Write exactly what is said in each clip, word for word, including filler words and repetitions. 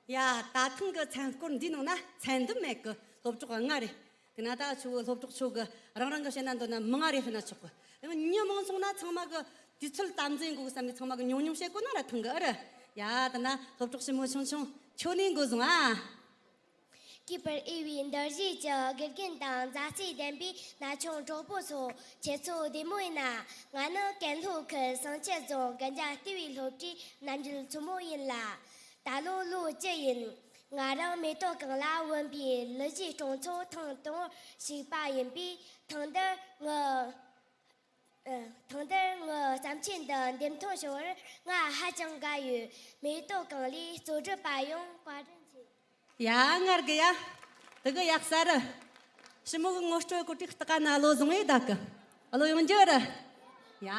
ཡ། ད་ཐེངས་ཀྱི་མཚན་སྐོར་འདིའི་ནང་ན་མཚན་འདོན་མེད་གི། སློབ་གྲོགས་ལྔ་རེད། དེ་ན་ད་ཁྱོད་སློབ་གྲོགས་ཚོ་གི་རང་རང་གི་བཤད་ན་འདོད་ན་མང་ང་རེ་བཤད་ན་ཆོག་གི། ཡང་མི་མང་སོང་ན་ཚང་མ་གི་དུས་ཚོད་དམ་འཛིན་དགོས་བསམ་པའི་ཚང་མ་གི་ཉུང་ཉུང་བཤད་དགོས་ན་ར་ཐང་གི་ཨ་ར། ཡ། དེ་ན་སློབ་གྲོགས་ཞི་མོ་ཆུང་ཆུང་ཁྱོད་ནས་འགོ་བཟུང་ཨ། གུས་པར་འོས་པའི་འདུ་བྱེད་ཀྱི་དགེ་རྒན་དང་མཛའ་བརྩེ་ལྡན་པའི་ན་ཆུང་གྲོགས་པོ་ཚོ། ཁྱེད་ཚོ་བདེ་མོ་ཡིན་ན། ང་ནི་ཀན་ལྷོ་ཁུལ་བསང་ཆུ་རྫོང་གན་རྒྱ་ལྟེ་བའི་སློབ་གྲྭའི་རྣམ་རྒྱལ་མཚོ་མོ་ཡིན་ལ། ད་ལོ་ལོ་བཅུ་ཡིན། ང་རང་མེ་ཏོག་གང་ལ་བུམ་པའི་གླུ་གཞས་སྒྲོག་འཚོགས་ཐེངས་དང་པོར་ཞུགས་པ་ཡིན་པས། ཐེངས་འདིར་ངའི་ཨ། ཐེངས་འདིར་ངའི་བརྩམས་ཆོས་འདི་འདེམས་ཐོན་བྱུང་བར་ང་ཧ་ཅང་དགའ་ཡོད། མེ་ཏོག་གང་ལའི་གཙོ་སྒྲུབ་པ་ཡང་བཀའ་དྲིན་ཆེ། ཡ། ངར་གི་ཡ། དེ་གི་ཡག་ས་རེད། ཞི་མོ་གི་ངོ་སྤྲོད་གོ་ཏིག་སྟག་ན་བློ་བཟང་ངེ་བདག་གི། བློ་ཡོང་རྒྱུ་རེད། ཡ།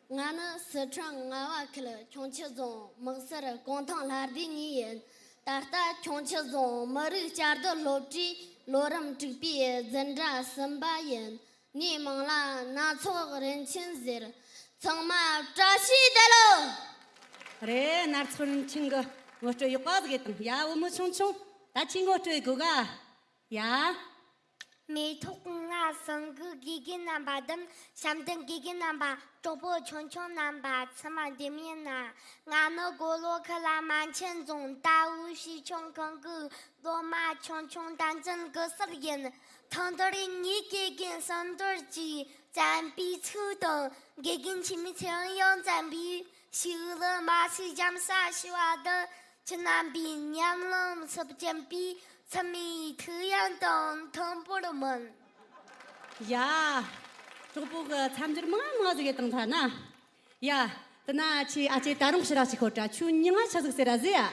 ང་ནི་སི་ཁྲོན་རྔ་བ་ཁུལ་ཁྱུང་མཆུ་རྫོང་དམག་སེར་གུང་ཐང་ལྷ་སྡེ་ནས་ཡིན། ད་ལྟ་ཁྱུང་མཆུ་རྫོང་མི་རིགས་བཅའ་སྡོད་སློབ་གྲྭའི་ལོ་རིམ་དྲུག་པའི་འཛིན་གྲྭ་གསུམ་པ་ཡིན། ངའི་མིང་ལ་སྣ་ཚོགས་རིན་ཆེན་ཟེར། ཚང་མ་བཀྲ་ཤིས་བདེ་ལེགས། རེད། སྣ་ཚོགས་རིན་ཆེན་གི་ངོ་སྤྲོད་ཡག་པ་ཟིག་ཡེད་དང་། ཡ། བུ་མོ་ཆུང་ཆུང་། ད་ཁྱོས་ངོ་སྤྲོད་ཡེད་དགོས་ག། ཡ། མེ་ཏོག་ལྔ་ཚང་གི་དགེ་རྒན་རྣམ་པ་དང་། བྱམས་ལྡན་དགེ་རྒན་རྣམ་པ། གྲོགས་པོ་ཆུང་ཆུང་རྣམ་པ། ཚང་མ་བདེ་མོ་ཡིན་ན། ང་ནི་མགོ་ལོག་ཁུལ་ལ་མན་ཆད་རྫོང་རྟ་བོ་ཞིང་ཆུང་ཁང་གི་སློབ་མ་ཆུང་ཆུང་བསྟན་འཛིན་དགེ་གསལ་ཡིན། ཐེངས་འདིར་ངའི་དགེ་རྒན་གསང་རྡོར་གྱིས་བསྟན་པའི་ཚིག་དང་། དགེ་རྒན་འཆི་མེད་ཚེ་རིང་ཡང་བསྟན་པའི་ཤིག་ལ་མ་ཚིག་རྒྱམ་ས་ཞུ་བ་དང་། ཁྱེད་རྣམ་པའི་ཉམས་ལེན་ཚབས་ཆེན་པའི་ཚད་མའི་ཐུགས་ཡོན་དང་མཐུན་པར་སྨོན། ཡ། གྲོགས་པོ་གི་མཚམས་སྦྱོར་མང་མང་ཟིག་ཡེད་དང་ཐ་ན། ཡ། དེ་ན་ཁྱོས་ཨ་ཅེ་ད་རུང་ཕྱིར་ར་ཅིག་ཤོད་དྲ། ཁྱོའི་མྱིང་ང་ཆི་ཟིག་ཟེར་ར་ཟེར་ཡ།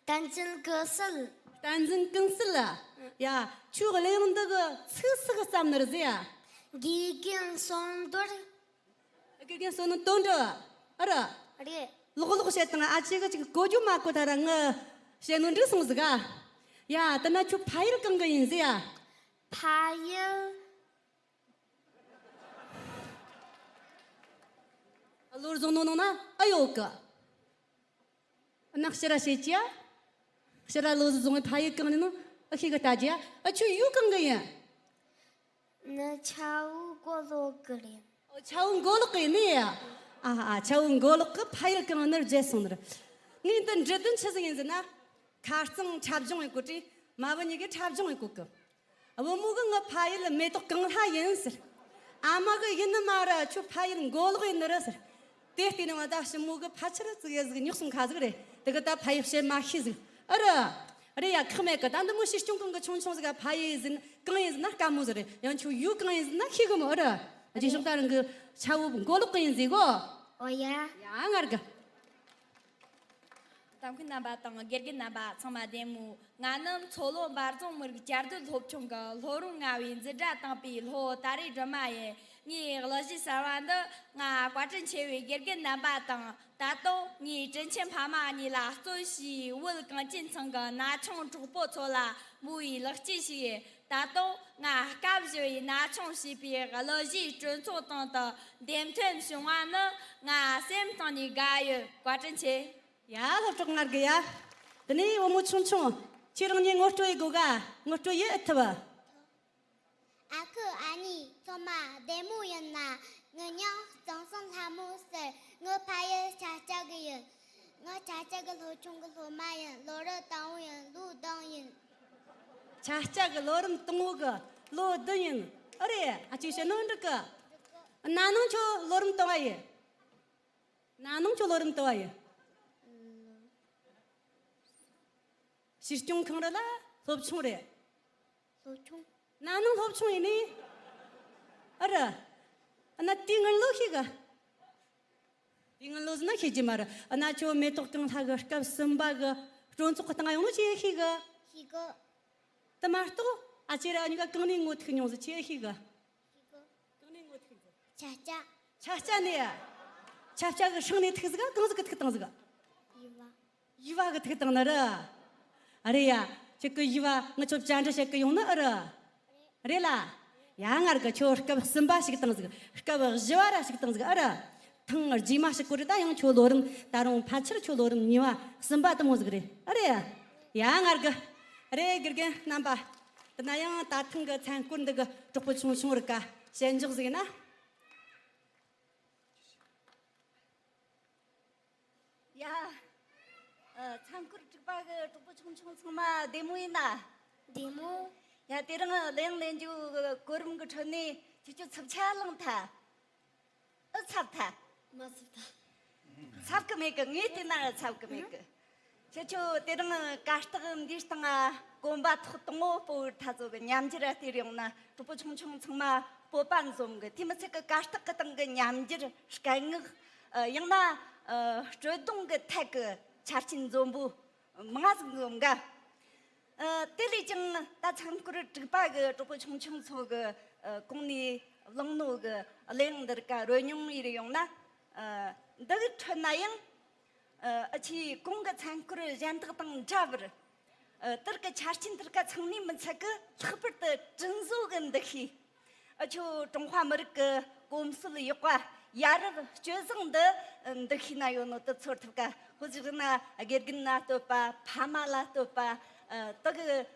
བསྟན་འཛིན་ཀུན་གསལ། བསྟན་འཛིན་ཀུན་གསལ་ལ། ཡ། ཁྱོའི་གླུ་དབྱངས་འདི་གི་ཚིག་ཟིག་བརྩམས་ནི་རེད་ཟེར་ཡ། དགེ་རྒན་གསང་རྡོར། དགེ་རྒན་བསོད་ནམས་དོན་གྲུབ། ཨ་ར། རེད། ལོག་ལོག་བཤད་དང་། ཨ་ཅེ་གིས་ཅིག་གོ་རྒྱུ་མ་གོ་ཐ་ར་ངི་བཤད་ནོ་འགྲིག་སོང་ཟིག་ག། ཡ། དེ་ན་ཁྱོད་ཕ་ཡུལ་གང་གི་ཡིན་ཟེར་ཡ། ཕ་ཡུལ། བློར་བཟུང་ནོ་ནང་ན་ཨེ་ཡོད་གི། ཨ་ན་ཕྱིར་ར་བཤད་ཀྱི་ཡ། ཕྱིར་ར་བློ་བཟུང་བའི་ཕ་ཡུལ་གང་ནས་ནོ་ཨེ་ཤེས་གི་ལྟ་རྒྱུ་ཡ། ཨ་ཁྱོད་ཡུལ་གང་གི་ཡིན། ནི་ཆ་བོ་མགོ་ལོག་གི་རེད། ཨོ། ཆ་བོ་མགོ་ལོག་གི་ཡིན་ནི་ཡ། ཨ་ཨ། ཆ་བོ་མགོ་ལོག་གི་ཕ་ཡུལ་གང་ནི་བརྗེད་སོང་ནི་རེད། ངས་འདི་འདྲི་དོན་ཆི་ཟིག་ཡིན་ཟེར་ན། ཁ་རྩང་འཁྲབ་སྦྱོང་ཡེད་གོ་དྲིས། མ་བུ་གཉིས་ཀས་འཁྲབ་སྦྱོང་ཡེད་གོ་གི། བུ་མོ་གིས་ངའི་ཕ་ཡུལ་མེ་ཏོག་གང་ལྷ་ཡིན་ཟེར། ཨ་མ་གིས་ཡིན་ནི་མ་རེད། ཁྱོའི་ཕ་ཡུལ་མགོ་ལོག་ཡིན་ནི་རེད་ཟེར། དེ་བལྟས་ནས་ང་ད་ཞི་མོ་གི་ཕལ་ཆེར་ཙིག་ཡ་ཟིག་རྙོག་སོང་ཁ་ཟིག་རེད། དེ་གི་ད་ཕ་ཡུལ་བཤད་མ་ཤེས་ཟིག་ཨ་ར། རེད་ཡ། ཁག་མེད་གི། ད་འདི་མོ་ཞིག་སྐྱོང་གང་གི་ཆུང་ཆུང་ཟིག་ག་ཕ་ཡུལ་ཟིན་གང་ཡིན་ཟིན་ན་དཀའ་མོ་ཟིག་རེད། ཡང་ཁྱོད་ཡུལ་གང་ཡིན་ཟིན་ན་ཤེས་གི་མོ། ཨ་ར། རྗེས་ཕྱོགས་ད་རང་གི་ཆ་བོ་མགོ་ལོག་གི་ཡིན་ཟེར་གོ། ཨོ་ཡ། ཡ། ངར་གི། ལྟ་མཁན་རྣམ་པ་དང་དགེ་རྒན་རྣམ་པ་ཚང་མ་བདེ་མོ། ང་ནི་མཚོ་ལྷོ་འབའ་རྫོང་མི་རིགས་བཅའ་སྡོད་སློབ་ཆུང་གི་སློབ་རིམ་ལྔ་བའི་འཛིན་གྲྭ་དང་པོའི་སློབ་དར་རིའི་སྒྲོལ་མ་ཡིན། ངའི་གླུ་གཞས་གསར་བ་འདི་ང་བཀའ་དྲིན་ཆེ་བའི་དགེ་རྒན་རྣམ་པ་དང་། ད་དུང་ངའི་དྲིན་ཆེན་ཕ་མ་གཉིས་ལ་བརྩོན་ཞུས། བོད་གངས་ཅན་ཚང་གི་ན་ཆུང་གྲོགས་པོ་ཚོ་ལ་མོ་བའི་ལེགས་སྐྱེས་ཞུ་ཡི། ད་དུང་ང་སྐབས་བཞི་བའི་ན་ཆུང་ཞེས་པའི་གླུ་གཞས་གྲོས་ཚོགས་སྟེང་དུ་འདེམས་ཐོན་བྱུང་བ་ནི་ང་སེམས་གཏིང་ནས་དགའ་ཡོད། བཀའ་དྲིན་ཆེ། ཡ། སློབ་གྲོགས་ངར་གི་ཡ། དེ་ནས་བུ་མོ་ཆུང་ཆུང་། ཁྱེད་རང་ཉིད་ངོ་སྤྲོད་ཡེད་དགོས་ག། ངོ་སྤྲོད་ཡེད་ཨེ་ཐུབ། ཨ་ཁུ་ཨ་ནེ་ཚང་མ་བདེ་མོ་ཡིན་ན། ངའི་མྱིང་གཙང་བསམ་ལྷ་མོ་ཟེར། ངའི་ཕ་ཡུལ་ཆ་བྱ་གི་ཡིན། ང་ཆ་བྱ་གི་སློབ་ཆུང་གི་སློབ་མ་ཡིན། ལོ་རབས་དང་པོ་ཡིན། ལོ་བདུན་ཡིན། ཆ་བྱ་གི་ལོ་རིམ་དང་པོ་གི་ལོ་བདུན་ཡིན། ཨ་རེད། ཨ་ཅེ་བཤད་ནོ་འགྲིག་གི། ན་ནིང་ཁྱོད་ལོ་རིམ་དང་པོ་ཡིན། ན་ནིང་ཁྱོད་ལོ་རིམ་དང་པོ་ཡིན། ཞིག་སྐྱོང་ཁང་རེད་ལ་སློབ་ཆུང་རེད། སློབ་ཆུང་། ན་ནིང་སློབ་ཆུང་ཡིན་ནི། ཨ་ར། ཨ་ན་དེ་སྔོན་ལོ་ཤེས་གི། དེ་སྔོན་ལོ་ཟེར་ན་ཤེས་ཀྱི་མ་རེད། ཨ་ན་ཁྱོད་མེ་ཏོག་གང་ལྷ་གི་སྐབས་གསུམ་པ་གི་གྲོས་ཚོགས་གི་སྟེང་ཡོང་ནོ་ཁྱོས་ཤེས་གི། ཤེས་གི། དེ་མ་གཏོགས་ཨ་ཅེ་ར་ཨ་ཉི་ག་གང་ནས་ངོ་ཐུག་མྱོང་ཟིག་ཁྱོས་ཤེས་གི། ཤེས་གི། གང་ནས་ངོ་ཐུག་ཟིག་ཆ་བྱ། ཆ་བྱ་ནས། ཆ་བྱ་གི་སྲང་ནས་ཐུག་ཟིག་ག། གང་ཟིག་གི་ཐུག་བཏང་ཟིག་ཡུ་བ། ཡུ་བ་གི་ཐུག་བཏང་ནི་རེད། ཨ་རེད་ཡ། ཁྱེད་ཀྱི་ཡུ་བ་ངི་ཆོ་བཅར་འདྲི་བྱེད་གི་ཡོང་ནི་ཨེ་རེད། རེད་ལ། ཡ། ངར་གི་ཁྱོད་སྐབས་གསུམ་པ་ཞིག་བཏང་ཟིག་སྐབས་བཞི་བ་ར་ཞིག་བཏང་ཟིག་ཨེ་རེད། ཐེངས་རྗེས་མ་ཞིག་སྐོར་རེད། ད་ཡང་ཁྱོད་ལོ་རིམ་ད་རུང་ཕལ་ཆེར་ཁྱོད་ལོ་རིམ་གཉིས་པ་གསུམ་པ་དེ་མོ་ཟིག་རེད། ཨ་རེད། ཡ་ང་དགའ་རེད། དགེ་རྒན་རྣམ་པ། དེ་ན་ཡང་ད་ཐེངས་གི་མཚན་སྐོར་འདི་གི་གྲོགས་པོ་ཆུང་ཆུང་རིག་ག་ཞལ་འཇོག་ཟིག་ཡིན་ན། ཡ། ཨ། མཚན་སྐོར་དྲུག་པ་གི་གྲོགས་པོ་ཆུང་ཆུང་ཚང་མ་བདེ་མོ་ཡིན་ན། བདེ་མོ། ཡ། དེ་རིང་གླུ་དབྱངས་ལེན་རྒྱུ་གི་གོ་རིམ་གི་ཁྲོད་ནས་ཁྱེད་ཆོ་འཚབ་ཆ་ལངས་ཐལ། ཨེ་འཚབ་ཐལ། མ་འཚབ་ཐལ། འཚབ་གི་མེད་གི། ངས་བལྟས་ན་འཚབ་གི་མེད་གི། ཁྱེད་ཆོ་དེ་རིང་གར་སྟེགས་འདིའི་སྟེང་ང་གོམ་པ་ཐོག་དང་པོ་སྤོ་བོའི་ཐ་ཚོ་གི་ཉམས་འགྱུར་ར་བལྟས་ཡོང་ན་གྲོགས་པོ་ཆུང་ཆུང་ཚང་མ་སྤོབས་པ་འཛོམས་གི། དེ་མི་ཚད་གི་གར་སྟེགས་གི་སྟེང་གི་ཉམས་འགྱུར་སྐད་ངག་ཨ། ཡང་ན་ཨ། སྤྲོ་གདུང་གི་ཐད་གི་ཆ་རྐྱེན་འཛོམས་པོ་མང་ཟིག་འཛོམས་ག། ཨ། དེ་ལས་ཀྱང་ད་མཚན་སྐོར་དྲུག་པ་གི་གྲོགས་པོ་ཆུང་ཆུང་ཚོ་གི་ཨ། གོང་ནས་བླངས་ནོ་གི་གླུ་དབྱངས་འདི་རིགས་ཀ་རོལ་མྱོང་ཡིན་ཡོང་ན། ཨ། འདི་གི་ཁྲོད་ན་ཡང་ཨ། ཨ་ཆེ་གོང་གི་མཚན་སྐོར་གཞན་དག་དང་འདྲ་བར། ཨ། དེར་གི་ཆ་རྐྱེན་དེར་ག་ཚང་ནས་མི་ཚད་གི་ལྷག་པར་དུ་དྲིན་གཟོ་གི་འདུ་ཤེས། ཨ་ཆོ་ཀྲུང་ཧྭ་མི་རིགས་ཀྱི་གོམས་སྲོལ་ཡག་པ་ཡ་རབས་སྤྱོད་བཟང་འདི་འདུ་ཤེས་ན་ཡོད་ནོ་དེ་ཚོར་ཐུབ་ཀ། ཧུ་ཅི་ན་དགེ་རྒན་ན་བསྟོད་པ། ཕ་མ་ལ་བསྟོད་པ། ཨ། དེ་གི་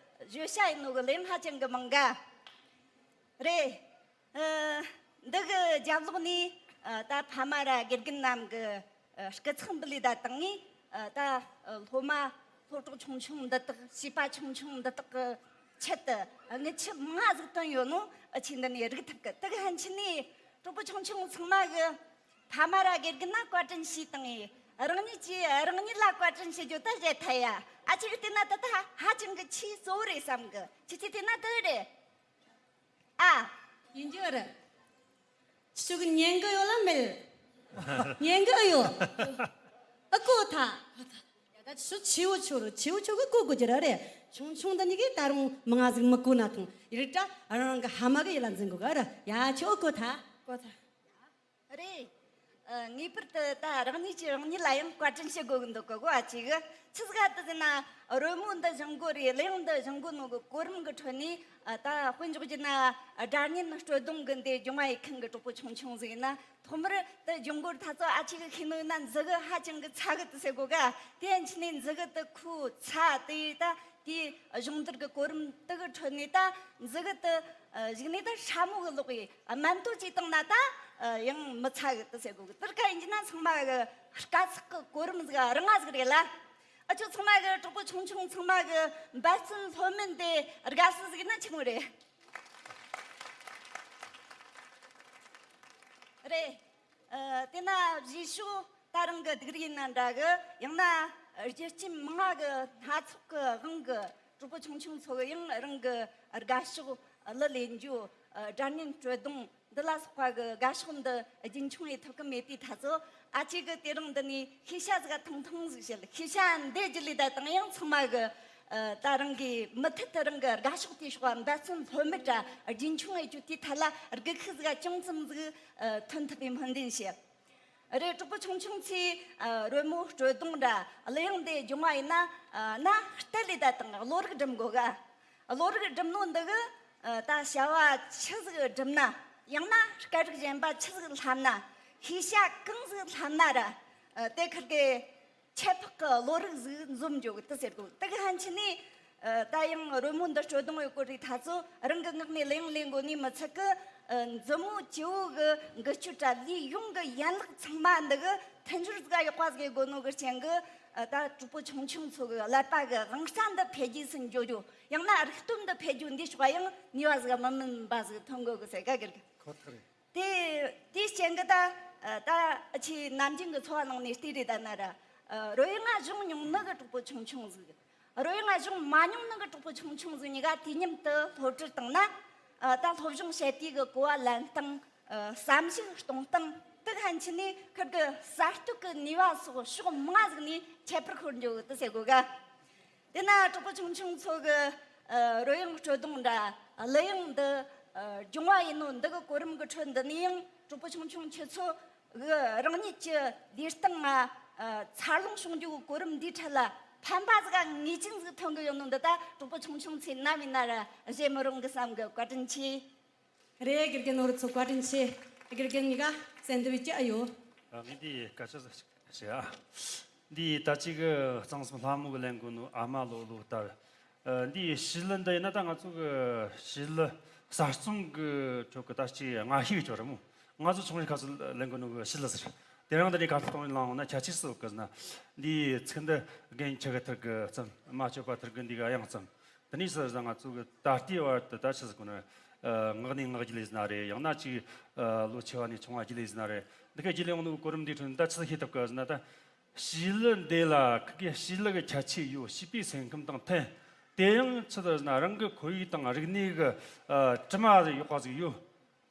བརྗོད་བྱ་ཡིན་ནོ་གི་ལན་ཧ་ཅང་གི་མང་ག། རེད། ཨ། འདི་གི་རྒྱབ་ལོགས་ནས་ཨ། ད་ཕ་མ་ར་དགེ་རྒན་རྣམས་ཀྱི་ཨ། སྐུ་ཚེགས་འབུལ་ལས་ད་བཏང་ངས་ཨ། ད་ཨ། སློབ་མ་སློབ་གྲོགས་ཆུང་ཆུང་འདི་དག་བྱིས་པ་ཆུང་ཆུང་འདི་དག་གི་ཆེད་དུ་ཨ། དངུལ་ཆུ་མང་ང་ཟིག་བཏོན་ཡོད་ནོ་ཨ་ཆེ་འདི་ནས་རིག་ཐུབ་གི། དེ་གི་ཕན་ཆད་ནས་གྲོགས་པོ་ཆུང་ཆུང་ཚང་མ་གི་ཕ་མ་ར་དགེ་རྒན་ན་བཀའ་དྲིན་ཞུས་བཏང་ངས། རང་ཉིད་ཀྱིས་རང་ཉིད་ལ་བཀའ་དྲིན་ཞུ་རྒྱུ་ད་བྱེད་ཐལ་ཡ། ཨ་ཆེ་གི་བལྟས་ན་ད་ད་ཧ་ཅང་གི་ཆེས་གཙོ་བོ་རེད་བསམ་གི། ཁྱེད་ཀྱིས་བལྟས་ན་དེ་རེད། ཨ། ཡིན་རྒྱུ་རེད། ཁྱེད་ཀྱིས་ཉན་གི་ཡོད་ལ་མེད། ཉན་གི་ཨེ་ཡོད། ཨེ་གོ་ཐལ། ཡ་ད་ཁྱེད་ཆེ་བོ་ཆོ་རུ་ཆེ་བོ་ཆོ་གི་གོ་དགོས་རྒྱུ་ར་རེད། ཆུང་ཆུང་འདི་གཉིས་ཀས་ད་རུང་མང་ང་ཟིག་མི་གོ་ན་ཐང་། ཡིན་ར་རང་གི་ཕ་མ་གི་ཡིད་ལ་འཛིན་དགོས་ག་ར། ཡ་ཁྱོད་ཨེ་གོ་ཐལ། གོ་ཐལ། རེད། ཨ། ངེས་པར་དུ་ད་རང་ཉིད་ཀྱིས་རང་ཉིད་ལ་ཡང་བཀའ་དྲིན་ཞུ་དགོས་གི་འདུག་གོ། གོ་ཨ་ཅིག་ཆི་ཟིག་ག་དུ་ཟེར་ན། རོལ་མོ་འདི་སྦྱང་དགོས་རེད། གླུ་དབྱངས་འདི་སྦྱང་དགོས་ནོ་གི་གོ་རིམ་གི་ཁྲོད་ནས་ཨ། ད་དཔེ་འཇོག་རྒྱུ་ན་སྒྲ་སྙན་སྤྲོ་གདུང་གི་འདི་སྦྱོང་བ་ཡེ་མཁན་གི་གྲོགས་པོ་ཆུང་ཆུང་ཟིག་ཡིན་ན། ཐོག་མར་དེ་སྦྱོང་གོ་ཐ་ཚོ་ཨ་ཅིག་གི་ཤེས་ནོ་ཡིན་ན་མཛུ་གུ་ཧ་ཅང་གི་ཚ་གི་དུ་ཟེར་གོ་ག། དེ་ཡན་ཆི་ནས་མཛུ་གུ་དུ་ཁུ་ཚ་དེ་ཡི་ད་དེའི་སྦྱོང་བརྡར་གི་གོ་རིམ་དུ་གི་ཁྲོད་ནས་ད་མཛུ་གུ་དུ་གཞུག་ནས་ད་སྲ་མོ་གི་ལོག་ཡི་སྨན་ཏོ་ཅིག་བཏང་ན་ད་ཡང་མི་ཚ་གི་དུ་ཟེར་གོ་གི། དུར་ཀ་ཡིན་གྱི་ན་ཚང་མ་གི་དཀའ་ཚེགས་གི་གོ་རིམ་ཟིག་རིང་ང་ཟིག་རེད་ལ། ཨ་ཆོ་ཚང་མ་གི་གྲོགས་པོ་ཆུང་ཆུང་ཚང་མ་གི་འབད་བརྩོན་ལྷོད་མེད་དེ་དགའ་བསུ་ཟིག་ན་ཆི་མོ་རེད། རེད། ཨ། དེ་ན་རྗེས་ཕྱོགས་ད་རང་གི་སྡུག་རུས་ཡིན་ན་འདྲ་གི། ཡང་ན་རྒྱུ་རྐྱེན་མང་ང་གི་སྣ་ཚོགས་གི་དབང་གི་གྲོགས་པོ་ཆུང་ཆུང་ཚོ་གི་ཡང་རང་གི་དགའ་ཕྱོགས་གླུ་ལེན་རྒྱུ། ཨ། སྒྲ་སྙན་སྤྲོ་གདུང་འདི་ལ་སོགས་པ་གི་དགའ་ཕྱོགས་འདི་རྒྱུན་འཁྱོངས་ཡེ་ཐུབ་གི་མེད་དུས་ཐ་ཚོ་ཨ་ཅེ་གི་དེ་རིང་འདི་ནས་ཤེས་བྱ་ཟིག་ཐུང་ཐུང་ཟིག་བཤད། ཤེས་བྱ་འདི་བརྒྱུད་ལས་ད་དང་ཡང་ཚང་མ་གི་ཨ། ད་རང་གི་མུ་མཐུད་དུ་རང་གི་དགའ་ཕྱོགས་དེའི་ཕྱོགས་འབད་བརྩོན་ལྷོད་མེད་ར་རྒྱུན་འཁྱོངས་ཡེ་རྒྱུ་དེའི་ཐད་ལ་དགོས་མཁོ་ཟིག་ཅུང་ཙམ་ཟིག་ཨ། ཐོན་ཐུབ་པའི་སྨོན་འདུན་ཞུ། རེད། གྲོགས་པོ་ཆུང་ཆུང་ཚོས་ཨ། རོལ་མོ་སྤྲོ་གདུང་ར་གླུ་དབྱངས་འདི་སྦྱོང་བ་ཡིན་ན་ཨ། ན་གཏན་ལས་ད་དང་བློ་རིག་སྒྲིམ་དགོས་ག། བློ་རིག་སྒྲིམ་ནོ་འདི་གི་ཨ། ད་བྱ་བ་ཆི་ཟིག་སྒྲུབ་ན། ཡང་ན་སྐད་རིགས་གཞན་པ་ཆི་ཟིག་བསླབ་ན། ཤེས་བྱ་གང་ཟིག་བསླབ་ན་ར་ཨ། དེ་ཁུར་གི་ཁྱད་འཕགས་ཀྱི་བློ་རིག་ཟིག་འཛོམས་འཇོག་གི་དུ་ཟེར་གོ། དེ་གི་ཕན་ཆད་ནས་ཨ། ད་ཡང་རོལ་མོ་འདི་སྤྲོ་གདུང་ཡོད་གོ་རི་ཐ་ཚོ་རང་གི་ངག་ནས་གླུ་དབྱངས་ལེན་དགོ་ནི་མི་ཚད་གི། ཨ། མཛུབ་མོ་སྤྱི་བོ་གི་འགུལ་སྐྱོད་ར་ལུས་ཡོངས་གི་ཡན་ལག་ཚང་མ་འདི་གི་མཐུན་སྦྱོར་ཟིག་ཡག་པ་ཟིག་དགོ་ནོ་གི་རྐྱེན་གི། ཨ། ད་གྲོགས་པོ་ཆུང་ཆུང་ཚོ་གི་ཀླད་པ་གི་དབང་རྩ་འདི་འཕེལ་རྒྱས་སུ་འགྱོ་རྒྱུ། ཡང་ན་རིག་སྟོབས་འདི་འཕེལ་རྒྱུ་འདི་ཕྱོགས་ཡང་ནུས་པ་ཟིག་མི་དམན་པ་ཟིག་ཐོན་དགོ་གི་ཟེར་ག་གི་རེད། ཁོ་ཐག་རེད། དེ་དེའི་རྐྱེན་གྱིས་ད་ད་ཨ་ཆེ་ནམ་རྒྱུན་གྱི་འཚོ་བ་ནང་ནས་བལྟས་རེད། ད་ན་ར་རོལ་དབྱངས་སྦྱོང་མྱོང་ནི་གི་གྲོགས་པོ་ཆུང་ཆུང་ཟིག་རོལ་དབྱངས་སྦྱོང་མ་མྱོང་ནི་གི་གྲོགས་པོ་ཆུང་ཆུང་ཟིག་གཉིས་ཀ་དུས་མཉམ་དུ་སློབ་ཁྲིད་བཏང་ན། ད་སློབ་སྦྱོང་བྱེད་དུས་གི་གོ་བ་ལེན་སྟངས། བསམ་གཞིག་གཏོང་སྟངས་དེ་གི་ཕན་ཆད་ནས་ཁུར་གི་གསར་གཏོད་ཀྱི་ནུས་པ་སོགས་ཕྱོགས་མང་ཟིག་ནས་ཁྱད་པར་འཁོར་འགྱོ་གི་དུ་ཟེར་དགོས་ག། དེ་ན་གྲོགས་པོ་ཆུང་ཆུང་ཚོ་གི་ཨ། རོལ་དབྱངས་སྤྲོ་གདུང་འདྲ་གླུ་དབྱངས་འདི་ཨ། སྦྱོང་བ་ཡིན་ནོ་འདི་གི་གོ་རིམ་གི་ཁྲོད་འདི་ནས་ཡང་གྲོགས་པོ་ཆུང་ཆུང་ཁྱེད་ཚོ་གི་རང་ཉིད་ཀྱི་ལུས་སྟེང་ང་ཨ། འཚར་ལོངས་བྱུང་རྒྱུ་གི་གོ་རིམ་འདིའི་ཁྲོད་ལ་ཕན་པ་ཟིག་ངེས་ཅན་ཟིག་ཐོན་གི་ཡོད་ནོ་འདི་ད་གྲོགས་པོ་ཆུང་ཆུང་ཚོས་ནམ་ཡིན་ན་ར་བཞེས་མི་རུང་གི་བསམ་གི། བཀའ་དྲིན་ཆེ། རེད། དགེ་རྒན་ནོར་ཚོ་བཀའ་དྲིན་ཆེ། དགེ་རྒན་གཉིས་ཀ་གསན་ཐུབ་ཀྱི་ཨ་ཡོད། ངས་འདི་སྐད་ཆ་ཟིག་བཤད་ཨ། འདི་ད་ཅིག་གི་གཙང་གསུམ་ལྷ་མོ་གི་ལེན་དགོས་ནོ་ཨ་མ་ལོ་ལོ་ལྟ་བུ། འདི་བྱིས་གླུ་འདི་ཡིན་ན་ད་ང་ཚོ་གི་བྱིས་གླུ་གསར་རྩོམ་གི་ཁྲོད་གི་ད་ཅིག་སྔ་ཤོས་ཀྱི་ཅོ་ར་མོ། ང་ཚོ་ཆུང་རིང་སྐབས་སུ་ལེན་དགོས་ནོ་གི་བྱིས་གླུ་ཟེར། དེ་རིང་འདི་ནས་གར་སྟེགས་སྟེང་ལངས་ཡོང་ན་ཁྱད་ཆོས་སུ་ཡོད་གི་ཟེར་ན། འདིའི་ཚིག་འདི་རྒན་ཁྱི་གི་ཐུར་གི་རྩོམ། རྨ་ཆུ་པ་ཐུར་གི་འདི་ག་དབྱངས་རྩོམ། དེ་ནས་ཟེར་ན་ང་ཚོ་གི་ད་ལྟའི་བར་དུ་ད་ཆི་ཟེར་གོ་ནི། ཨ། ངག་ནས་ངག་བརྒྱུད་ལས་ཟེར་ན་རེད། ཡང་ན་ཅིག་ཨ། ལོ་ཆེ་བ་ནས་ཆུང་བ་བརྒྱུད་ལས་ཟེར་ན་རེད། འདི་ག་བརྒྱུད་ལས་ཡོང་ནོ་གོ་རིམ་འདིའི་ཁྲོད་ནས་ད་ཆི་ཟིག་ཤེས་ཐུབ་གི་ཟེར་ན། ད་བྱིས་གླུ་འདི་ལ་ཁི་གེ་བྱིས་གླུ་གི་ཁྱད་ཆོས་ཡོད། བྱིས་པའི་སེམས་ཁམས་དང་མཐུན། དེ་ཡང་ཆི་ཟེར་ན་རང་གི་ཁོར་ཡུག་དང་རིག་གནས་གི་ཨ། དྲི་མ་ཡག་པ་ཟིག་ཡོད།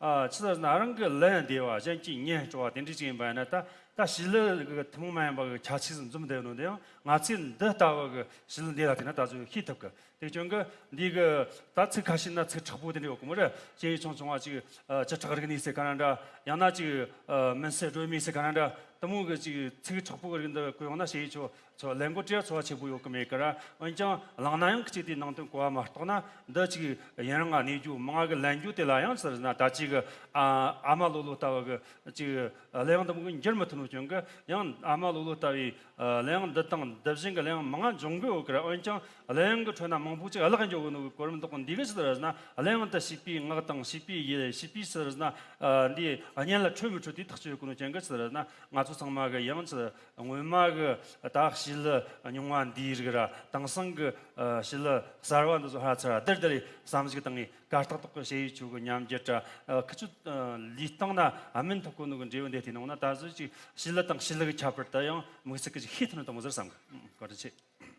ཨ། ཆི་ཟེར་ན་རང་གི་ལན་བདེ་བ་གཞན་གྱིས་ཉན་སྤྲོ་བ་དེ་འདྲ་ཅིག་ཡིན་པ་ཡིན་ན། ད་ད་བྱིས་གླུ་གི་ཐུན་མོང་མ་ཡིན་པ་གི་ཁྱད་ཆོས་ཟིག་འཛོམས་བསྡད་ནོ་དེ་ཡང་ང་ཚོས་འདི་ལྟ་བུ་གི་བྱིས་གླུ་འདི་ལ་བལྟས་ན་ད་གཟོད་ཤེས་ཐུབ་གི། དེ་རྐྱེན་གི་འདི་གི་ད་ཚིག་ཁ་ཤས་ན་ཚིག་དྲག་པོ་དེ་འདྲ་ཡོད་གི་མོ་རེད། སྐད་ཡིག་ཆུང་ཆུང་བ་ཅིག་ཨ། བཅུ་ཕྲག་རིག་གནས་ཟེར་ག་ར་འདྲ། ཡང་ན་ཅིག་ཨ། མུན་སེལ་སྒྲོན་མེ་ཟེར་ག་ར་འདྲ། དེ་མོ་གི་ཅིག་ཚིག་དྲག་པོ་གི་རིགས་འདི་གོ་ཡོང་ན་སྐད་ཡིག་ཆོ་ཆོ་ལེན་གོ་དྲི་ཚོར་བ་ཆེ་པོ་ཡོད་གི་མེད་གི་ར། འོན་ཀྱང་བླངས་ན་ཡང་ཁི་ཅིག་དེའི་ནང་དོན་གོ་བ་མ་རྟོགས་ན། འདི་ཅིག་ཡུན་རིང་ང་གནས་རྒྱུ། མང་ང་གི་ལེན་རྒྱུ་དེ་ལ་ཡང་ཟེར་ན་ད་ཅིག་ཨ། ཨ་མ་ལོ་ལོ་ལྟ་བུ་གི་ཅིག་གླུ་དབྱངས་འདི་མོ་གི་འགྱུར་མི་ཐུབ་ནོ་རྐྱེན་གི། ཡང་ཨ་མ་ལོ་ལོ་ལྟ་བུའི་གླུ་དབྱངས་འདི་དང་འདི་བཞིན་གི་གླུ་དབྱངས་མང་ང་འབྱུང་གི་ཡོད་གི་ར། འོན་ཀྱང་གླུ་དབྱངས་གི་ཁྲོད་ན་མང་པོ་ཅིག་བརླག་འགྱོ་གི་ནོ་གི་གོ་རིམ་དག་འདི་གི་ཆི་ཟེར་ན། གླུ་དབྱངས་དེ་བྱིས་པའི་ངག་དང་བྱིས་པའི་ཡིད། བྱིས་པའི་ཟེར་ན་ཨ། འདི་སྙན་ལ་འཕྲོད་མི་འཕྲོད་དེ་ཐག་གཅོད་གོ་ནོ་རྐྱེན་གི་ཟེར་ན། ང་ཚོ་ཚང་མ་གི་ཡང་ཆི་སྔོན་མ་གི་ད་བྱིས་གླུ་རྙིང་བ་འདིའི་རིགས་ར། དེང་སང་གི་ཨ། བྱིས་གླུ་གསར་བ་འདི་ཚོ་ཧ་ཚ་ར་དེར་དེ་རེད་བསམ་གཞིག་བཏང་ངས། གར་སྟེགས་ཐོག་གི་ཞ་ཡི་ཆོ་གི་ཉམས་འགྱུར་ར། ཨ། ཁི་ཆོ་ཨ། ལུས་སྟེང་ན་ཨ། སྨིན་ཐུབ་གོ་ནོ་གི་འབྲས་བུ་འདི་དེ་ནང་ན་ད་གཟོད་ཅིག་བྱིས་གླུ་དང་བྱིས་གླུ་གི་ཁྱད་པར་དེ་ཡང་དམིགས་བསལ་གི་ཅིག་ཤེས་ཐུབ་ནི་དེ་མོ་ཟིག་བསམ་གི། བཀའ་དྲིན་ཆེ།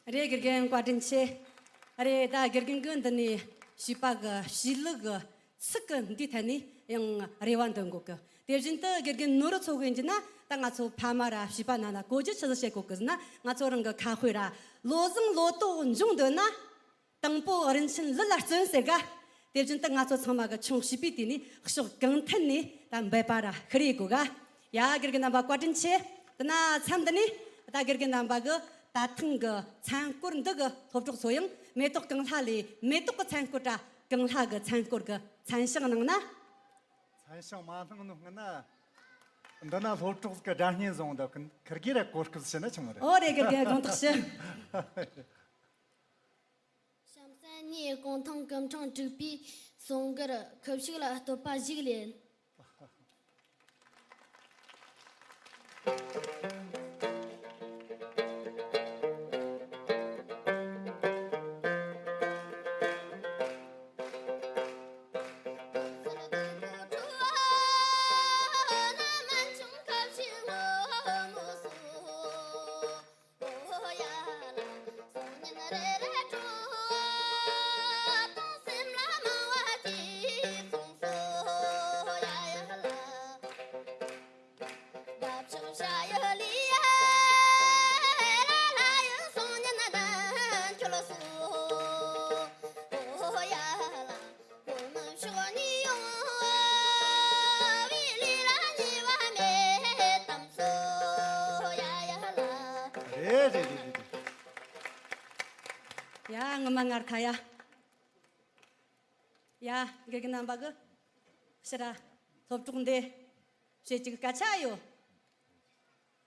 རེད། དགེ་རྒན་བཀའ་དྲིན་ཆེ། རེད། ད་དགེ་རྒན་གི་འདི་ནས་བྱིས་པ་གི་བྱིས་གླུ་གི་ཚིག་གི་འདིའི་ཐད་ནས་ཡང་རེ་བ་འདོན་དགོས་གི། དེ་བཞིན་དུ་དགེ་རྒན་ནོར་བུ་མཚོ་གི་ཡིན་གྱི་ན། ད་ང་ཚོ་ཕ་མ་ར་བྱིས་པ་རྣམས་ལ་གོ་རྒྱུ་ཆི་ཟིག་བཤད་དགོས་གི་ཟེར་ན། ང་ཚོ་རང་གི་ཁ་དཔེ་ར། བློ་བཟང་ལོ་ཏོག་འབྱུང་འདོད་ན། དང་པོ་རིན་ཆེན་ལུས་ལ་བརྩོན་ཟེར་ག། དེ་བཞིན་དུ་ང་ཚོ་ཚང་མ་གི་ཆུང་བྱིས་པའི་དུས་ནས་ཕྱོགས་གང་ཐད་ནས་ད་འབད་པ་ར་ཤི་རེ་དགོས་ག། ཡ། དགེ་རྒན་རྣམ་པ་བཀའ་དྲིན་ཆེ། དེ་ན་མཚམས་འདི་ནས་ད་དགེ་རྒན་རྣམ་པ་གི་ད་ཐེངས་གི་མཚན་སྐོར་འདི་གི་སློབ་གྲོགས་ཚོ་ཡང་མེ་ཏོག་གངས་ལྷ་ལས་མེ་ཏོག་གི་མཚན་སྐོར་ར་གངས་ལྷ་གི་མཚན་སྐོར་གི་མཚན་བྱང་གནང་ན། མཚན་བྱང་མ་གནང་ནོ་སྔོན་ན་འདི་ན་སློབ་གྲོགས་གི་སྒྲ་སྙན་བཟུང་འདུག་གི། ཁིར་གེ་ར་གོ་སྐབས་བྱིན་ན་ཆི་མོ་རེད། ཨོ་རེད། དགེ་རྒན་དགོངས་དག་ཞུ། གཤམ་གསལ་ནས་གུང་ཐང་སྐུ་ཕྲེང་དྲུག་པའི་གསུང་མགུར་ཁུ་བྱུག་ལ་བསྟོད་པ་ཞིག་ལེན། རེད་རེད་རེད་རེད། ཡ། ངོ་མ་ངར་ཐ་ཡ། ཡ། དགེ་རྒན་རྣམ་པ་གི་ཕྱིར་ར་སློབ་གྲོགས་འདི་བཤད་ཀྱི་སྐད་ཆ་ཡོད།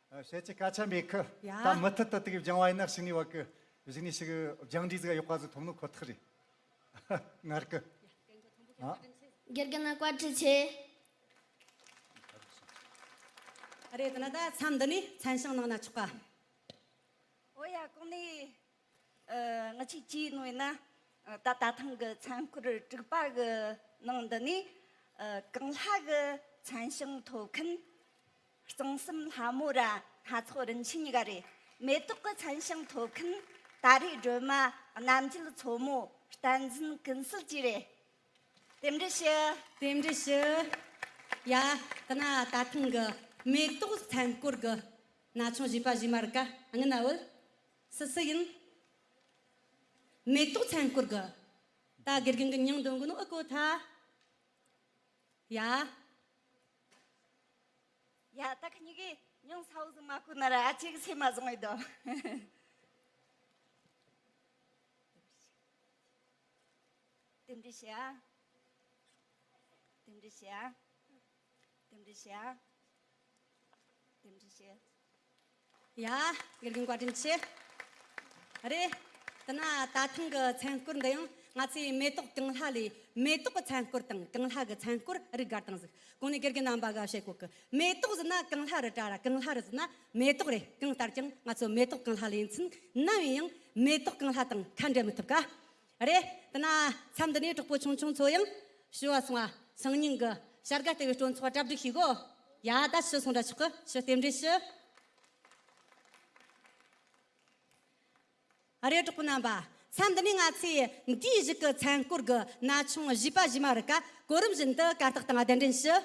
ཨ། བཤད་ཀྱི་སྐད་ཆ་མེད་གི། ཡ། ད་མུ་མཐུད་དུ་དེ་གི་སྦྱང་བ་ཡིན་ན་གཞུག་ནས་བ་གི་གཞུག་ནས་ཞིག་སྦྱང་འབྲས་ཟིག་ཡག་པ་ཟིག་ཐོབ་ནོ་ཁོ་ཐག་རེད། ངར་གི། ཨ། དགེ་རྒན་ལ་བཀའ་དྲིན་ཆེ། རེད། དེ་ན་ད་མཚམས་འདི་ནས་མཚན་བྱང་གནང་ན་ཆོག་ག། ཨོ་ཡ། གོང་ནས་ཨ། ང་ཅིག་ཅིག་ནོ་ཡིན་ན། ཨ། ད་ད་ཐེངས་གི་མཚན་སྐོར་དྲུག་པ་གི་ནང་འདི་ནས། ཨ། གངས་ལྷ་གི་མཚན་བྱང་ཐོབ་མཁན་གཙང་གསུམ་ལྷ་མོ་ར་སྣ་ཚོགས་རིན་ཆེན་གཉིས་ཀ་རེད། མེ་ཏོག་གི་མཚན་བྱང་ཐོབ་མཁན་ད་རེས་སྒྲོལ་མ་རྣམ་རྒྱལ་མཚོ་མོ་བསྟན་འཛིན་ཀུན་གསལ་བཅས་རེད། རྟེན་འབྲེལ་ཞུ། རྟེན་འབྲེལ་ཞུ། ཡ། དེ་ན་ད་ཐེངས་གི་མེ་ཏོག་མཚན་སྐོར་གི་ན་ཆུང་བྱིས་པ་བྱིས་མ་རིག་ག་ཨ་ངི་ན་བོད། སུ་སུ་ཡིན། མེ་ཏོག་མཚན་སྐོར་གི། ད་དགེ་རྒན་གི་མྱིང་འདོན་གི་ནོ་ཨི་གོ་ཐ། ཡ། ཡ། ད་ཁི་གཉིས་ཀའི་མྱིང་གསལ་བོ་ཟིག་མ་གོ་ན་ར་ཨ་ཅེ་གི་སེམས་མ་བཟང་ངེ་དོ། རྟེན་འབྲེལ་ཞུ། རྟེན་འབྲེལ་ཞུ། རྟེན་འབྲེལ་ཞུ། རྟེན་འབྲེལ་ཞུ། རྟེན་འབྲེལ་ཞུ། ཡ། དགེ་རྒན་བཀའ་དྲིན་ཆེ། རེད། དེ་ན་ད་ཐེངས་ཀྱི་མཚན་སྐོར་འདི་ཡང་ང་ཚོས་མེ་ཏོག་ཀུན་ལྷ་ལས་མེ་ཏོག་གི་མཚན་སྐོར་དང་ཀུན་ལྷ་གི་མཚན་སྐོར་རིགས་དགར་སྟངས་ཟིག་གོང་ནས་དགེ་རྒན་རྣམ་པ་ག་བཤད་གོ་གི། མེ་ཏོག་ཟེར་ན་ཀུན་ལྷ་རེད་དྲ་ར། ཀུན་ལྷ་རེད་ཟེར་ན་མེ་ཏོག་རེད། གང་ལྟར་ཀྱང་ང་ཚོ་མེ་ཏོག་ཀུན་ལྷ་ལས་ཚུན་ནམ་ཡིན་ཡང་མེ་ཏོག་ཀུན་ལྷ་དང་ཁ་འབྲལ་མི་ཐུབ་ཀ། རེད། དེ་ན་མཚམས་འདི་ནས་གྲོགས་པོ་ཆུང་ཆུང་ཚོ་ཡང་ཞུ་བ་སོང་བ། སང་ཉིན་གི་བྱ་དགའ་སྟེར་བའི་སྤྲོ་ཚོགས་གྲ་སྒྲིག་བྱེད་གོ། ཡ། ད་ཞུ་སོང་འདྲ་ཆོག་གི། ཞུ། རྟེན་འབྲེལ་ཞུ། ཨ། རེད། གྲོགས་པོ་རྣམ་པ། མཚམས་འདི་ནས་ང་ཚོས་འདིའི་གཞུག་གི་མཚན་སྐོར་གྱི་ན་ཆུང་བཞི་པ་བཞི་མ་རིགས་ཀ་གོ་རིམ་བཞིན་དུ་གར་སྟེགས་སྟེང་གདན་འདྲེན་ཞུ།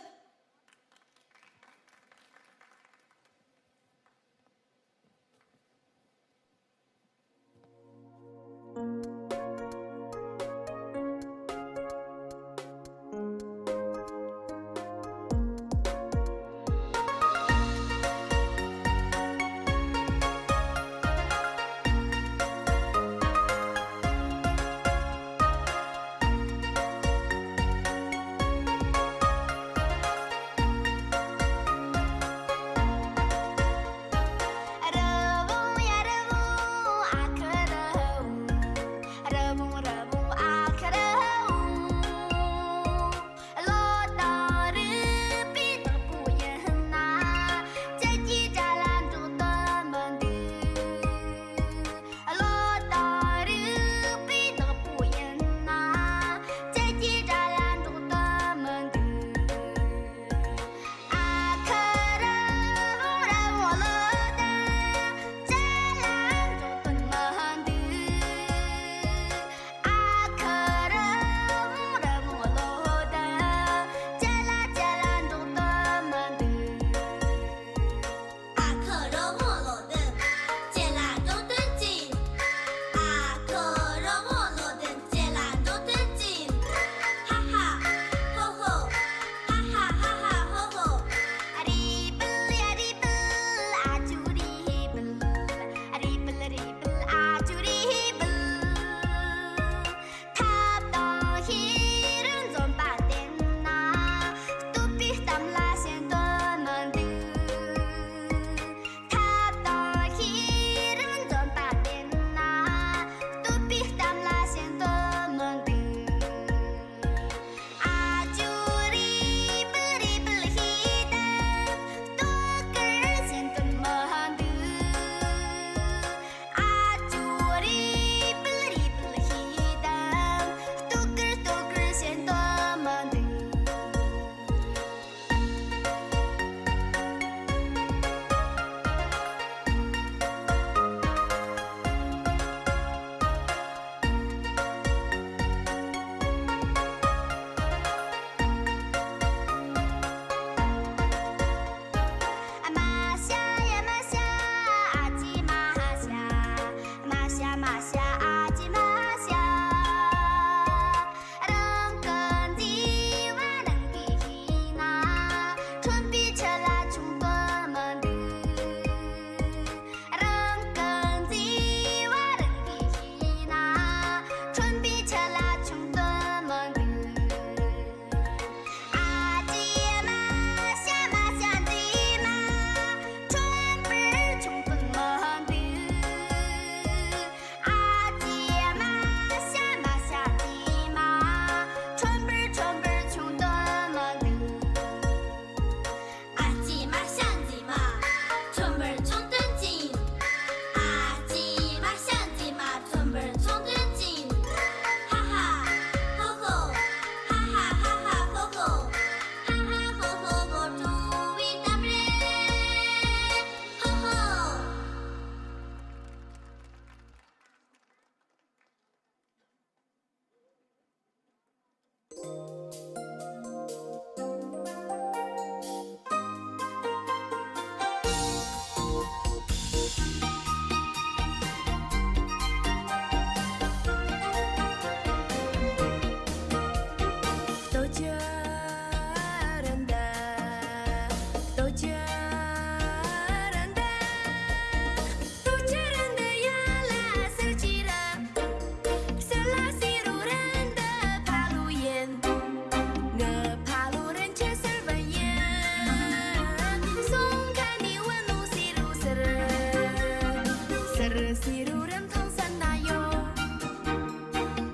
རི་སི་རུ་རི་མཐོང་སེམས་ན་ཡོད།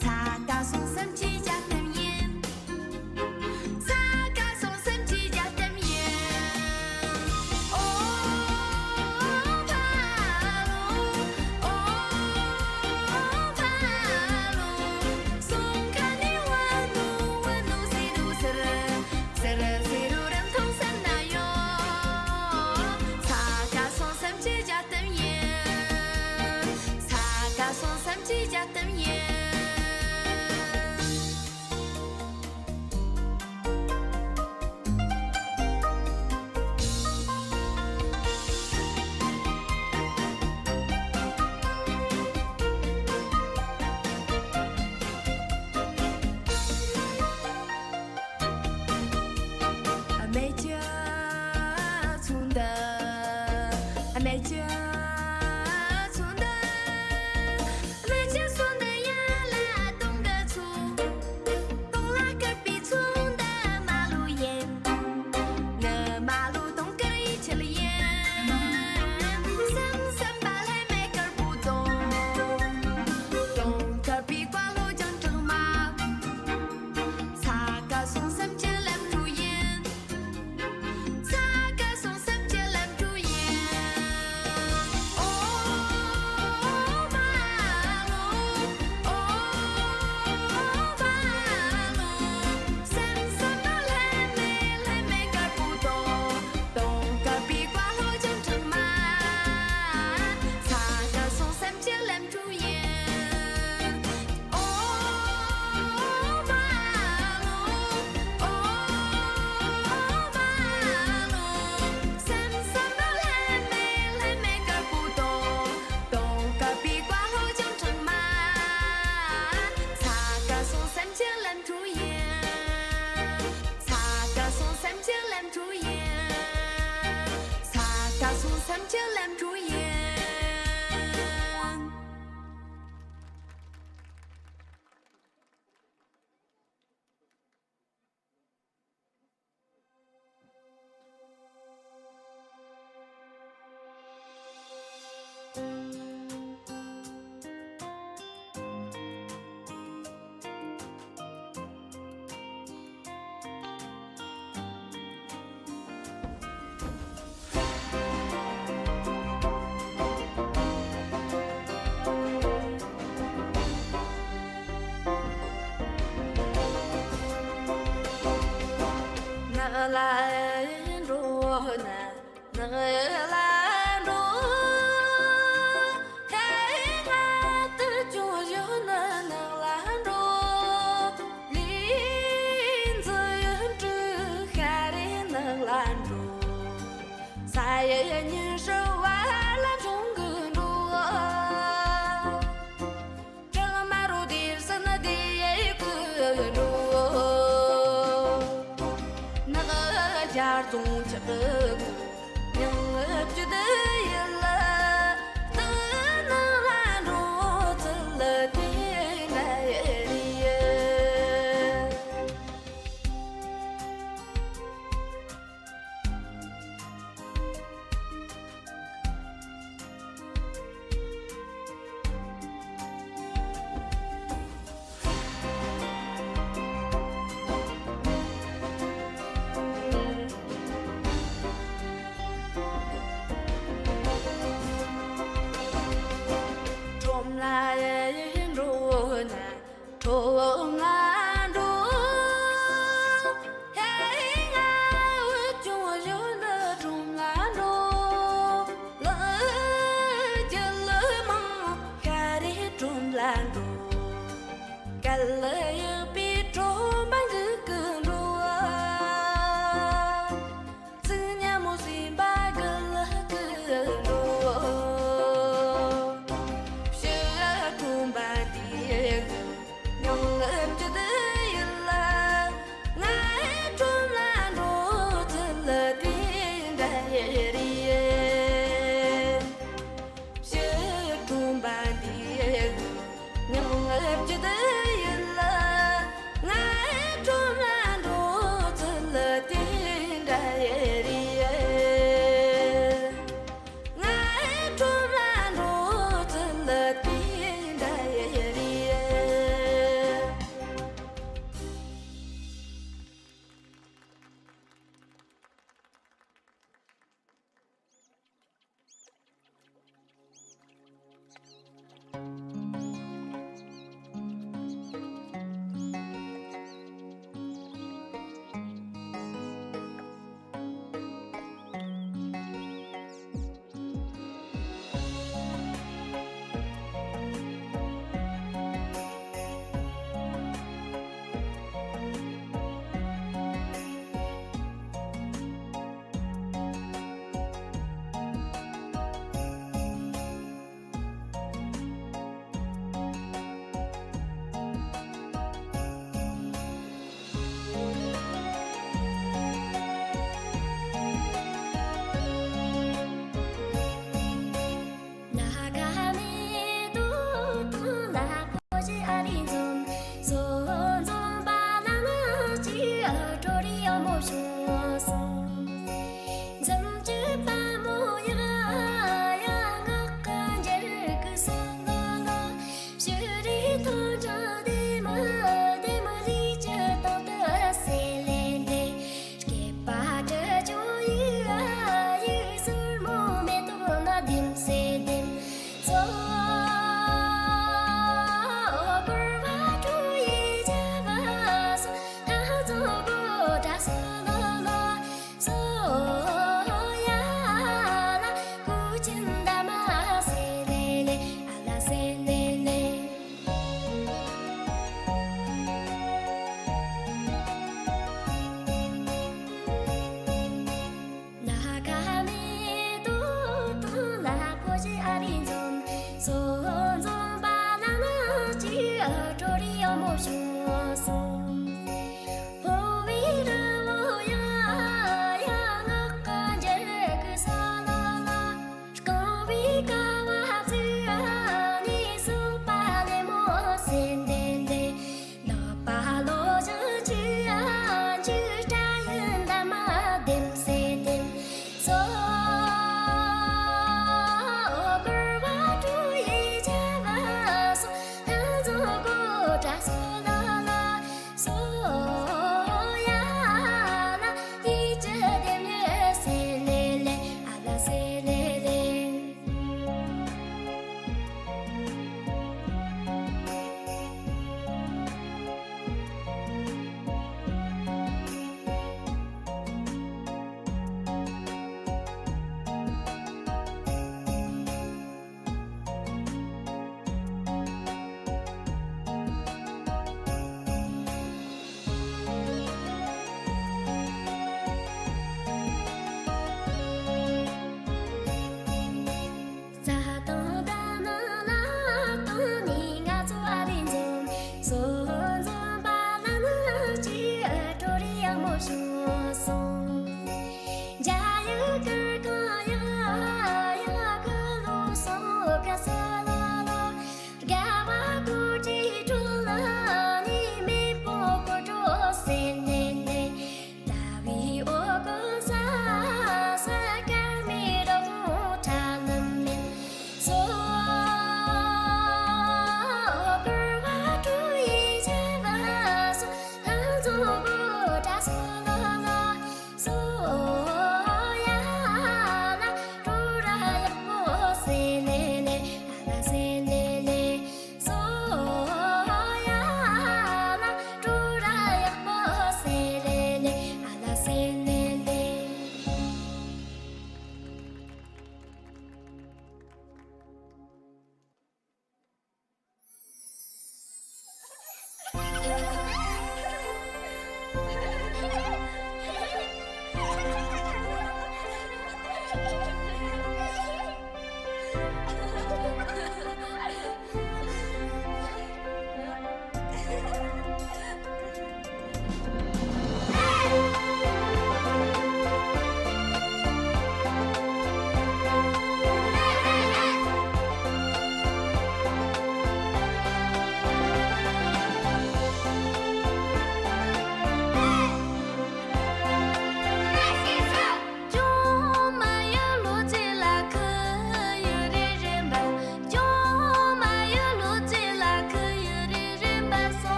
ས་ཀ་སོང་སེམས་ཀྱི་རྒྱ་གཏམ་ཡིན། ས་ཀ་སོང་སེམས་ཀྱི་རྒྱ་གཏམ་ཡིན། ཨོ་ཕ་ལོ། ཨོ་ཕ་ལོ། སོང་ཁ་ནི་བ་ནུ་བ་ནུ་སི་རུ་སི་རི། སི་རི་སི་རུ་རི་མཐོང་སེམས་ན་ཡོད། ས་ཀ་སོང་སེམས་ཀྱི་རྒྱ་གཏམ་ཡིན། ས་ཀ་སོང་སེམས་ཀྱི་རྒྱ་གཏམ་ཡིན། རྨད་བྱུང་ཚོང་འདུ། རྨད་བྱུང་ཚོང་འདུ། རྨད་བྱུང་ཚོང་འདུ་ཡན་ལག་སྟོང་གི་ཚོང་། སྟོང་ལ་བཀོད་པའི་ཚོང་འདུ་མ་ལུས་ཡིན། ནི་མ་ལུས་སྟོང་དཀར་ཡིད་ཆེས་ཡིན། སེམས་སེམས་པ་ལྷད་མེད་དཀར་པོ་སྟོང་། སྟོང་དཀར་པའི་བཀའ་སློབ་རྒྱང་གྲགས་མ། ས་ཀ་སོང་སེམས་ཀྱི་ལམ་འགྲོ་ཡིན། ས་ཀ་སོང་སེམས་ཀྱི་ལམ་འགྲོ་ཡིན། ཨོ་མ་ལོ། ཨོ་མ་ལོ། སེམས་སེམས་པ་ལྷད་མེད་ལྷད་མེད་དཀར་པོ་སྟོང་། སྟོང་དཀར་པའི་བཀའ་སློབ་རྒྱང་གྲགས་མ། ས་ཀ་སོང་སེམས་ཀྱི་ལམ་འགྲོ་ཡིན། ཨོ་མ་ལོ། ཨོ་མ་ལོ། སེམས་སེམས་པ་ལྷད་མེད་ལྷད་མེད་དཀར་པོ་སྟོང་། སྟོང་དཀར་པའི་བཀའ་སློབ་རྒྱང་གྲགས་མ། ས་ཀ་སོང་སེམས་ཀྱི་ལམ་འགྲོ་ཡིན། ས་ཀ་སོང་སེམས་ཀྱི་ལམ་འགྲོ་ཡིན། ས་ཀ་སོང་སེམས་ཀྱི་ལམ་འགྲོ་ཡིན། ནགས་ལ་འགྲོ་ན། ནགས་ལ་འགྲོ། ཧེ་ང་དུ་ཅུང་བཞོ་ན་ནགས་ལ་འགྲོ། ལི་འཛི་ཡོད་འབྲུ་ཤ་རེ་ནགས་ལ་འགྲོ། ས་ཡི་ཉི་ཧྲི་བ་ལ་ཆུང་གི་འགྲོ། བྲག་དམར་རོ་དེར་སྲིན་དེ་ཀུ་འགྲོ། ནགས་རྒྱ་རྫོང་ཆགས་ཀུ་མྱང་བཅུད་ཡིད་ལ། སྟག་ནགས་ལ་འགྲོ་ཚུལ་དེ་འདྲ་ཡི་རེད། ཁྲོམ་ལ་འགྲོ་ན། ཁྲོམ་ལ་འགྲོ། ཧེ་ང་བུ་ཆུང་བཞོན་ཁྲོམ་ལ་འགྲོ། ལག་རྒྱུ་ལུ་མང་ཤ་རེ་ཁྲོམ་ལ་འགྲོ། གལ་ཡག་པའི་ཁྲོམ་པ་འགུག་གི་འགྲོ། ཚིག་ཉ་མོ་སེམས་པ་གི་ལག་གི་འགྲོ། ཕྱི་ཁྲོམ་པ་དེ་ཡང་ལབ་ཀྱི་དེ་ཡིན་ལ། ང་ཁྲོམ་ལ་འགྲོ་ཚུལ་དེ་འདྲ་ཡི་རེད། ཕྱི་ཁྲོམ་པ་དེ་ཡང་ལབ་ཀྱི་དེ་ཡིན་ལ།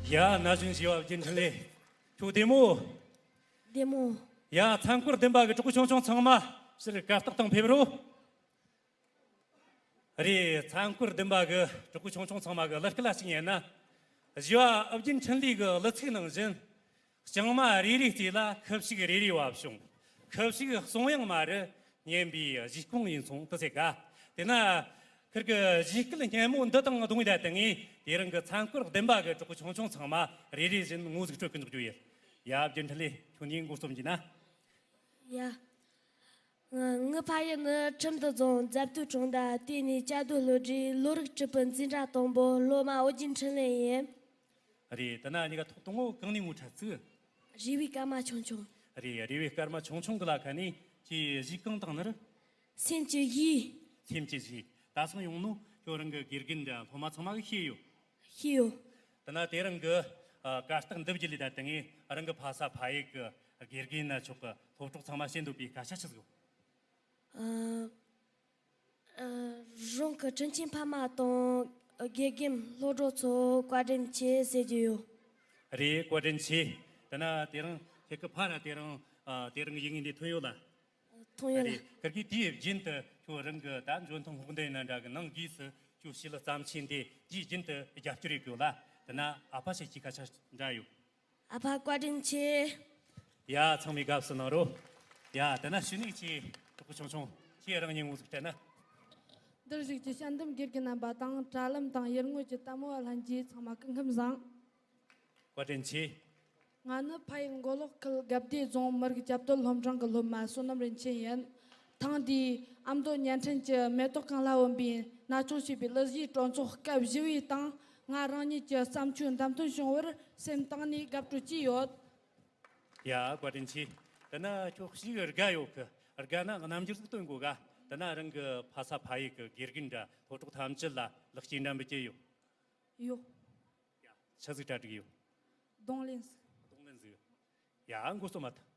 ཡ། ན་གཞོན་བཞི་བ་རྒྱུན་འཕྲིན་ལས། ཁྱོད་བདེ་མོ། བདེ་མོ། ཡ། མཚན་སྐོར་བདུན་པ་གི་གྲོགས་པོ་ཆུང་ཆུང་ཚང་མ་ཕྱིར་གར་སྟེགས་སྟེང་ཕེབས་རོགས། རེད། མཚན་སྐོར་བདུན་པ་གི་གྲོགས་པོ་ཆུང་ཆུང་ཚང་མ་གི་གླུ་སྐད་ལ་གཅིག་ཉན་ན། བཞི་བ་ཨ་བརྒྱུད་འཕྲིན་ལས་གི་གླུ་ཚིག་ནང་བཞིན། ལྕང་མ་རེ་རེའི་རྩེ་ལ་ཁུ་བྱུག་རེ་རེ་བབས་བྱུང་། ཁུ་བྱུག་གསུང་དབྱངས་མ་རུ་སྙན་པའི་གཞས་སྐོང་ཡིན་སོང་དུ་ཟེར་ག་དེ་ན། ཁིར་གི་གཞས་སྐད་སྙན་མོ་འདི་དང་བསྡོངས་ཡོད་ད་དེ་ངས་དེ་རིང་གི་མཚན་སྐོར་བདུན་པ་གི་གྲོགས་པོ་ཆུང་ཆུང་ཚང་མ་རེ་རེ་བཞིན་ངོ་ཟིག་སྤྲོད་གི་འཇུག་རྒྱུ་ཡིན། ཡ། རྒྱུན་འཕྲིན་ལས། ཁྱོད་ནས་འགོ་རྩོམ་གྱིས་ན། ཡ། ང་ཕ་ཡུལ་ནི་ཁྲིམས་འདུལ་རྫོང་རྫབ་ཏུ་གྲོང་རྡལ། དེ་ནས་བཅའ་སྡོད་སློབ་གྲྭའི་ལོ་རིགས་བགྲེས་པོའི་འཛིན་གྲྭ་དང་པོ། སློབ་མ་ཨོ་རྒྱན་འཕྲིན་ལས་ཡིན། རེད། དེ་ན་གཉིས་ཀ་ཐོག་དང་པོ་གང་ནས་ངོ་འཕྲད་ཚུལ། རེ་བའི་སྐར་མ་ཆུང་ཆུང་། རེད། རེ་བའི་སྐར་མ་ཆུང་ཆུང་གི་ལ་ཁ་ནས་ཁྱེད་གཞས་གང་བཏང་ནི་རེད། སེམས་ཀྱི་གཞས། སེམས་ཀྱི་གཞས། ད་སང་ཡོང་ནོ་ཁྱོད་རང་གི་དགེ་རྒན་འདྲ་སློབ་མ་ཚང་མ་གིས་ཤེས་ཡོད། ཤེས་ཡོད། དེ་ན་དེ་རིང་གི་ཨ་གར་སྟེགས་འདི་བརྒྱུད་ལས་ད་དེ་ངས་རང་གི་ཕ་ས་ཕ་ཡུལ་གི་དགེ་རྒན་ན་ཆོག་གི་སློབ་གྲོགས་ཚང་མ་བཤད་འདོད་པའི་སྐད་ཆ་ཆི་ཟིག་ཡོད། ཨ། ཨ། རང་གི་དྲིན་ཆེན་ཕ་མ་དང་དགེ་རྒན་སློབ་གྲོགས་ཚོ་བཀའ་དྲིན་ཆེ་ཟེར་རྒྱུ་ཡོད། རེད། བཀའ་དྲིན་ཆེ། དེ་ན་དེ་རིང་ཁྱེད་ཀྱི་ཕ་ར་དེ་རིང་ཨ་དེ་རིང་གི་ཡིག་ངོས་འདི་ཐོན་ཡོད་ལ། ཐོན་ཡོད་ལ། རེད། ཁིར་གིས་དེའི་རྒྱུན་དུ་ཁྱོད་རང་གི་ད་འཇོན་ཐང་སློབ་འདོན་ན་འདྲ་གི་ནང་སྒོས་སུ་ཁྱོད་ཕྱི་ལ་བརྩམས་ཆོས་འདི་དེའི་རྒྱུན་དུ་རྒྱབ་སྐྱོར་ཡོད་གི་ཡོད་ལ། དེ་ན་ཨ་ཕ་ཞིག་གི་སྐད་ཆ་འདྲ་ཡོད། ཨ་ཕ་བཀའ་དྲིན་ཆེ། ཡ། ཚང་མས་དགའ་བསུ་གནང་རོགས། ཡ། དེ་ན་ཞུ་ནིག་ཅིག་གྲོགས་པོ་ཆུང་ཆུང་ཁྱེད་རང་ཉིད་ངོ་ཟིག་སྤྲད་ན། འདིར་བཞུགས་ཀྱི་དཔྱད་འདེམས་དགེ་རྒན་རྣམ་པ་དང་དྲ་ལམ་དང་ཡུལ་དངོས་ཀྱི་ལྟད་མོ་བ་ལྷན་རྒྱས་ཚང་མ་སྐུ་ཁམས་བཟང་། བཀའ་དྲིན་ཆེ། ང་ནི་ཕ་ཡུལ་མགོ་ལོག་ཁུལ་དགའ་བདེ་རྫོང་མི་རིགས་བཅའ་སྡོད་སློབ་འབྲིང་གི་སློབ་མ་བསོད་ནམས་རིན་ཆེན་ཡིན། ཐེངས་འདིའི་ཨ་མདོ་བརྙན་འཕྲིན་གྱི་མེ་ཏོག་གང་ལ་འོན་པའི་ན་ཆུང་ཞེས་པའི་གླུ་གཞས་སྤྲོ་ཚོགས་སྐབས་བཞི་བའི་སྟེང་ང་རང་ཉིད་ཀྱི་བརྩམས་ཆོས་འདེམས་ཐོན་བྱུང་བར་སེམས་གཏིང་ནས་དགའ་སྤྲོ་སྐྱེས་ཡོད། ཡ། བཀའ་དྲིན་ཆེ། དེ་ན་ཁྱོད་ཞིག་དགའ་ཡོད་གི། དགའ་ན་རྣམ་འགྱུར་ཟིག་སྟོན་དགོས་ག་དེ་ན་རང་གི་ཕ་ས་ཕ་ཡུལ་གི་དགེ་རྒན་འདྲ་སློབ་གྲོགས་ཐམས་ཅད་ལ་ལེགས་སྐྱེས་འདྲ་འབུལ་གྱི་ཡོད། ཡོད། ཡ། ཆི་ཟིག་གྲ་སྒྲིག་ཡོད། གདོང་ལེན་ཟིག་གདོང་ལེན་ཟིག་ཡ། འགོ་རྩོམ་མ་ཐག་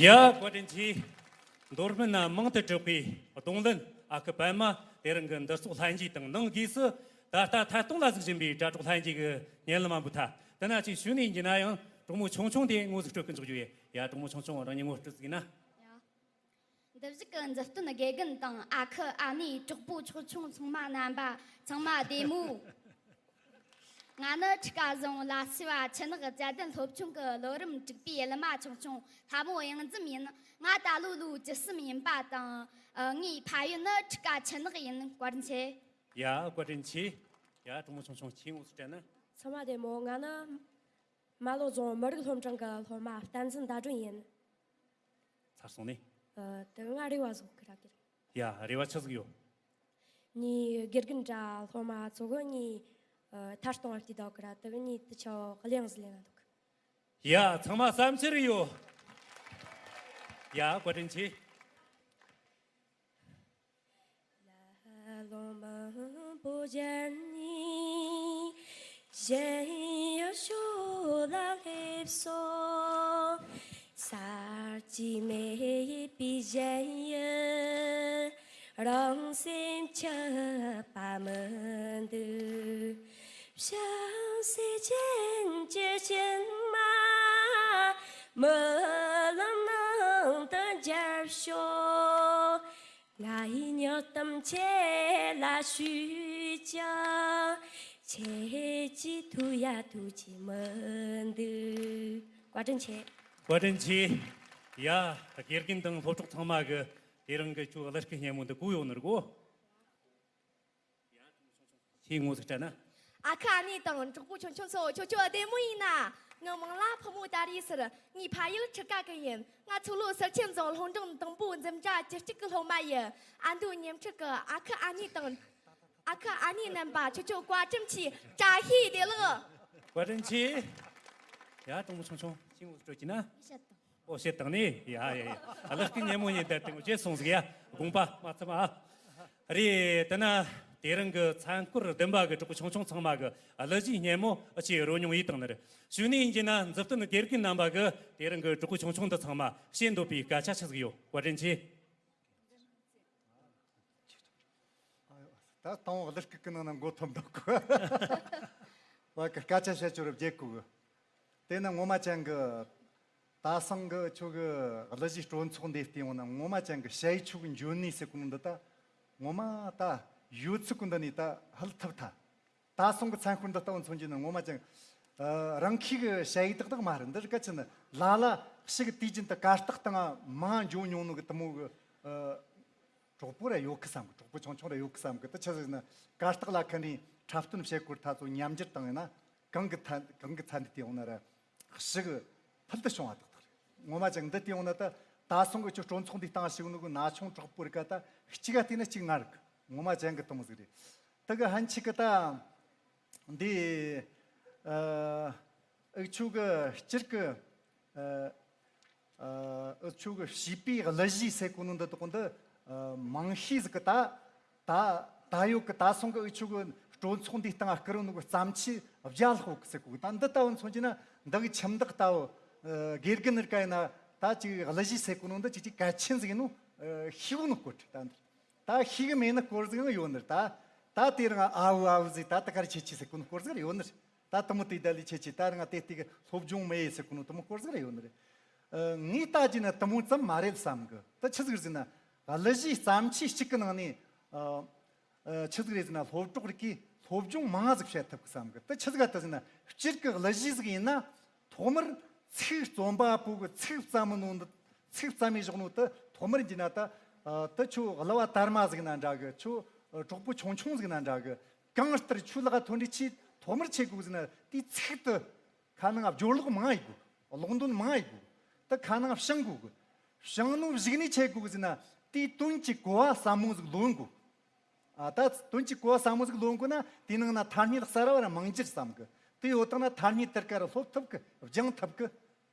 ཡ། བཀའ་དྲིན་ཆེ། མདོ་སྨད་ན་མང་དུ་གྲགས་པའི་གདོང་ལེན་ཨ་ཁུ་པད་མ་དེ་རིང་གི་འདུ་ཚོགས་ལྷན་རྒྱས་དང་ནང་སྒོས་སུ་ད་ལྟ་ཐད་གཏོང་ལ་གཟིགས་བཞིན་པའི་དྲ་གྲོགས་ལྷན་རྒྱས་ཀྱི་སྙན་ལམ་མ་འབུལ་ཐལ། དེ་ན་ཅིག་ཞུ་ནས་འགྱིན་ན་ཡང་གྲོགས་མོ་ཆུང་ཆུང་དེ་ངོ་ཟིག་སྤྲོད་ཀྱི་འཇུག་རྒྱུ་ཡིན། ཡ། གྲོགས་མོ་ཆུང་ཆུང་རང་ཉིད་ངོ་སྤྲོད་ཟིག་ན། ཡ། འདི་བཞུགས་ཀྱི་མཛུབ་སྟོན་དགེ་རྒན་དང་ཨ་ཁུ་ཨ་ནེ་གྲོགས་པོ་ཆུང་ཆུང་ཚང་མ་རྣམ་པ་ཚང་མ་བདེ་མོ། ང་ནི་ཁྲི་ཀ་རྫོང་ལ་སི་བ་ཆུ་ནག་བཅའ་སྡོད་སློབ་ཆུང་གི་ལོ་རིམ་དྲུག་པའི་གླུ་མ་ཆུང་ཆུང་ལྷ་མོ་གཡང་འཛོམས་ཡིན། ང་ད་ལོ་ལོ་བཅུ་གསུམ་ཡིན་པ་དང་། ཨ། ངའི་ཕ་ཡུལ་ནི་ཁྲི་ཀ་ཆུ་ནག་ཡིན། བཀའ་དྲིན་ཆེ། ཡ། བཀའ་དྲིན་ཆེ། ཡ། གྲོགས་མོ་ཆུང་ཆུང་ཁྱེད་ངོ་སུ་དྲན་ན། ཚང་མ་བདེ་མོ། ང་ནི་རྨ་ལྷོ་རྫོང་མི་རིགས་སློབ་འབྲིང་གི་སློབ་མ་བསྟན་འཛིན་ཟླ་སྒྲོན་ཡིན། ཚར་སོང་ནི། ཨ། དེ་ང་རེ་བ་བཟོ་གི་ར་གི། ཡ། རེ་བ་ཆི་ཟིག་ཡོད། ངའི་དགེ་རྒན་དྲ་སློབ་མ་ཚོ་གི་ངའི་ཨ་ཐར་གཏོང་བ་བལྟས་ད་གི་ར། དེ་གི་ངའི་དུ་ཆོ་གླེང་ཟི་ལེ་ན་འདུག་ཡ། ཚང་མ་བསམ་ཚུལ་ཡོད། ཡ། བཀའ་དྲིན་ཆེ། ལ་ལོང་མང་པོ་སྦྱར་ནས་གཞན་ཡང་ཤོ་ལ་སླེབས་སོ། ས་གཅིག་མེད་པའི་གཞན་ཡུལ་རང་སེམས་ཆགས་པ་མི་འདུག་བྱང་སེམས་ཅན་གྱི་སྐྱེལ་མ་རྨི་ལམ་ནང་དུ་འཇར་ཤོག་ང་ཡི་སྨྱོ་གཏམ་ཁྱེད་ལ་ཞུས་ཀྱང་། ཁྱེད་ཀྱིས་ཐུག་ཡ་ཐུག་གི་མི་འདུག་བཀའ་དྲིན་ཆེ། བཀའ་དྲིན་ཆེ། ཡ། དགེ་རྒན་དང་སློབ་གྲོགས་ཚང་མ་གི་དེ་རིང་གི་ཁྱོད་གླུ་སྐད་སྙན་མོ་འདི་གོ་ཡོད་ནི་རེད་གོ། ཁྱེད་ངོ་ཟིག་དྲན་ན། ཨ་ཁུ་ཨ་ནེ་དང་གྲོགས་པོ་ཆུང་ཆུང་ཚོ། ཁྱོད་ཚོ་བདེ་མོ་ཡིན་ན། ངའི་མིང་ལ་ཕུ་མོ་ཏཱ་རེད་ཟེར། ངའི་ཕ་ཡུལ་ཁྲི་ཀ་གི་ཡིན། ང་ཚོ་ལོ་ཟུར་ཆེན་རྫོང་ལྷོ་འབྲིང་དང་པོ་འཛིན་གྲྭ་བཅུ་གཅིག་གི་སློབ་མ་ཡིན། ཨ་མདོའི་ཉིང་ཁྲི་གི་ཨ་ཁུ་ཨ་ནེ་དང་། ཨ་ཁུ་ཨ་ནེ་རྣམ་པ། ཁྱོད་ཚོ་བཀའ་དྲིན་ཆེ། བཀྲ་ཤིས་བདེ་ལེགས། བཀའ་དྲིན་ཆེ། ཡ། གྲོགས་པོ་ཆུང་ཆུང་། ཁྱེད་ངོ་ཟིག་སྤྲོད་ཀྱི་ན། ཨོ། བཤད་བཏང་ནི། ཡ་ཡ་ཡ། གླུ་སྐད་སྙན་མོ་ཡིན་ད་དེ་ངོ་བྱས་སོང་ཟིག་ཡ། དགོངས་པ་མ་ཚོམ་ཨ། རེད། དེ་ན་དེ་རིང་གི་མཚན་སྐོར་བདུན་པ་གི་གྲོགས་པོ་ཆུང་ཆུང་ཚང་མ་གི་གླུ་གཞས་སྙན་མོ་ཨ་ཆེ་རོལ་མྱོང་ཡིན་དང་ནི་རེད། གཞུག་ནས་ཡིན་གྱི་ན་མཛུབ་སྟོན་དགེ་རྒན་རྣམ་པ་གི་དེ་རིང་གི་གྲོགས་པོ་ཆུང་ཆུང་འདི་ཚང་མ་བཤད་འདོད་པའི་སྐད་ཆ་ཆི་ཟིག་ཡོད། བཀའ་དྲིན་ཆེ། ད་དང་པོ་གླུ་སྐད་ཀྱི་ནང་ན་མགོ་འཐོམ་འདུག་གི། བ་གི་སྐད་ཆ་བཤད་ཆོག་རབ་རྒྱལ་གོ་གི། དེ་ན་ངོ་མ་ཅན་གི། ད་སང་གི་ཁྱོད་གི་གླུ་གཞས་སྤྲོ་ཚོགས་འདི་བལྟས་ཡོང་ན། ངོ་མ་ཅན་གི་ཞ་ཡི་ཁྱོད་གི་འཇོན་ནུས་ཟེར་གོ་ནོ་འདི་ད། ངོ་མ་ད་ཡོད་ཚུལ་གོ་འདི་ནས་ད་ཧལ་ཐུབ་ཐལ། ད་སང་གི་མཚན་སྐོར་འདི་ལྟ་བུ་མཚོན་གྱི་ན། ངོ་མ་ཅན་ཨ་རང་ཁྱི་གི་ཞ་ཡི་ཏག་ཏག་མ་རེད། འདི་རིགས་ག་ཅི་ན་ལ་ལ་ཞིག་དུས་རྒྱུན་དུ་གར་སྟེགས་སྟེང་མ་འཇོན་མྱོང་ནོ་གི་དུ་མོ་གི། ཨ། གྲོགས་པོ་ར་ཡོད་གི་བསམ་གི། གྲོགས་པོ་ཆུང་ཆུང་ར་ཡོད་གི་བསམ་གི། དེ་ཆི་ཟིག་ན་གར་སྟེགས་ལ་ཁ་ནས་འཁྲབ་སྟོན་བྱེད་སྐོར་ད་ཚོ་མཉམ་འཇོག་བཏང་ཡིན་ན། གང་གི་ཐ་གང་གི་ཚན་དེ་དེ་ཡོང་ན་ར་ཞིག་ཕུལ་དུ་བྱུང་བ་ཏག་ཏག་རེད། ངོ་མ་ཅན་འདི་དེ་ཡོང་ན་ད། ད་སོང་གི་ཁྱོད་སྤྲོ་ཚོགས་འདི་སྟེང་ཞིག་ནོ་གི་ན་ཆུང་གྲོགས་པོ་རིགས་ད་གཅིག་ག་བལྟས་ན་གཅིག་ང་རིག་གི། ངོ་མ་ཅན་གི་དུ་མོ་ཟིག་རེད། དེ་གི་ཧན་ཆི་གི་ད། འདི། ཨ། ཨུ་ཆུ་གི་སྤྱིར་གི། ཨ། ཨ། ཨུ་ཆུ་གི་བྱིས་པའི་གླུ་གཞས་ཟེར་གོ་ནོ་འདི་དག་འདི། ཨ། མང་ཤས་ཟིག་གི་ད། ད། ད་ཡོད་གི། ད་སོང་གི་ཨུ་ཆུ་གི་སྤྲོ་ཚོགས་འདིའི་སྟེང་བསྐུར་ནོ་གི་བརྩམས་ཆོས་བརྒྱ་ལྷག་གི་ཟེར་གོ་གི། ད་འདི་ལྟ་བུ་མཚོན་གྱི་ན། འདི་གི་ཁྱིམ་བདག་ལྟ་བུ། ཨ། དགེ་རྒན་ནི་རིགས་ཡིན་ན། ད་ཅིག་གླུ་གཞས་ཟེར་གོ་ནོ་འདི་ཅིག་ཅིག་གལ་ཆེན་ཟིག་ཡིན་ནོ། ཨ། ཤེས་གོ་ནོ་སྐོར་ད་འདི། ད་ཤེས་གི་མེད་ནི་སྐོར་ཟིག་ཡང་ཡོད་ནི་རེད། ད་ད་དེ་རིང་ཨ་བུ་ཨ་བུ་ཟིག་ད་ད་གར་ཁྱེད་ཆོས་ཟེར་གོ་ནི་སྐོར་ཟིག་ར་ཡོད་ནི་རེད། ད་དུ་མོ་དེ་ད་ལས་ཁྱེད་ཆོས་ད་རིང་དེ་དེ་གི་སློབ་སྦྱོང་མེད་ཟེར་གོ་ནི་དུ་མོ་སྐོར་ཟིག་ར་ཡོད་ནི་རེད། ཨ། ངས་ལྟ་རྒྱུ་ན་དུ་མོ་ཙམ་མ་རེད་བསམ་གི། ད་ཆི་ཟིག་རེད་ཟེར་ན། གླུ་གཞས་བརྩམས་ཆོས་གཅིག་གི་ནང་ནས། ཨ། ཨ། ཆི་ཟིག་རེད་ཟེར་ན། སློབ་གྲོགས་རིགས་ཀྱིས་སློབ་སྦྱོང་མང་ཟིག་བྱེད་ཐུབ་གི་བསམ་གི། ད་ཆི་ཟིག་ག་ད་ཟེར་ན། སྤྱིར་གི་གླུ་གཞས་ཟིག་ཡིན་ན། ཐོག་མར་ཚིག་རྩོམ་པ་པོ་གི་ཚིག་བརྩམས་ནོ་འདི། ཚིག་བརྩམས་མི་བཞག་ནོ་དེ་ཐོག་མར་འཇི་ན་ད། ཨ། དེ་ཁྱོད་གླུ་བ་དར་མ་ཟིག་ན་འདྲ་གི། ཁྱོད་གྲོགས་པོ་ཆུང་ཆུང་ཟིག་ན་འདྲ་གི། གང་ལྟར་ཁྱོད་ལག་ཐོན་འདྲི་ཆེ་ཐོག་མར་ཆེ་དགོས་ཟེར་ན། དེའི་ཚིག་དེ་ཁ་ནང་སྦྱོར་ཀློག་མང་ཡི་དགོས། ཀློག་འདོན་མང་ཡི་དགོས། དེ་ཁ་ནང་བྱང་དགོས་གི། བྱང་ནོ་གཞུག་ནས་ཆེ་དགོས་ཟེར་ན། དེའི་དོན་གྱི་གོ་བ་ཟབ་མོ་ཟིག་ལོན་དགོས། ཨ། ད་དོན་གྱི་གོ་བ་ཟབ་མོ་ཟིག་ལོན་དགོས་ན། དེའི་ནང་ན་ཐ་སྙད་གསར་བ་ར་མང་རྒྱུར་བསམ་གི། དེ་ཡོད་དང་ན་ཐ་སྙད་དེར་ཀ་ར་སློབ་ཐུབ་གི། སྦྱང་ཐུབ་གི།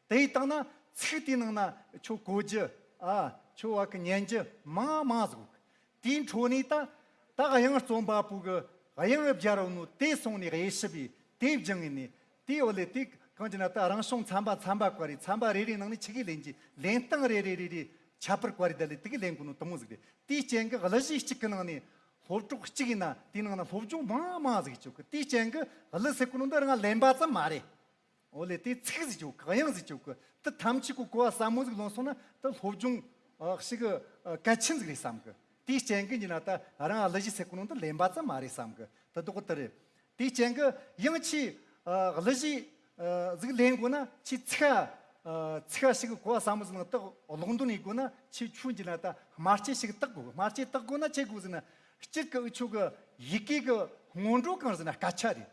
དེ་ཡི་སྟེང་ན་ཚིག་དེའི་ནང་ན་ཁྱོད་གོ་རྒྱུ། ཨ། ཁྱོད་བ་གི་ཉན་རྒྱུ་མང་མང་ཟིག་ཡོད་གི། དེའི་འཕྲོ་ནས་ད། ད་དབྱངས་རྩོམ་པ་པོ་གི་དབྱངས་སྦྱར་བ་ནོ་དེ་སོང་ནས་དབྱེ་ཞིབ་བྱས། དེ་སྦྱང་ངེས་ནས། དེ་འོ་ལས་དེ་གང་ཅི་ན་ད་རང་བྱུང་ཚན་པ་ཚན་པ་བཀར་རེ། ཚན་པ་རེ་རེའི་ནང་ནས་ཆི་གི་ལེན་གྱི། ལེན་སྟངས་རེ་རེ་རེ་རེ། ཁྱད་པར་བཀར་རེ་ད་ལས་དེ་གི་ལེན་དགོས་ནོ་དུ་མོ་ཟིག་རེད། དེའི་རྐྱེན་གི་གླུ་གཞས་གཅིག་གི་ནང་ནས། སློབ་གྲོགས་གཅིག་ཡིན་ན་དེའི་ནང་ན་སློབ་སྦྱོང་མང་མང་ཟིག་བྱེད་གི། དེའི་རྐྱེན་གི་གླུ་ཟེར་གོ་ནོ་འདི་རང་ལེན་པ་ཙམ་མ་རེད། འོ་ལས་དེ་ཚིག་ཟིག་བྱེད་གི། དབྱངས་ཟིག་བྱེད་གི། དེ་ཐམས་ཅད་གི་གོ་བ་ཟབ་མོ་ཟིག་ལོན་སོང་ན་དེ་སློབ་སྦྱོང་ཨ་ཞིག་གི་ཨ་གལ་ཆེན་ཟིག་རེད་བསམ་གི། དེའི་རྐྱེན་གི་ཡིན་ན་ད་རང་གླུ་གཞས་ཟེར་གོ་ནོ་འདི་ལེན་པ་ཙམ་མ་རེད་བསམ་གི། དེ་དག་དེ་རེད། དེའི་རྐྱེན་གི་ཡང་ཆེས་ཨ་གླུ་གཞས་ཨ་ཟིག་ལེན་དགོས་ན། ཆེས་ཚིག་ཨ་ཚིག་ཨ་ཞིག་གི་གོ་བ་ཟབ་མོ་ཟིག་ནང་དེ་ཀློག་འདོན་ཡེད་དགོས་ན། ཆེས་ཆུང་གི་ན་ད་སྨྲ་ལྕེ་ཞིག་བཏགས་དགོས། སྨྲ་ལྕེ་བཏགས་དགོས་ན་ཆི་དགོས་ཟེར་ན། སྤྱིར་གི་འུ་ཆོ་གི་ཡི་གེ་གི་སྔོན་འགྲོ་གང་ཟེར་ན་སྐད་ཆ་རེད།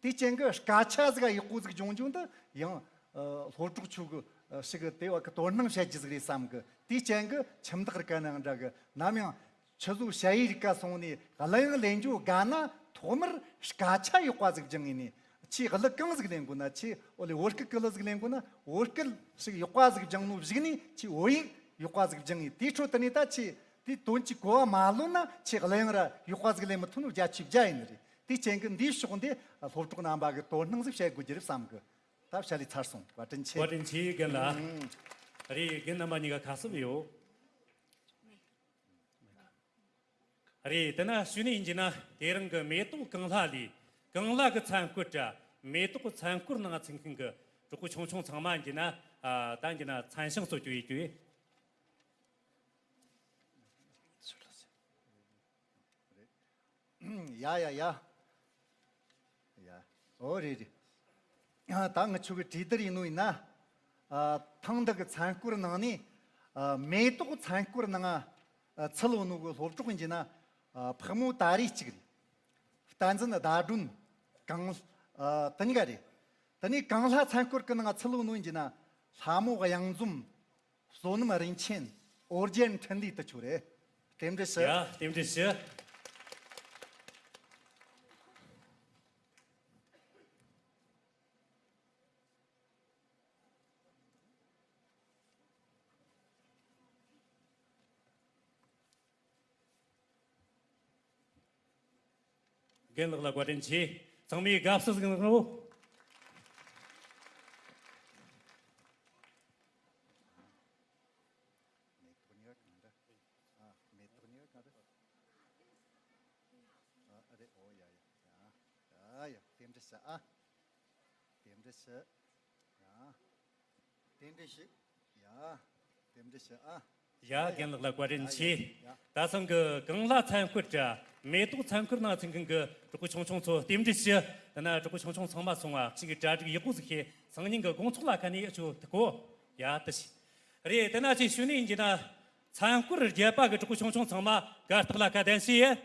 དེའི་རྐྱེན་གི་སྐད་ཆ་ཟིག་ཡག་པོ་ཟིག་སྦྱོང་རྒྱུ་འདི་ཡང་ཨ་སློབ་གྲོགས་ཆོ་གི་ཨ་ཞིག་གི་དེ་བ་གི་དོ་སྣང་བྱེད་རྒྱུ་ཟིག་རེད་བསམ་གི། དེའི་རྐྱེན་གི་ཁྱིམ་བདག་རིགས་ཀ་ནང་འདྲ་གི། ནམ་ཡང་ཆི་ཟོ་ཞ་ཡི་རིགས་ཀ་སོང་ནས་གླུ་དབྱངས་ལེན་རྒྱུ་དགའ་ན། ཐོག་མར་སྐད་ཆ་ཡག་པ་ཟིག་སྦྱང་ངེས་ནས། ཆེས་གླུ་གང་ཟིག་ལེན་དགོས་ན། ཆེས་འོ་ལས་བོད་སྐད་གི་གླུ་ཟིག་ལེན་དགོས་ན། བོད་སྐད་ཞིག་ཡག་པ་ཟིག་སྦྱང་ནོ་གཞུག་ནས་ཆེས་བོད་ཡིག་ཡག་པ་ཟིག་སྦྱང་ངེས། དེའི་འཕྲོ་དེ་ནས་ད་ཆེས་དེའི་དོན་གྱི་གོ་བ་མ་ལོན་ན་ཆེས་གླུ་དབྱངས་ར་ཡག་པ་ཟིག་ལེན་མི་ཐུབ་ནོ་བརྒྱ་ཆའི་བརྒྱ་ཡིན་ནི་རེད། དེའི་རྐྱེན་གི་འདིའི་ཕྱོགས་འདི་སློབ་གྲོགས་རྣམ་པ་གི་དོ་སྣང་ཟིག་བྱེད་དགོས་རྒྱུ་རེད་བསམ་གི། ད་བྱ་ལས་ཚར་སོང་། བཀའ་དྲིན་ཆེ། བཀའ་དྲིན་ཆེ་རྒན་ལགས། ཨང་། རེད། རྒན་རྣམ་པ་གཉིས་ཀ་ཁ་གསབ་ཡོད། རེད། དེ་ན་གཞུག་ནས་ཡིན་གྱི་ན་དེ་རིང་གི་མེ་ཏོག་གངས་ལྷ་ལས་གངས་ལྷ་གི་མཚན་སྐོར་དྲ། མེ་ཏོག་གི་མཚན་སྐོར་ནང་ཚན་མཁན་གི་གྲོགས་པོ་ཆུང་ཆུང་ཚང་མ་ཡིན་གྱི་ན། ཨ། ད་ཡིན་གྱི་ན་མཚན་བྱང་སོགས་ཀྱི་ཡོད་ཀྱི། ཡ་ཡ་ཡ། ཡ། ཨོ་རེད་རེད། ཨ། ད་ང་ཆོ་གི་གྲོས་བསྡུར་ཡིན་ནོ་ཡིན་ན། ཨ། ཐེངས་འདི་གི་མཚན་སྐོར་ནང་ནས། ཨ། མེ་ཏོག་མཚན་སྐོར་ནང་། ཨ། ཚུད་ཡོད་ནོ་གི་སློབ་གྲོགས་ཡིན་གྱི་ན། ཨ། ཕག་མོ་ད་རེས་གཅིག་རེད། བསྟན་འཛིན་ཟླ་སྒྲོན། གང་། ཨ། དེ་གཉིས་ཀ་རེད། དེ་ནས་གང་ལྷ་མཚན་སྐོར་གི་ནང་ཚུད་ཡོད་ནོ་ཡིན་གྱི་ན། ལྷ་མོ་གཡང་འཛོམས། བསོད་ནམས་རིན་ཆེན། ཨོ་རྒྱན་འཕྲིན་ལས། དེ་ཆོ་རེད། རྟེན་འབྲེལ་ཞུ། ཡ། རྟེན་འབྲེལ་ཞུ། རྒན་ལགས་ལ་བཀའ་དྲིན་ཆེ། ཚང་མས་དགའ་བསུ་ཟིག་གནང་རོགས། མེ་ཏོག་གཉིས་ཀ་གང་འདྲ། ཨ། མེ་ཏོག་གཉིས་ཀ་གང་འདྲ། ཨ། ཨ་རེ། ཨོ་ཡ་ཡ་ཡ། ཡ་ཡ། རྟེན་འབྲེལ་ཞུ། ཨ། རྟེན་འབྲེལ་ཞུ། ཡ། རྟེན་འབྲེལ་ཞུ། ཡ། རྟེན་འབྲེལ་ཞུ། ཨ། ཡ། རྒན་ལགས་ལ་བཀའ་དྲིན་ཆེ། ཡ། ད་སང་གི་གང་ལྷ་མཚན་སྐོར་དྲ་མེ་ཏོག་མཚན་སྐོར་ནང་ཚུད་མཁན་གྱི་གྲོགས་པོ་ཆུང་ཆུང་ཚོ་རྟེན་འབྲེལ་ཞུ། དེ་ན་གྲོགས་པོ་ཆུང་ཆུང་ཚང་མ་སོང་བ་གཅིག་གི་གྲ་སྒྲིག་ཡག་པོ་ཟིག་བྱས། སང་ཉིན་གྱི་དགོང་ཚོགས་ལ་ཁ་ནས་ཨ་ཆོ་ཐུག་གོ། ཡ། དེ་ཞིག་རེད། དེ་ན་ཅིག་ཞུ་ནས་ཡིན་གྱི་ན། མཚན་སྐོར་བརྒྱད་པ་གི་གྲོགས་པོ་ཆུང་ཆུང་ཚང་མ་གར་སྟེགས་ལ་ཁ་གདན་ཞུ་ཡེ།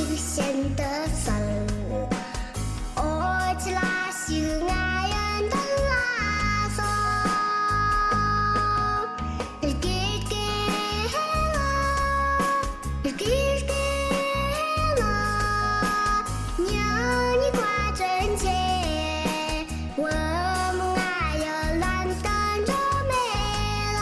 ཤིན་ཏུ་གསལ། འོ་ཅི་ལ་ཞིག་ང་ཡི་མདུན་ལ་སོང་། ཀི་ཀི་ཧེ་ལོ། ཀི་ཀི་ཧེ་ལོ། ཉ་ཉི་ཀ་ཅན་ཆེ། འོ་མ་ང་ཡི་ལན་ཏན་འགྲོ་མེད་ལ།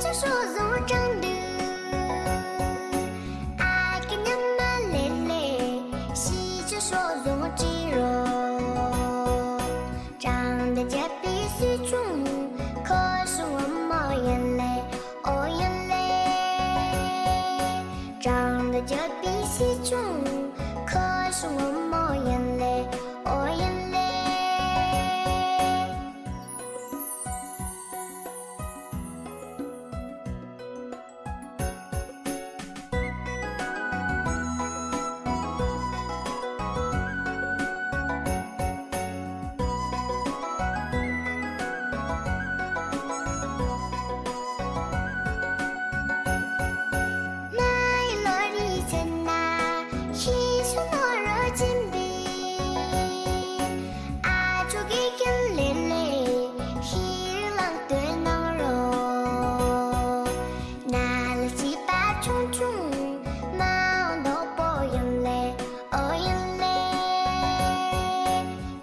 ཅི་ཧྲོ་ཟོང་ཀྲང་དུ། ཨ་ཀི་ཉམ་མ་ལེ་ལེ། ཤི་ཅི་ཧྲོ་ཟོང་ཀྲི་རོ། ཀྲང་དུ་རྒྱབ་པའི་སི་ཆུང་། ཁོ་ཧྲུང་བ་མོ་ཡིན་ལེ། ཨོ་ཡིན་ལེ། ཀྲང་དུ་རྒྱབ་པའི་སི་ཆུང་། ཁོ་ཧྲུང་བ་མོ་ཡིན་ལེ། ཨོ་ཡིན་ལེ། མ་ཡི་ལོ་རི་ཆེན་ན། ཤི་ཤུ་ནོ་རོ་ཅིན་པི། ཨ་ཅོ་གི་ཀིན་ལེ་ལེ། ཤི་རི་ལང་སྟོན་གནང་རོ། ན་ལ་ཤི་པ་ཆུང་ཆུང་། མ་འོ་འདོག་པོ་ཡིན་ལེ། ཨོ་ཡིན་ལེ།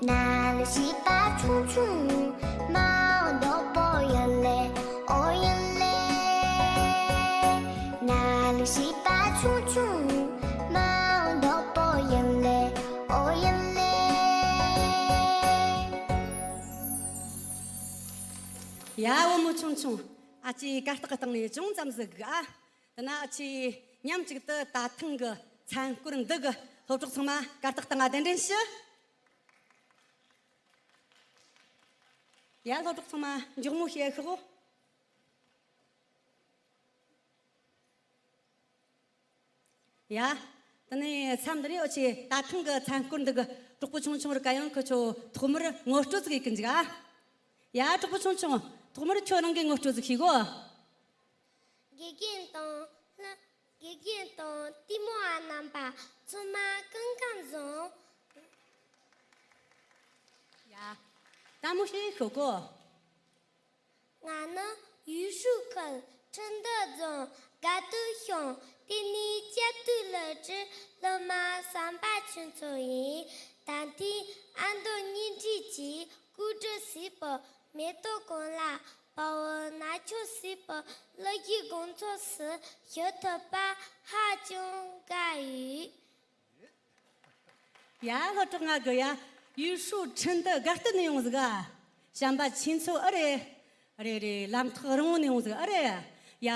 ན་ལ་ཤི་པ་ཆུང་ཆུང་། མ་འོ་འདོག་པོ་ཡིན་ལེ། ཨོ་ཡིན་ལེ། ན་ལ་ཤི་པ་ཆུང་ཆུང་། མ་འོ་འདོག་པོ་ཡིན་ལེ། ཨོ་ཡིན་ལེ། ཡ་བུ་མོ་ཆུང་ཆུང་། ཨ་ཅེ་གར་སྟེགས་སྟེང་ནས་ཅུང་ཙམ་ཟིག་གི་ཨ། དེ་ན་ཨ་ཅེ་མཉམ་གཅིག་ཏུ་ད་ཐེངས་ཀྱི་མཚན་སྐོར་འདི་གི་སློབ་གྲོགས་ཚང་མ་གར་སྟེགས་སྟེང་ང་གདན་འདྲེན་ཞུ། ཡ་སློབ་གྲོགས་ཚང་མ་མགྱོགས་མོ་བྱེད་ཤོག་ཡ། དེ་ནས་མཚམས་འདི་ནས་འོ་ཆེ་ད་ཐེངས་ཀྱི་མཚན་སྐོར་འདི་གི་གྲོགས་པོ་ཆུང་ཆུང་རི་ཀ་ཡང་ཁི་ཆོ་ཐོག་མར་ངོ་སྤྲོད་ཟིག་ཡེད་གི་འཇུག་ཨ། ཡ་གྲོགས་པོ་ཆུང་ཆུང་། ཐོག་མར་ཁྱོད་རང་གི་ངོ་སྤྲོད་ཟིག་ཤེས་གོ། དགེ་རྒན་དང་། དགེ་རྒན་དང་ལྟད་མོ་བ་རྣམ་པ་ཚང་མ་སྐུ་ཁམས་བཟང་། ཡ། ལྟད་མོ་ཞིག་ཤོད་གོ། ང་ནི་ཡུས་ཧྲུའུ་ཁུལ་ཁྲིན་ཏུ་རྫོང་དགའ་སྟོད་ཤང་ལྟེ་གནས་སྐྱབས་བཅོལ་སློབ་གྲྭའི་སློབ་མ་བསམ་པ་ཆོས་མཚོ་ཡིན། ད་ཐེངས་ཨ་མདོ་གཉིས་འཁྲིས་ཀྱིས་གོ་སྒྲིག་བྱས་པའི་མེ་ཏོག་གོང་ལ་དཔའ་བོ་མནའ་ཆུང་ཟེར་བའི་གླུ་གཞས་དགོང་ཚོགས་སུ་ཞུགས་ཐུབ་པ་ཧ་ཅང་དགའ་ཡོད། ཡ་སློབ་གྲོགས་ང་གི་ཡ། ཡུས་ཧྲུའུ་ཁྲིན་ཏུ་དགའ་སྟོད་ནས་ཡོང་ཟིག་ག་བྱམས་པ་ཆོས་མཚོ་ཨེ་རེད། རེད་རེད། ལམ་ཐག་རིང་བོ་ནས་ཡོང་ཟིག་ཨེ་རེད། ཡ།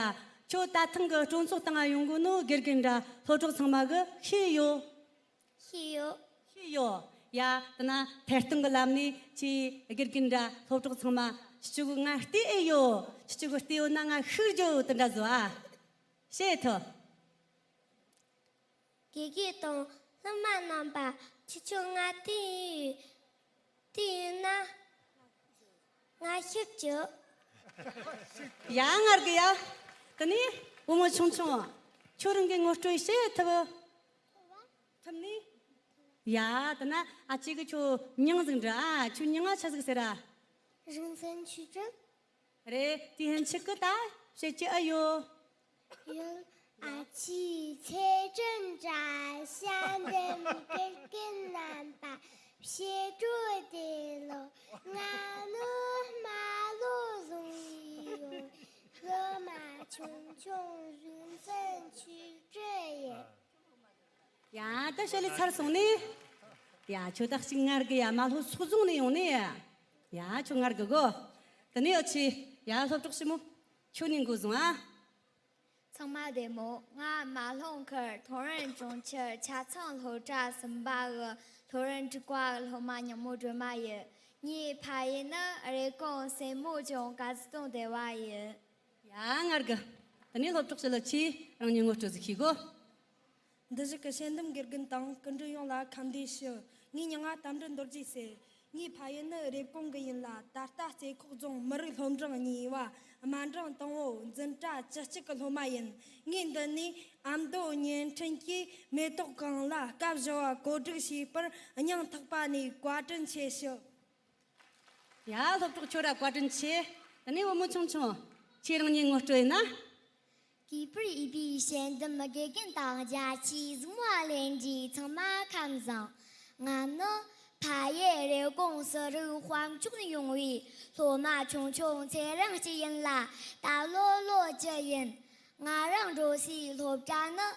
ཁྱོད་ད་ཐེངས་གི་སྤྲོ་ཚོགས་སྟེང་ང་ཡོང་གོ་ནོ་དགེ་རྒན་འདྲ་སློབ་གྲོགས་ཚང་མ་གི་ཤེས་ཡོད། ཤེས་ཡོད། ཤེས་ཡོད། ཡ། དེ་ན་ཐད་གཏོང་གི་ལམ་ནས་ཁྱེད་དགེ་རྒན་འདྲ་སློབ་གྲོགས་ཚང་མ་ཁྱེད་ཆོ་གི་ང་བལྟས་ཨེ་ཡོད། ཁྱེད་ཆོ་གི་བལྟས་ཡོད་ན་ང་ཤུགས་རྒྱོབ་དེ་འདྲ་བཟོ་ཨ། བཤད་ཐུབ། དགེ་རྒན་དང་སློབ་མ་རྣམ་པ་ཁྱེད་ཆོ་ང་བལྟས་ཡོད། བལྟས་ཡོད་ན་ང་ཤུགས་རྒྱོབ། ཡ་ངར་གི་ཡ། དེ་ནས་བུ་མོ་ཆུང་ཆུང་། ཁྱོད་རང་གི་ངོ་སྤྲོད་བཤད་ཐུབ། ཐུབ་ནི། ཡ། དེ་ན་ཨ་ཅེ་གི་ཁྱོད་མྱིང་ཟིག་འདྲི་ཨ། ཁྱོད་མྱིང་ང་ཆི་ཟིག་ཟེར་ར། རིན་ཆེན་ཆོས་སྒྲོན། རེད། དེ་ཡན་ཆི་གི་ད་བཤད་ཀྱི་ཨ་ཡོད། ཡོད། ཨ་ཅེ་ཚེ་བརྟན་དང་ཤ་འདེམས་དགེ་རྒན་རྣམ་པ་ཕྱི་དྲོ་བདེ་ལེགས། ང་ནི་རྨ་ལྷོ་རྫོང་ནས་ཡོང་། ངའི་མིང་ཆུང་ཆུང་རིན་ཆེན་ཆོས་སྒྲོན་ཡིན། ཡ་ད་བཤད་ལེ་ཚར་སོང་ནི། ཡ་ཁྱོད་ད་ཅིག་ངར་གི་ཡ། རྨ་ལྷོ་སོག་རྫོང་ནས་ཡོང་ནི། ཡ་ཁྱོད་ངར་གི་གོ། དེ་ནས་ཨ་ཅེ་ཡ་སློབ་གྲོགས་ཞི་མོ། ཁྱོད་ནས་འགོ་བཟུང་ཨ། ཚང་མ་བདེ་མོ། ང་རྨ་ལྷོ་ཁུལ་ཐོ་རེངས་གྲོང་ཁྱེར་ཆ་ཚང་སློབ་གྲྭ་གསུམ་པ་གི་ལྷོ་རོང་འབྲུག་པ་གི་སློབ་མ་ཉིན་མོ་སྒྲོལ་མ་ཡིན། ངའི་ཕ་ཡུལ་ནི་རེབ་གོང་སེན་མོ་ལྗོངས་ཀ་ཙི་ཏོང་སྡེ་བ་ཡིན། ཡ་ངར་གི། དེ་ནས་སློབ་གྲོགས་ཞི་ལི་ཁྱེད་རང་ཉིད་ངོ་སྤྲོད་ཟིག་ཤེས་གོ། འདི་བཞིན་གྱི་དཔྱད་འདེམས་དགེ་རྒན་དང་སྐུ་མགྲོན་ཡོངས་ལ་ཁམས་བདེ་ཞུ། ངའི་མྱིང་ང་དམ་འབྲི་རྡོ་རྗེ་ཟེར། ངའི་ཕ་ཡུལ་ནི་རེབ་གོང་གི་ཡིན་ལ། ད་ལྟ་རྩེ་ཁོག་རྫོང་མི་རིགས་སློབ་འབྲིང་གཉིས་པ་དམའ་འབྲིང་དང་པོ་འཛིན་གྲྭ་བཅུ་གཅིག་གི་སློབ་མ་ཡིན། ངས་འདི་ནས་ཨ་མདོ་བརྙན་འཕྲིན་གྱིས་མེ་ཏོག་གང་ལ་སྐབས་བཞི་བ་གོ་སྒྲིག་བྱས་པར་སྙིང་ཐག་པ་ནས་བཀའ་དྲིན་ཆེ་ཞུ། ཡ་སློབ་གྲོགས་ཁྱོད་ར་བཀའ་དྲིན་ཆེ། དེ་ནས་བུ་མོ་ཆུང་ཆུང་། ཁྱེད་རང་ཉིད་ངོ་སྤྲོད་ཡིན་ན། གུས་པར་འོས་པའི་དཔྱད་འདེམས་དགེ་རྒན་དང་རྒྱ་ཆེའི་གཟིགས་མོ་ལྷན་རྒྱས་ཚང་མ་ཁམས་བཟང་། ང་ནི་ཕ་ཡུལ་རེབ་གོང་སུ་རིག་དཔལ་འབྱོར་ནས་ཡོང་བའི་སློབ་མ་ཆུང་ཆུང་ཚེ་རིང་སྐྱིད་ཡིན་ལ། ད་ལོ་ལོ་ ཅི་ཡིན། ང་རང་འགྲོ་སའི་སློབ་གྲྭ་ནི་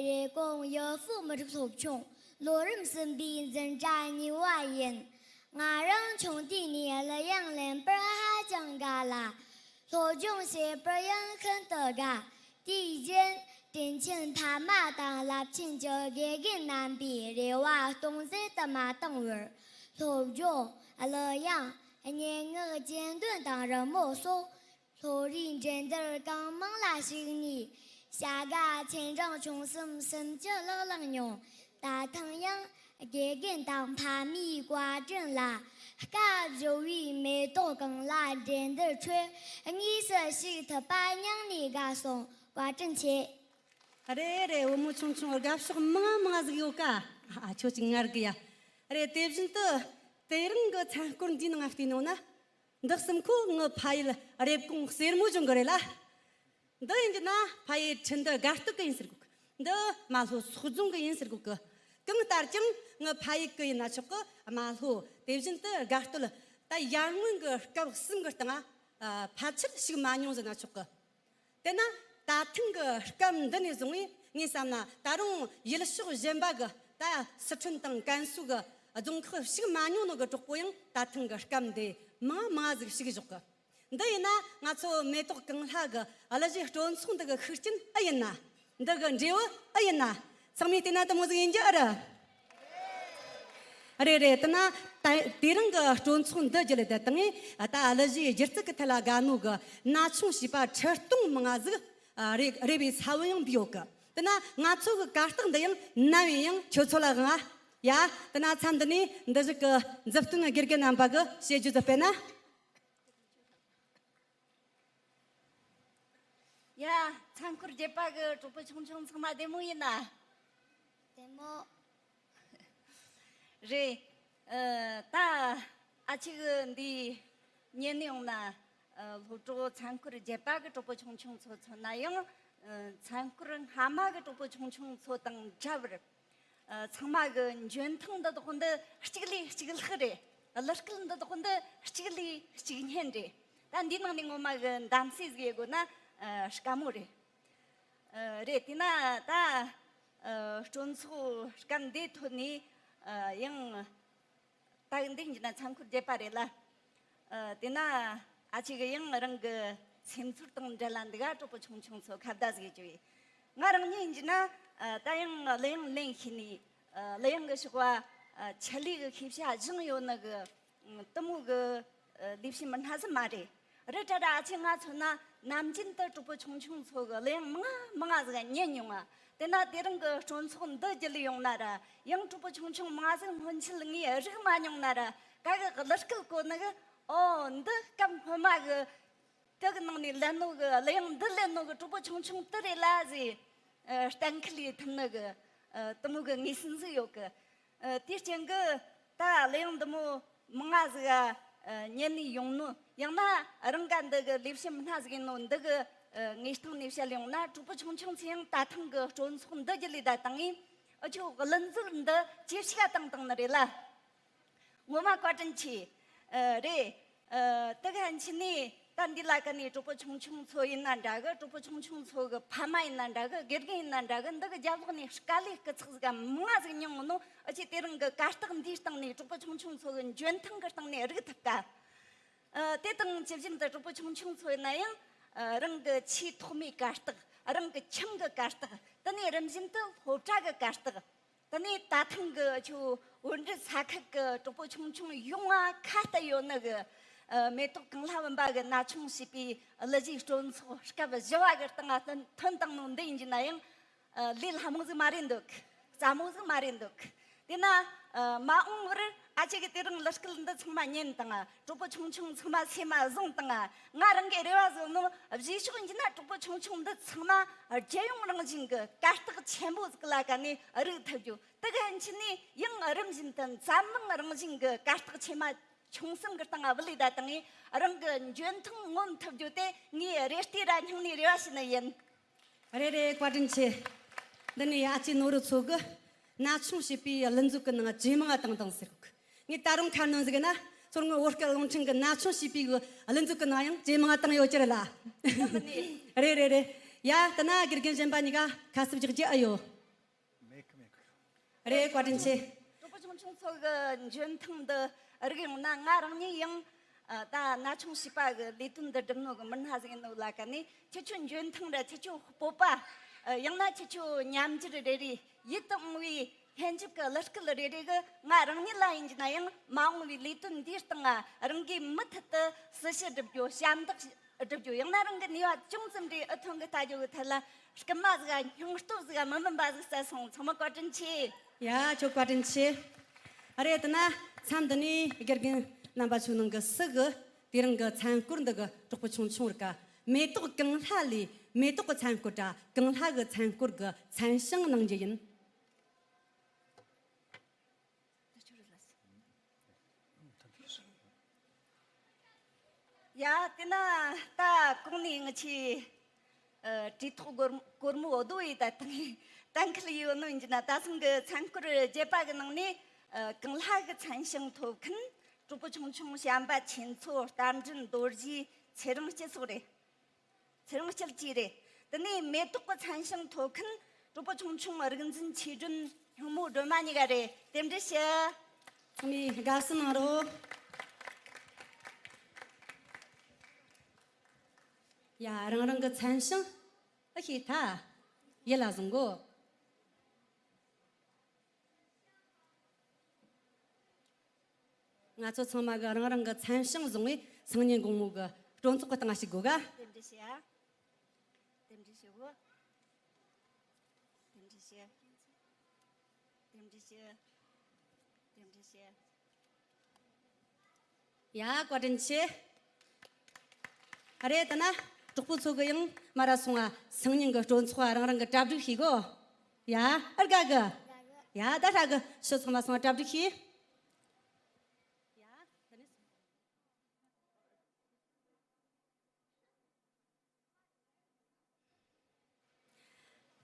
རེབ་གོང་ཡུ་ཧྥུ་མི་རིགས་སློབ་ཆུང་ལོ་རིམ་གསུམ་པའི་འཛིན་གྲྭ་གཉིས་པ་ཡིན། ང་རང་ཆུང་དུས་ནས་གླུ་དབྱངས་ལེན་པར་ཧ་ཅང་དགའ་ལ། སློབ་སྦྱོང་བྱེད་པར་ཡང་ཤིན་ཏུ་དགའ། དུས་རྒྱུན་དྲིན་ཆེན་ཕ་མ་དང་རླབས་ཆེན་གྱི་དགེ་རྒན་རྣམ་པའི་རེ་བ་སྟོང་ཟད་དུ་མ་བཏང་བར། སློབ་སྦྱོང་། གླུ་དབྱངས། སྙན་ངག་གཅེས་འདོན་དང་རི་མོ་སོགས། སློབ་རའི་འགྲན་བསྡུར་གང་མང་ལ་ཞུགས་ནས། བྱ་དགའ་ཆེ་འབྲིང་ཆུང་གསུམ་སུམ་ཅུ་ལྷག་བླངས་མྱོང་། ད་ཐེངས་ཡང་དགེ་རྒན་དང་ཕ་མའི་བཀའ་དྲིན་ལ། སྐབས་བཞི་བའི་མེ་ཏོག་གང་ལ་འགྲན་བསྡུར་ཁྲོད་དངོས་སུ་ཞུགས་ཐུབ་པ་སྙིང་ནས་དགའ་སོང་། བཀའ་དྲིན་ཆེ། རེད་རེད། བུ་མོ་ཆུང་ཆུང་དགའ་ཕྱོགས་མང་མང་ཟིག་ཡོད་ཀ་ཨ་ཁྱོད་ཅིག་ངར་གི་ཡ། རེད། དེ་བཞིན་དུ་དེ་རིང་གི་མཚན་སྐོར་འདིའི་ནང་བལྟས་ནོ་ན། འདི་གསུམ་ཁོ་ངི་ཕ་ཡུལ་རེབ་གོང་གསེར་མོ་ལྗོངས་གི་རེད་ལ། འདི་ཡིན་གྱི་ན་ཕ་ཡུལ་ཁྲིན་ཏུ་དགའ་སྟོད་གི་ཡིན་ཟེར་གོ་གི། འདི་རྨ་ལྷོ་སོག་རྫོང་གི་ཡིན་ཟེར་གོ་གི། གང་ལྟར་ཀྱང་ངི་ཕ་ཡུལ་གི་ཡིན་ན་ཆོག་གི། རྨ་ལྷོ་དེ་བཞིན་དུ་དགའ་སྟོད་ད་ཡར་སྔོན་གི་སྐབས་གསུམ་གི་སྟེང་ང་ཕལ་ཆེར་ཞུགས་མ་མྱོང་ཟེར་ན་ཆོག་གི། དེ་ན་ད་ཐེངས་གི་སྐབས་འདི་ནས་བཟུང་བས་ངས་བསམ་ན་ད་རུང་ཡུལ་ཕྱོགས་གཞན་པ་གི་ད་སི་ཁྲོན་དང་ཀན་སུའུ་གི་རྫོང་ཁག་ཞུགས་མ་མྱོང་ནོ་གི་གྲོགས་པོ་ཡང་ད་ཐེངས་གི་སྐབས་འདི་མང་མང་ཟིག་ཞུགས་བཞག་གི། འདི་ཡིན་ན་ང་ཚོ་མེ་ཏོག་གངས་ལྷ་གི་གླུ་གཞས་སྤྲོ་ཚོགས་འདི་གི་ཤུགས་རྐྱེན་ཨེ་ཡིན་ན། འདི་གི་འབྲས་བུ་ཨེ་ཡིན་ན། ཚང་མས་བལྟས་ན་དེ་མོ་ཟིག་ཡིན་རྒྱུ་ཨེ་རེད། རེད་རེད། དེ་ན་ད་དེ་རིང་གི་སྤྲོ་ཚོགས་འདི་བརྒྱུད་ལས་བསྡད་དང་ངས་ད་གླུ་གཞས་སྒྱུ་རྩལ་གི་ཐད་ལ་དགའ་ནོ་གི་ན་ཆུང་བྱིས་པ་ཁྲི་སྟོང་མང་ང་ཟིག་རེ་རེ་བའི་ས་བོན་ཡང་འབུས་ཡོད་གི། དེ་ན་ང་ཚོ་གི་གར་སྟེགས་འདི་ཡང་ནམ་ཡིན་ཡང་ཁྱོད་ཚོ་ལ་དབང་ང་། ཡ། དེ་ན་མཚམས་འདི་ནས་འདི་ཞིག་གི་མཛུབ་སྟོན་དགེ་རྒན་རྣམ་པ་གི་བཤད་རྒྱུ་ཟིག་སྤེལ་ན། ཡ། མཚན་འཁོར་བརྒྱད་པ་གི་གྲོགས་པོ་ཆུང་ཆུང་ཚང་མ་བདེ་མོ་ཡིན་ན། བདེ་མོ། རེད། ཨ། ད་ཨ་ཅེ་གི་འདི་ཉན་ནས་ཡོང་ན། ཨ། སློབ་གྲོགས་མཚན་འཁོར་བརྒྱད་པ་གི་གྲོགས་པོ་ཆུང་ཆུང་ཚོ་མཚོན་ན་ཡང་། ཨ། མཚན་འཁོར་སྔ་མ་གི་གྲོགས་པོ་ཆུང་ཆུང་ཚོ་དང་འདྲ་བར། ཨ། ཚང་མ་གི་འཇོན་ཐང་འདི་དག་འདི་གཅིག་ལས་གཅིག་ལྷག་རེད། གླུ་སྐད་འདི་དག་འདི་གཅིག་ལས་གཅིག་སྙན་རེད། ད་འདིའི་ནང་ནས་ངོ་མ་གི་གདམ་གསེས་ཟིག་ཡེ་དགོས་ན། ཨ། དཀའ་མོ་རེད། ཨ། རེད། དེས་ན་ད། ཨ། སྤྲོ་ཚོགས་སྐབས་འདིའི་ཐོག་ནས། ཨ། ཡང་། ད་འདི་ཡིན་ན་མཚན་འཁོར་བརྒྱད་པ་རེད་ལ། ཨ། དེ་ན་ཨ་ཅེ་གི་ཡང་རང་གི་སེམས་ཚོར་དང་འབྲེལ་ལ་འདི་ག་གྲོགས་པོ་ཆུང་ཆུང་ཚོ་ཁ་བརྡ་ཟིག་བྱོས། ང་རང་ཉིད་ཡིན་ན། ཨ། ད་ཡང་གླུ་དབྱངས་ལེན་ཤེས་ནི། ཨ། གླུ་དབྱངས་གི་ཕྱོགས་པ། ཨ། ཆེད་ལས་གི་ཤེས་བྱ་སྦྱངས་ཡོད་ནི་གི། ཨ། དེ་མོ་གི། ཨ། ལས་བྱེད་མི་སྣ་ཟིག་མ་རེད། རེད་དྲ་ར། ཨ་ཅེ་ང་མཚོན་ན་ནམ་རྒྱུན་དུ་གྲོགས་པོ་ཆུང་ཆུང་ཚོ་གི་གླུ་དབྱངས་མང་ང་མང་ང་ཟིག་ཉན་མྱོང་ང་། དེ་ན་དེ་རིང་གི་སྤྲོ་ཚོགས་འདི་བརྒྱུད་ལས་ཡོང་ན་ར། ཡང་གྲོགས་པོ་ཆུང་ཆུང་མང་ང་ཟིག་སྔོན་ཆད་ངས་རིག་མ་མྱོང་ན་ར། ག་གི་གླུ་སྐད་གོ་ནི་གི། ཨོ། འདི་སྐབས་སྔོན་མ་གི་དེ་གི་ནང་ནས་ལེན་ནོ་གི། གླུ་དབྱངས་འདི་ལེན་ནོ་གི་གྲོགས་པོ་ཆུང་ཆུང་དེ་རེད་ལ་ཟེ། ཨ། གཏན་འཁེལ་ཡེ་ཐུབ་ནི་གི། ཨ། དེ་མོ་གི་ངེས་ཤེས་ཟིག་ཡོད་གི། ཨ། དེའི་རྐྱེན་གི་ད་གླུ་དབྱངས་འདི་མོ་མང་ང་ཟིག་ག་ཨ། ཉན་ནས་ཡོང་ནོ། ཡང་ན་རང་ག་འདི་གི་ལས་བྱེད་མི་སྣ་ཟིག་ཡིན་ནོ། འདི་གི། ཨ། ངེས་སྟངས་ནས་བཤད་ཡོང་ན་གྲོགས་པོ་ཆུང་ཆུང་ཚོས་ཡང་ད་ཐེངས་གི་སྤྲོ་ཚོགས་འདི་བརྒྱུད་ལས་ད་བཏང་ངས་ཨ་ཆོ་གླུ་མཛོད་འདི་ཇེ་ཕྱུག་ག་བཏང་བཏང་ནི་རེད་ལ། ངོ་མ་བཀའ་དྲིན་ཆེ། ཨ། རེད། ཨ། དེ་ག་ཕྱིན་ནས་ད་འདི་ལ་ཀ་ནས་གྲོགས་པོ་ཆུང་ཆུང་ཚོ་ཡིན་ན་འདྲ་གི། གྲོགས་པོ་ཆུང་ཆུང་ཚོ་གི་ཕ་མ་ཡིན་ན་འདྲ་གི། དགེ་རྒན་ཡིན་ན་འདྲ་གི། འདི་གི་རྒྱབ་ལོགས་ནས་དཀའ་ལས་སྐུ་ཚེགས་ཟིག་ག་མང་ང་ཟིག་མྱོང་ནོ། ཨ་ཅེ་དེ་རིང་གི་གར་སྟེགས་འདིའི་སྟེང་ནས་གྲོགས་པོ་ཆུང་ཆུང་ཚོ་གི་འཇོན་ཐང་གི་སྟེང་ནས་རིག་ཐུབ་ཀ། ཨ། དེ་དང་ཇི་བཞིན་དུ་གྲོགས་པོ་ཆུང་ཆུང་ཚོ་ཡིན་ན་ཡང་། ཨ། རང་གི་ཆེས་ཐོག་མའི་གར་སྟེགས། རང་གི་ཁྱིམ་གི་གར་སྟེགས། དེ་ནས་རིམ་བཞིན་དུ་སློབ་གྲྭ་གི་གར་སྟེགས། དེ་ནས་ད་ཐེངས་གི་ཆུ་བོད་འབྲེལ་ས་ཁུལ་གི་གྲོགས་པོ་ཆུང་ཆུང་ཡོངས་ང་ཁ་གཏད་ཡོད་ནི་གི། ཨ། མེ་ཏོག་གངས་ལྷ་བུམ་པ་གི་ན་ཆུང་བྱིས་པའི་གླུ་གཞས་སྤྲོ་ཚོགས་སྐབས་བཞི་བ་གི་སྟེང་ང་ཐོན་བཏང་ནོ་འདི་ཡིན་གྱི་ན་ཡང་། ཨ། ལས་སླ་མོ་ཟིག་མ་རེད་འདུག། སླ་མོ་ཟིག་མ་རེད་འདུག། དེ་ན། ཨ། མ་འོངས་བར་ཨ་ཅེ་གི་དེ་རིང་གླུ་སྐད་འདི་ཚང་མ་ཉན་དང་། གྲོགས་པོ་ཆུང་ཆུང་ཚང་མ་སེམས་མ་བཟུང་དང་། ང་རང་གི་རེ་བ་བཟོ་ནོ། གཞས་ཕྱོགས་ཡིན་གྱི་ན་གྲོགས་པོ་ཆུང་ཆུང་འདི་ཚང་མ་རྒྱལ་ཡོངས་རང་བཞིན་གི་གར་སྟེགས་ཆེན་པོ་ཟིག་ལ་ཀ་ནས་རིག་ཐུབ་རྒྱུ། དེ་ག་ཕྱིན་ནས་ཡང་རིམ་བཞིན་དུ་འཛམ་གླིང་རང་བཞིན་གི་གར་སྟེགས་ཆེ་མ་ཆུང་གསུམ་གི་སྟེང་ང་བུད་ལས་ད་བཏང་ངས་རང་གི་འཇོན་ཐང་མངོན་ཐུབ་རྒྱུ་དེ་ངས་རེ་ལྟོས་ར་སྙིང་ནས་རེ་བ་ཞུ་ནི་ཡིན། རེད་རེད། བཀའ་དྲིན་ཆེ། འདི་ནས་ཨ་ཅེ་ནོར་བུ་མཚོ་གི་ན་ཆུང་བྱིས་པའི་གླུ་མཛོད་ཀྱི་ནང་ཇེ་མང་ང་བཏང་བཏང་ཟེར་གི། ངས་ད་རུང་ཁ་སྣོན་ཟིག་ན། དོན་དངོས་བོད་སྐད་རླུང་འཕྲིན་གྱི་ན་ཆུང་བྱིས་པའི་གི་གླུ་མཛོད་ཀྱི་ནང་ཡང་ཇེ་མང་བཏང་ཡོད་ཀྱི་རེད་ལ། རེད་རེད་རེད། ཡ་དེ་ན་དགེ་རྒན་གཞན་པ་གཉིས་ཀ་ཁ་གསབ་རྒྱག་རྒྱུ་ཨེ་ཡོད། མེད་གི་མེད་གི། རེད། བཀའ་དྲིན་ཆེ། གྲོགས་པོ་ཆུང་ཆུང་ཚོ་གི་འཇོན་ཐང་འདི་རིག་ཡོང་ན། ང་རང་ཉིད་ཡང་ཨ་ད་ན་ཆུང་བྱིས་པ་གི་ལས་དོན་འདི་སྒྲུབ་ནོ་གི་མི་སྣ་ཟིག་ཡིན་ནོ་ལ་ཀ་ནས། ཁྱེད་ཆོའི་འཇོན་ཐང་ར་ཁྱེད་ཆོའི་སྤོབས་པ། ཨ་ཡང་ན་ཁྱེད་ཆོའི་ཉམས་འགྱུར་རེ་རེ། ཡིད་དུ་འོང་བའི་ལྷན་ཅིག་གི་གླུ་སྐད་རེ་རེ་གིས་ང་རང་ཉིད་ལ་ཡིན་གྱི་ན་ཡང་མ་འོངས་པའི་ལས་དོན་འདིའི་སྟེང་ང་རང་གིས་མུ་མཐུད་དུ་སྲི་ཞུ་བསྒྲུབ་རྒྱུ། ཞབས་འདེགས་བསྒྲུབ་རྒྱུ། ཡང་ན་རང་གི་ནུས་པ་ཅུང་ཙམ་རེ་འུ་ཐོན་གི་ལྟ་རྒྱུ་གི་ཐད་ལ་སྐུལ་མ་ཟིག་ག་སྙིང་སྟོབས་ཟིག་ག་མི་དམན་པ་ཟིག་བསྩལ་སོང་། ཚང་མ་བཀའ་དྲིན་ཆེ། ཡ་ཁྱོད་བཀའ་དྲིན་ཆེ། ཨ་རེད། དེ་ན་མཚམས་འདི་ནས་དགེ་རྒན་རྣམ་པ་ཚོའི་ནང་གི་སུ་གི་དེ་རིང་གི་མཚན་སྐོར་འདི་གི་གྲོགས་པོ་ཆུང་ཆུང་རིག་ག་མེ་ཏོག་གངས་ལྷ་ལས་མེ་ཏོག་གི་མཚན་སྐོར་དྲ་གངས་ལྷ་གི་མཚན་སྐོར་གི་མཚན་བྱང་གནང་རྒྱུ་ཡིན། ཡ་དེ་ན་ད་གོང་ནས་ངི་ཆོའི་ཨ་གྲོས་ཐོག་སྒོར་སྒོར་མོ་བོ་དོ་ཡི་ད་ཐང་གཏན་འཁེལ་ཡོད་ནོ་ཡིན་གྱི་ན། ད་སང་གི་མཚན་སྐོར་བརྒྱད་པ་གི་ནང་ནས་ཨ་གངས་ལྷ་གི་མཚན་བྱང་ཐོབ་མཁན་གྲོགས་པོ་ཆུང་ཆུང་བྱམས་པ་ཆོས་མཚོ། རྟ་མགྲིན་རྡོ་རྗེ། ཚེ་རིང་སྐྱིད་སོགས་རེད། ཚེ་རིང་སྐྱིད་བཅས་རེད། དེ་ནས་མེ་ཏོག་གི་མཚན་བྱང་ཐོབ་མཁན་གྲོགས་པོ་ཆུང་ཆུང་རིག་འཛིན་ཆོས་སྒྲོན། སྙིང་མོ་སྒྲོལ་མ་གཉིས་ཀ་རེད། རྟེན་འབྲེལ་ཞུ། ཚང་མས་དགའ་བསུ་གནང་རོགས། ཡ་རང་རང་གི་མཚན་བྱང་ཨེ་ཤེས་ཐལ། ཡིད་ལ་བཟུང་གོ། ང་ཚོ་ཚང་མ་གི་རང་རང་གི་མཚན་བྱང་བཟུང་བའི་སང་ཉིན་དགོང་མོ་གི་སྤྲོ་ཚོགས་ཀྱི་སྟེང་ཞུགས་དགོས་ག། རྟེན་འབྲེལ་ཞུ་ཡ། རྟེན་འབྲེལ་ཞུ་གོ། རྟེན་འབྲེལ་ཞུ། རྟེན་འབྲེལ་ཞུ། རྟེན་འབྲེལ་ཞུ། ཡ་བཀའ་དྲིན་ཆེ། ཨ་རེད། ད་ན་གྲོགས་པོ་ཚོ་གི་ཡང་མ་ར་སོང་ང་སང་ཉིན་གི་སྤྲོ་ཚོགས་རང་རང་གི་གྲ་སྒྲིག་ཞུས་གོ། ཡ་ཨར་དགའ་གི། ཡ་ད་ཧྲ་གི། ཤོ་ཚང་མ་སོང་ང་གྲ་སྒྲིག་ཞུས། ཡ་ད་ནི།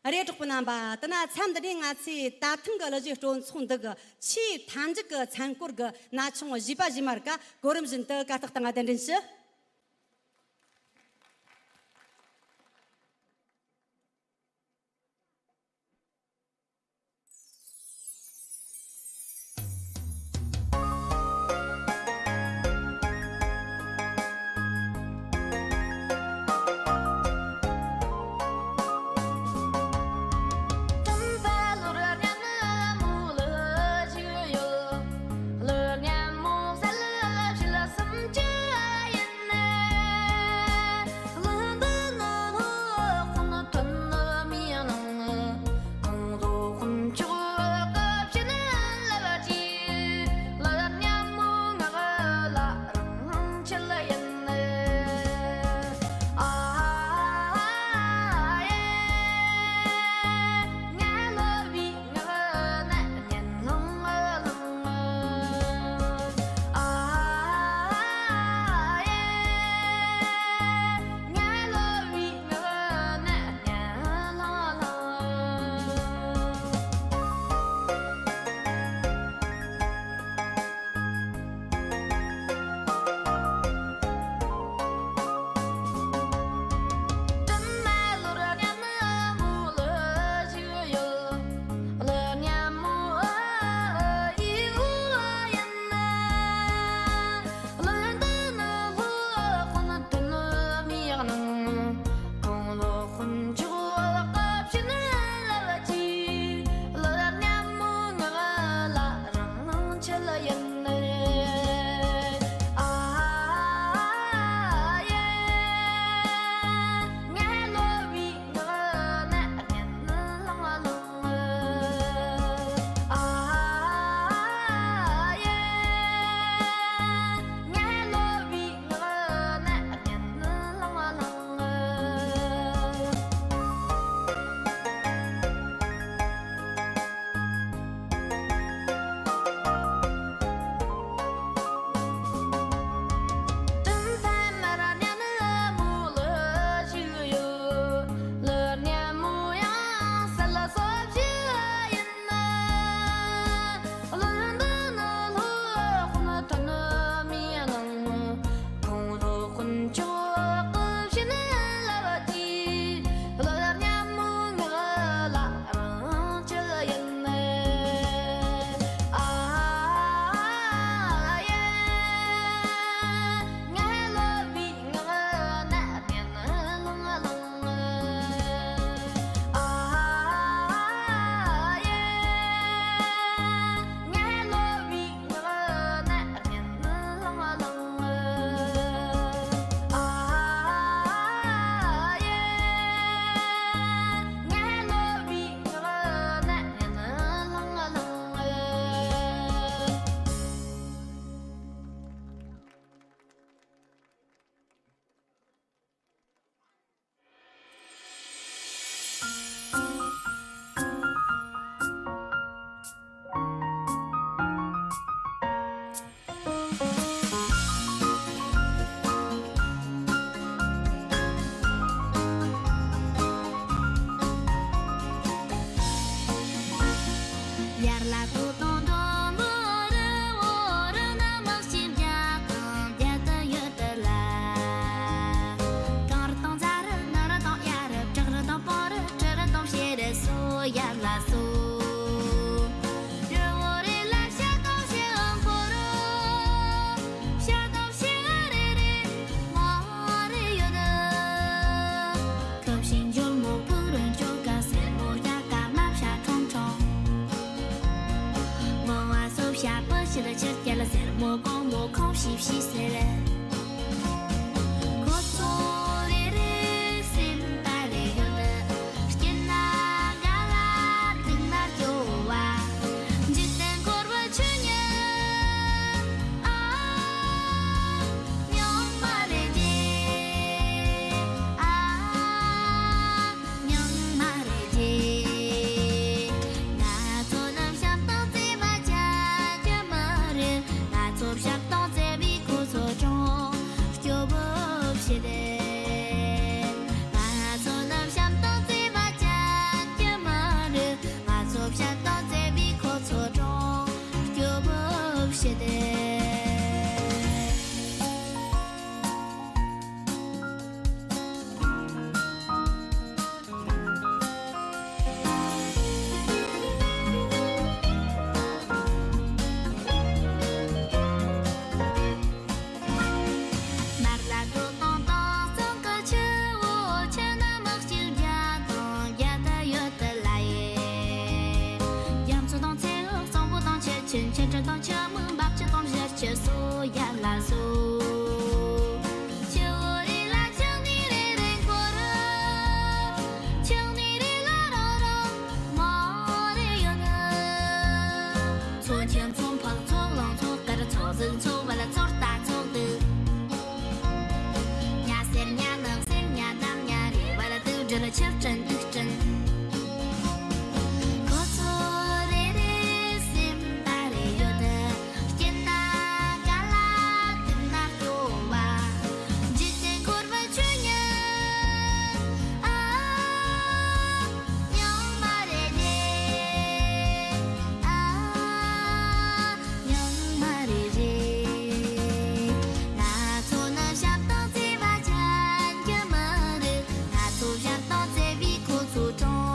ཨ་རེད། གྲོགས་པོ་རྣམ་པ། དེ་ན་མཚམས་འདི་ནས་ང་ཚོས་ད་ཐེངས་ཀྱི་གླུ་གཞས་སྤྲོ་ཚོགས་འདི་གི་ཆེས་མཐའ་མཇུག་གི་མཚན་སྐོར་གྱི་ན་ཆུང་བཞི་པ་བཞི་མ་རིག་ག་གོ་རིམ་བཞིན་དུ་གར་སྟེགས་སྟེང་ང་གདན་འདྲེན་ཞུ། རྒྱལ་པོ་ཞིག་ལ་ཆེར་རྒྱལ་ལ་ཟེར། མོ་གང་མོ་ཁོང་ཤིག་ཤིག་ཟེར། ཁོ་ཚོ་རེ་རེ་སེམས་པ་རེ་ཡོད། སྐྱིད་ན་དགའ་ལ་སྡུག་ན་སྐྱོ་བ། འཇིག་རྟེན་འཁོར་བའི་ཆོས་ཉིད་ཨ། མྱོང་མ་རེད་ཅེ། ཨ། མྱོང་མ་རེད་ཅེ། ང་ཚོ་ནམ་ཞག་དང་བརྩེ་བ་ཅན་གྱི་མི་རེད། ང་ཚོ་ཞག་དང་བརྩེ་བའི་ཁོ་ཚོ་གྲོང་སྐྱོ་བོ་བྱེད་དེ། ང་ཚོ་ནམ་ཞག་དང་བརྩེ་བ་ཅན་གྱི་མི་རེད། ང་ཚོ་ཞག་དང་བརྩེ་བའི་ཁོ་ཚོ་གྲོང་སྐྱོ་བོ་བྱེད་དེ། མར་ལ་དོ་དང་དང་ཚང་གི་ཆུ་བོ་ཆུ་ན་མི་གཅིག་རྒྱ་དང་རྒྱ་ད་ཡོད་དུ་ལ་ཡེ། རྒྱ་མཚོ་དང་ཚེ་འུ་གཙང་པོ་དང་ཆུ་ཆེན་ཆུ་བྲག་དང་ཆུ་མིག་འབབ་ཆུ་དང་བཞུར་ཆུ་སོ་ཡ་ལ་སོ། ཆུ་བོ་རེ་ལ་ཆུ་ནི་རེ་རེ་འཁོར། ཆུ་ནི་རེ་ལ་རང་རང་མ་རེ་ཡོད། མཚོ་ཆེན་མཚོ་འཕགས་མཚོ་གླང་མཚོ་དཀར་མཚོ་གཟིག་མཚོ་བལ་མཚོ་རྟ་མཚོ་དུག་ཉ་སེར་ཉ་ནག་སེར་ཉ་དམ་ཉ་རེ་བལ་དུག་སྦྲུལ་ཆུ་སྤྲིན་དུག་སྤྲིན། ཁོ་ཚོ་རེ་རེ་སེམས་པ་རེ་ཡོད། སྐྱིད་ན་དགའ་ལ་སྡུག་ན་སྐྱོ་བ། འཇིག་རྟེན་འཁོར་བའི་ཆོས་ཉིད་ཨ། མྱོང་མ་རེད་ལེ། ཨ། མྱོང་མ་རེད་ལེ། ང་ཚོ་ནི་ཞབས་དང་བརྩེ་བ་ཅན་གྱི་མི་རེད། ང་ཚོ་ཞབས་དང་བརྩེ་བའི་ཁོ་ཚོ་གྲོང་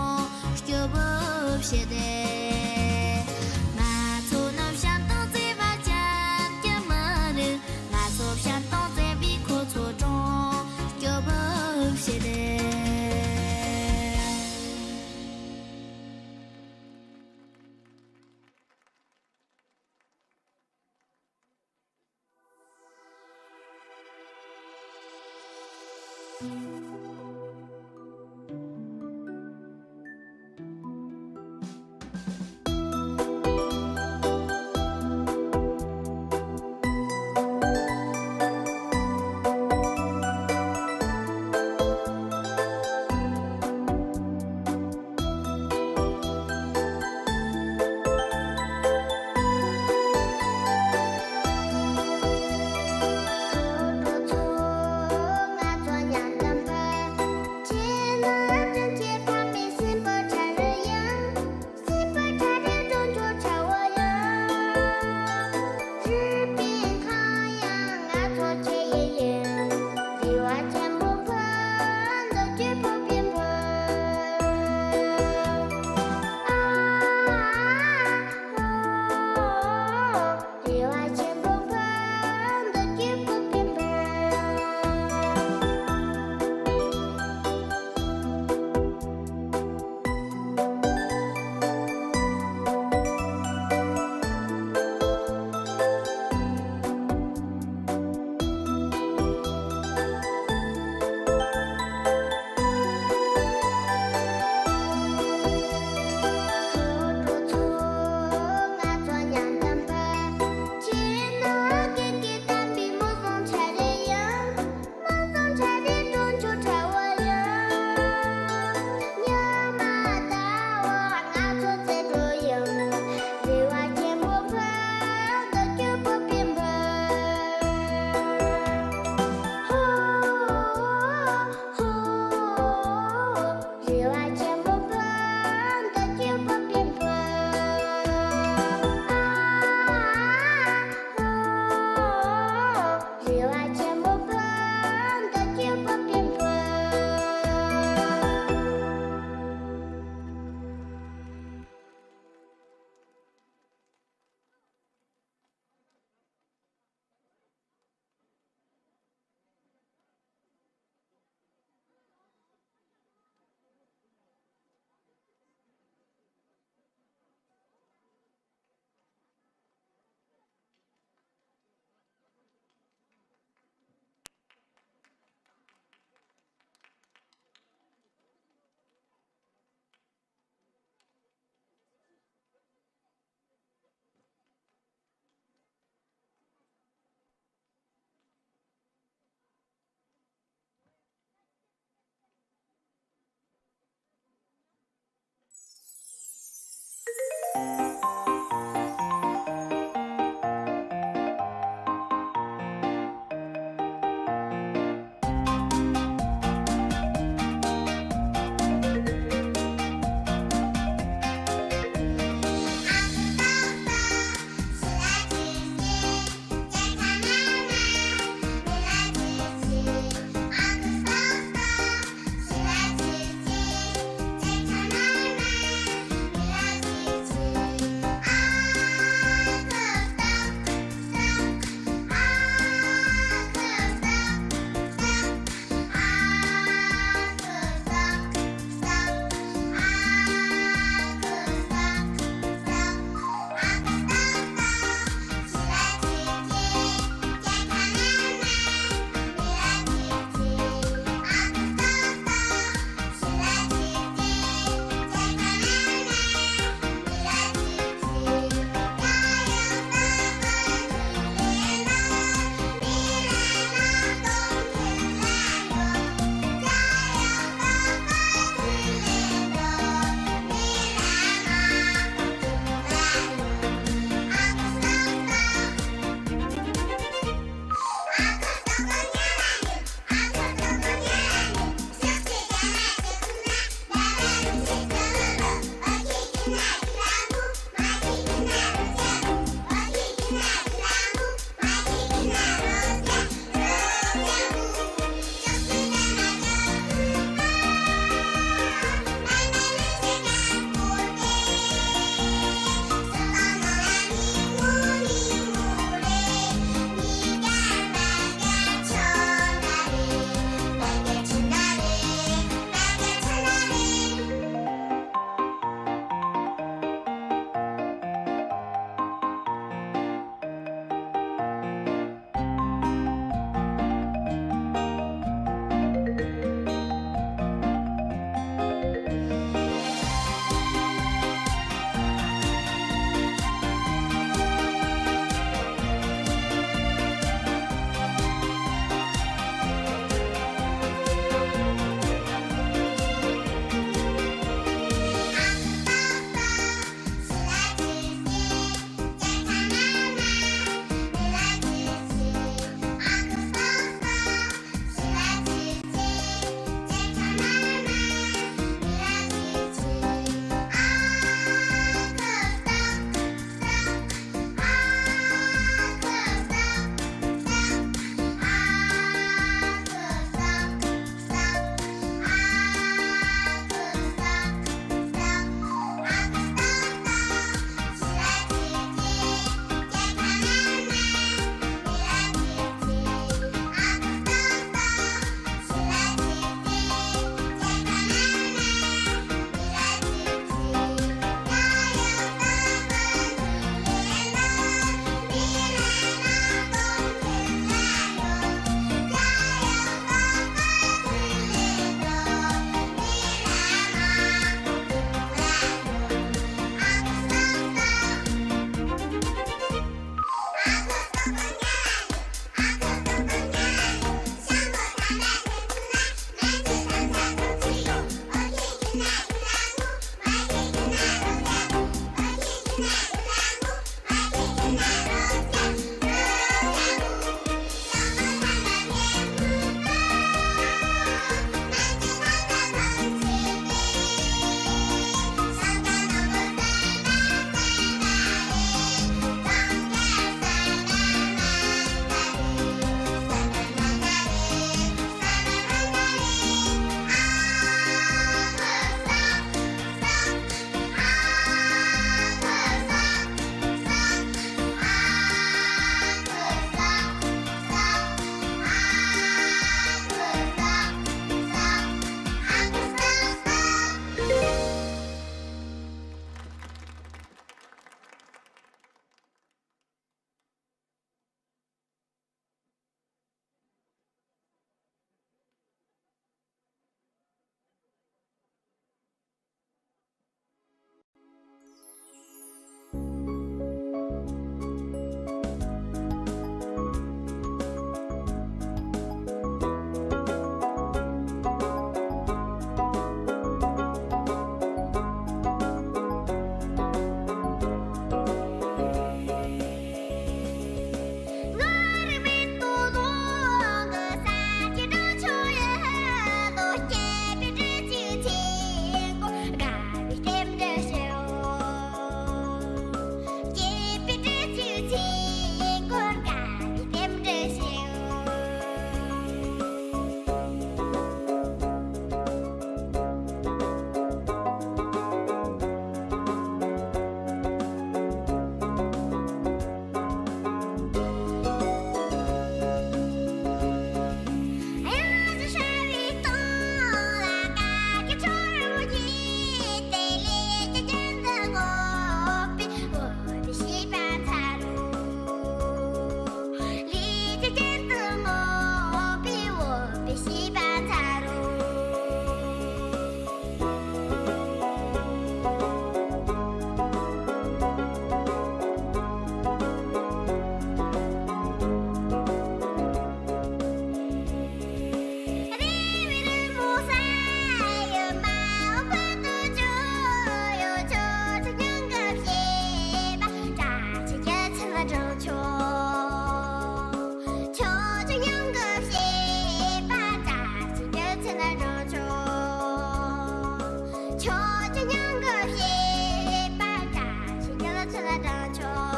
ཕྱོགས་ཀྱི་སྙིང་གི་བྱེད་པ་འདྲ་ཞིག་ཉལ་ཚུལ་དྲང་ཆོག་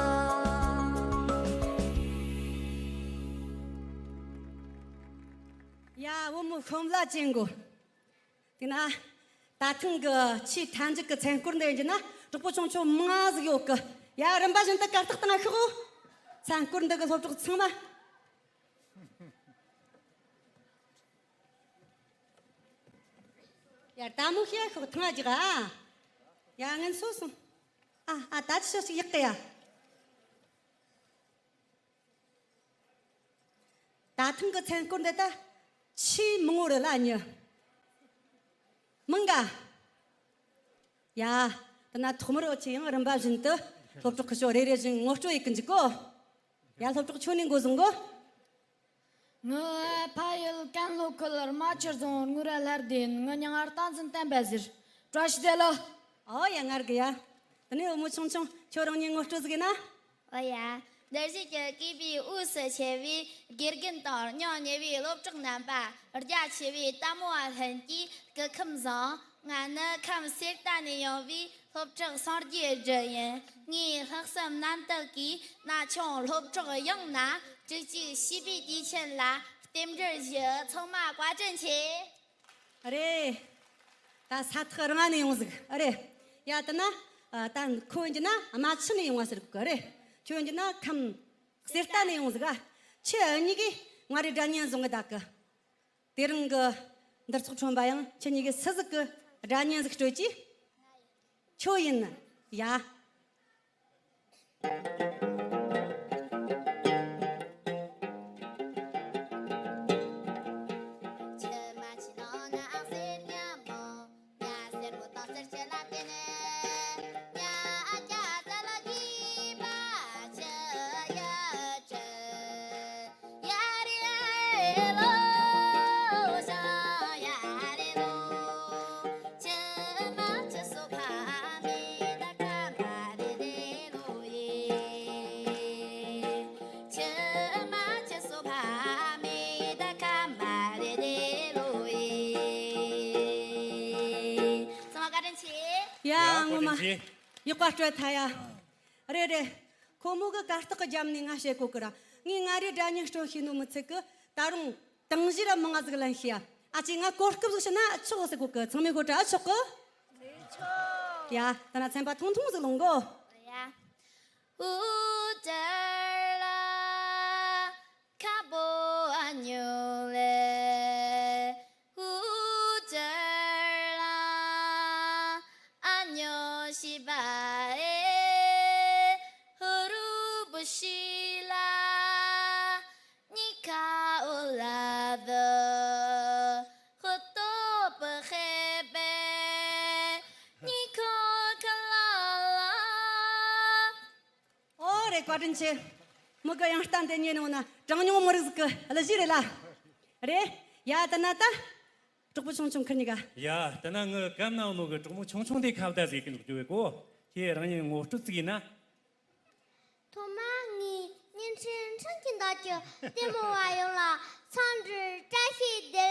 ཡ། བུ་མོ་ཤོམ་ལ་ཅན་གོ། དེ་ན། ད་ཐེངས་གི་ཆེས་མཐའ་མཇུག་གི་མཚན་སྐོར་འདི་ཡིན་རྒྱུ་ན་གྲོགས་པོ་ཆུང་ཆུང་མང་ང་ཟིག་ཡོད་གི། ཡ། རིམ་པ་བཞིན་དུ་གར་སྟེགས་སྟེང་ང་ཤོག་མཚན་སྐོར་འདི་གི་སློབ་གྲོགས་ཚང་མ། ཡ། ད་མོ་ཤེས་ཤོག་ཐང་ང་རྒྱག་ཨ། ཡ། ངན་སོ་སོང་། ཨ་ཨ། ད་ཅི་ཤོག་ཅིག་ཡག་གི་ཡ། ད་ཐེངས་གི་མཚན་སྐོར་འདི་ད་ཆེས་མང་བོ་རེད་ལ་ཉི། མང་ག་ཡ། དེ་ན་ཐོག་མར་འུ་ཆོ་ཡང་རིམ་པ་བཞིན་དུ་སློབ་གྲོགས་ཁུ་ཤོ་རེ་རེ་བཞིན་ངོ་སྤྲོད་ཡེད་གི་འཇུག་གོ། ཡ། སློབ་གྲོགས་ཁྱོད་ནས་འགོ་བཟུང་གོ། ངི་ཕ་ཡུལ་ཀན་ལྷོ་ཁུལ་རྨ་ཆུ་རྫོང་དངུལ་རྭ་ལྷ་སྡེ་ཡིན། ངི་མྱིང་ང་བསྟན་འཛིན་བསྟན་པ་ཟེར། བཀྲ་ཤིས་བདེ་ལེགས། ཨོ་ཡ། ངར་གི་ཡ། དེ་ནས་བུ་མོ་ཆུང་ཆུང་ཁྱོད་རང་ཉིད་ངོ་སྤྲོད་ཟིག་ཡིན་ན། ཨོ་ཡ། འདིར་བཞུགས་ཀྱི་གུས་པའི་དབུས་སུ་ཆེ་བའི་དགེ་རྒན་དང་སྙིང་ཉེ་བའི་སློབ་གྲོགས་རྣམ་པ། རྒྱ་ཆེ་བའི་ལྟད་མོ་བ་ལྷན་གྱིས་སྐུ་ཁམས་བཟང་། ང་ནི་ཁམས་གསེར་རྟ་ནས་ཡོང་བའི་སློབ་ཕྲུག་སངས་རྒྱས་སྒྲོལ་ཡིན། ངའི་ལྷག་བསམ་རྣམ་དག་གིས་ན་ཆུང་སློབ་གྲོགས་ཡོངས་ལ་དྲུག་གཅིག་བྱིས་པའི་དུས་ཆེན་ལ་རྟེན་འབྲེལ་ཞུ། ཚང་མ་བཀའ་དྲིན་ཆེ། རེད། ད་ས་ཐག་རིང་ང་ནས་ཡོང་ཟིག་ཨ་རེད། ཡ། དེ་ན། ཨ། ད་ཁོ་ཡིན་རྒྱུ་ན་རྨ་ཆུ་ནས་ཡོང་བ་ཟེར་གི། ཨ་རེད། ཁྱོད་ཡིན་རྒྱུ་ན་ཁམས་གསེར་རྟ་ནས་ཡོང་ཟིག་ཨ། ཁྱེད་གཉིས་ཀས་ང་རེ་སྒྲ་སྙན་བཟུང་གི་བསྡད་གི། དེ་རིང་གི་འདིར་ཚོགས་ཁྲོམ་པ་ཡང་ཁྱེད་གཉིས་ཀས་སུ་ཟིག་གི་སྒྲ་སྙན་ཟིག་སྤྲོད་ཀྱི། ཁྱོད་ཡིན། ཡ། ཡ། ངོ་མ་ཡག་པ་སྤྲོད་ཐལ་ཡ། རེད་རེད། ཁོ་མོ་གི་གར་སྟེགས་ཀྱི་རྒྱབ་ནས་ང་བཤད་གོ་གི་ར། ངས་ང་རེ་སྒྲ་སྙན་སྤྲོད་ཤེས་ནོ་མི་ཚད་གི། ད་རུང་དང་བཞི་ར་མང་ང་ཟིག་ལེན་ཤེས་ཡ། ཨ་ཅེ། ང་གོ་སྐབས་ཟིག་བྱིན་ན་ཆོག་ཟེར་གོ་གི། ཚང་མས་གོ་དྲ་ཨ་ཆོག་གི། ཡ། ད་ན་ཚན་པ་ཐུང་ཐུང་ཟིག་ལོངས་གོ། ཡ། ཨུ་ཏྲ་ལ་ཁ་པོ་ཨ་ཉོ་ལེ། ཨུ་ཏྲ་ལ་ཨ་ཉོ་ཤི་བ་ཨེ། ཧུ་རུ་བུ་ཤི་ལ་ཉི་ཁ་ཨོ་ལ་བུ་ཧུ་ཏོ་པུ་ཧེ་པེ་ཉི་ཁོ་ཁ་ལ་ལ། ཨོ་རེད། བཀའ་དྲིན་ཆེ། མི་གི་ཡང་ལྟ་འདི་ཉན་ནོ་ན་གྲངས་ཉུང་མི་རིགས་ཟིག་གི་གླུ་གཞས་རེད་ལ། རེད། ཡ། དེ་ན་ད་གྲོགས་པོ་ཆུང་ཆུང་ཁིར་གཉིས་ཀ། ཡ། དེ་ན་ངི་གམ་ནང་ནོ་གི་གྲོགས་མོ་ཆུང་ཆུང་དེ་ཁ་བརྡ་ཟིག་གི་འཇུག་རྒྱུ་བས་གོ། ཁྱེད་རང་ཉིད་ངོ་སྤྲོད་ཅིག་ཡིན་ན། ཐོག་མ་ངས་བརྙན་འཕྲིན་འཕྲིན་གྱི་འདབས་ཀྱི་ལྟད་མོ་བ་ཡོངས་ལ་འཚམས་འདྲི་བཀྲ་ཤིས་བདེ་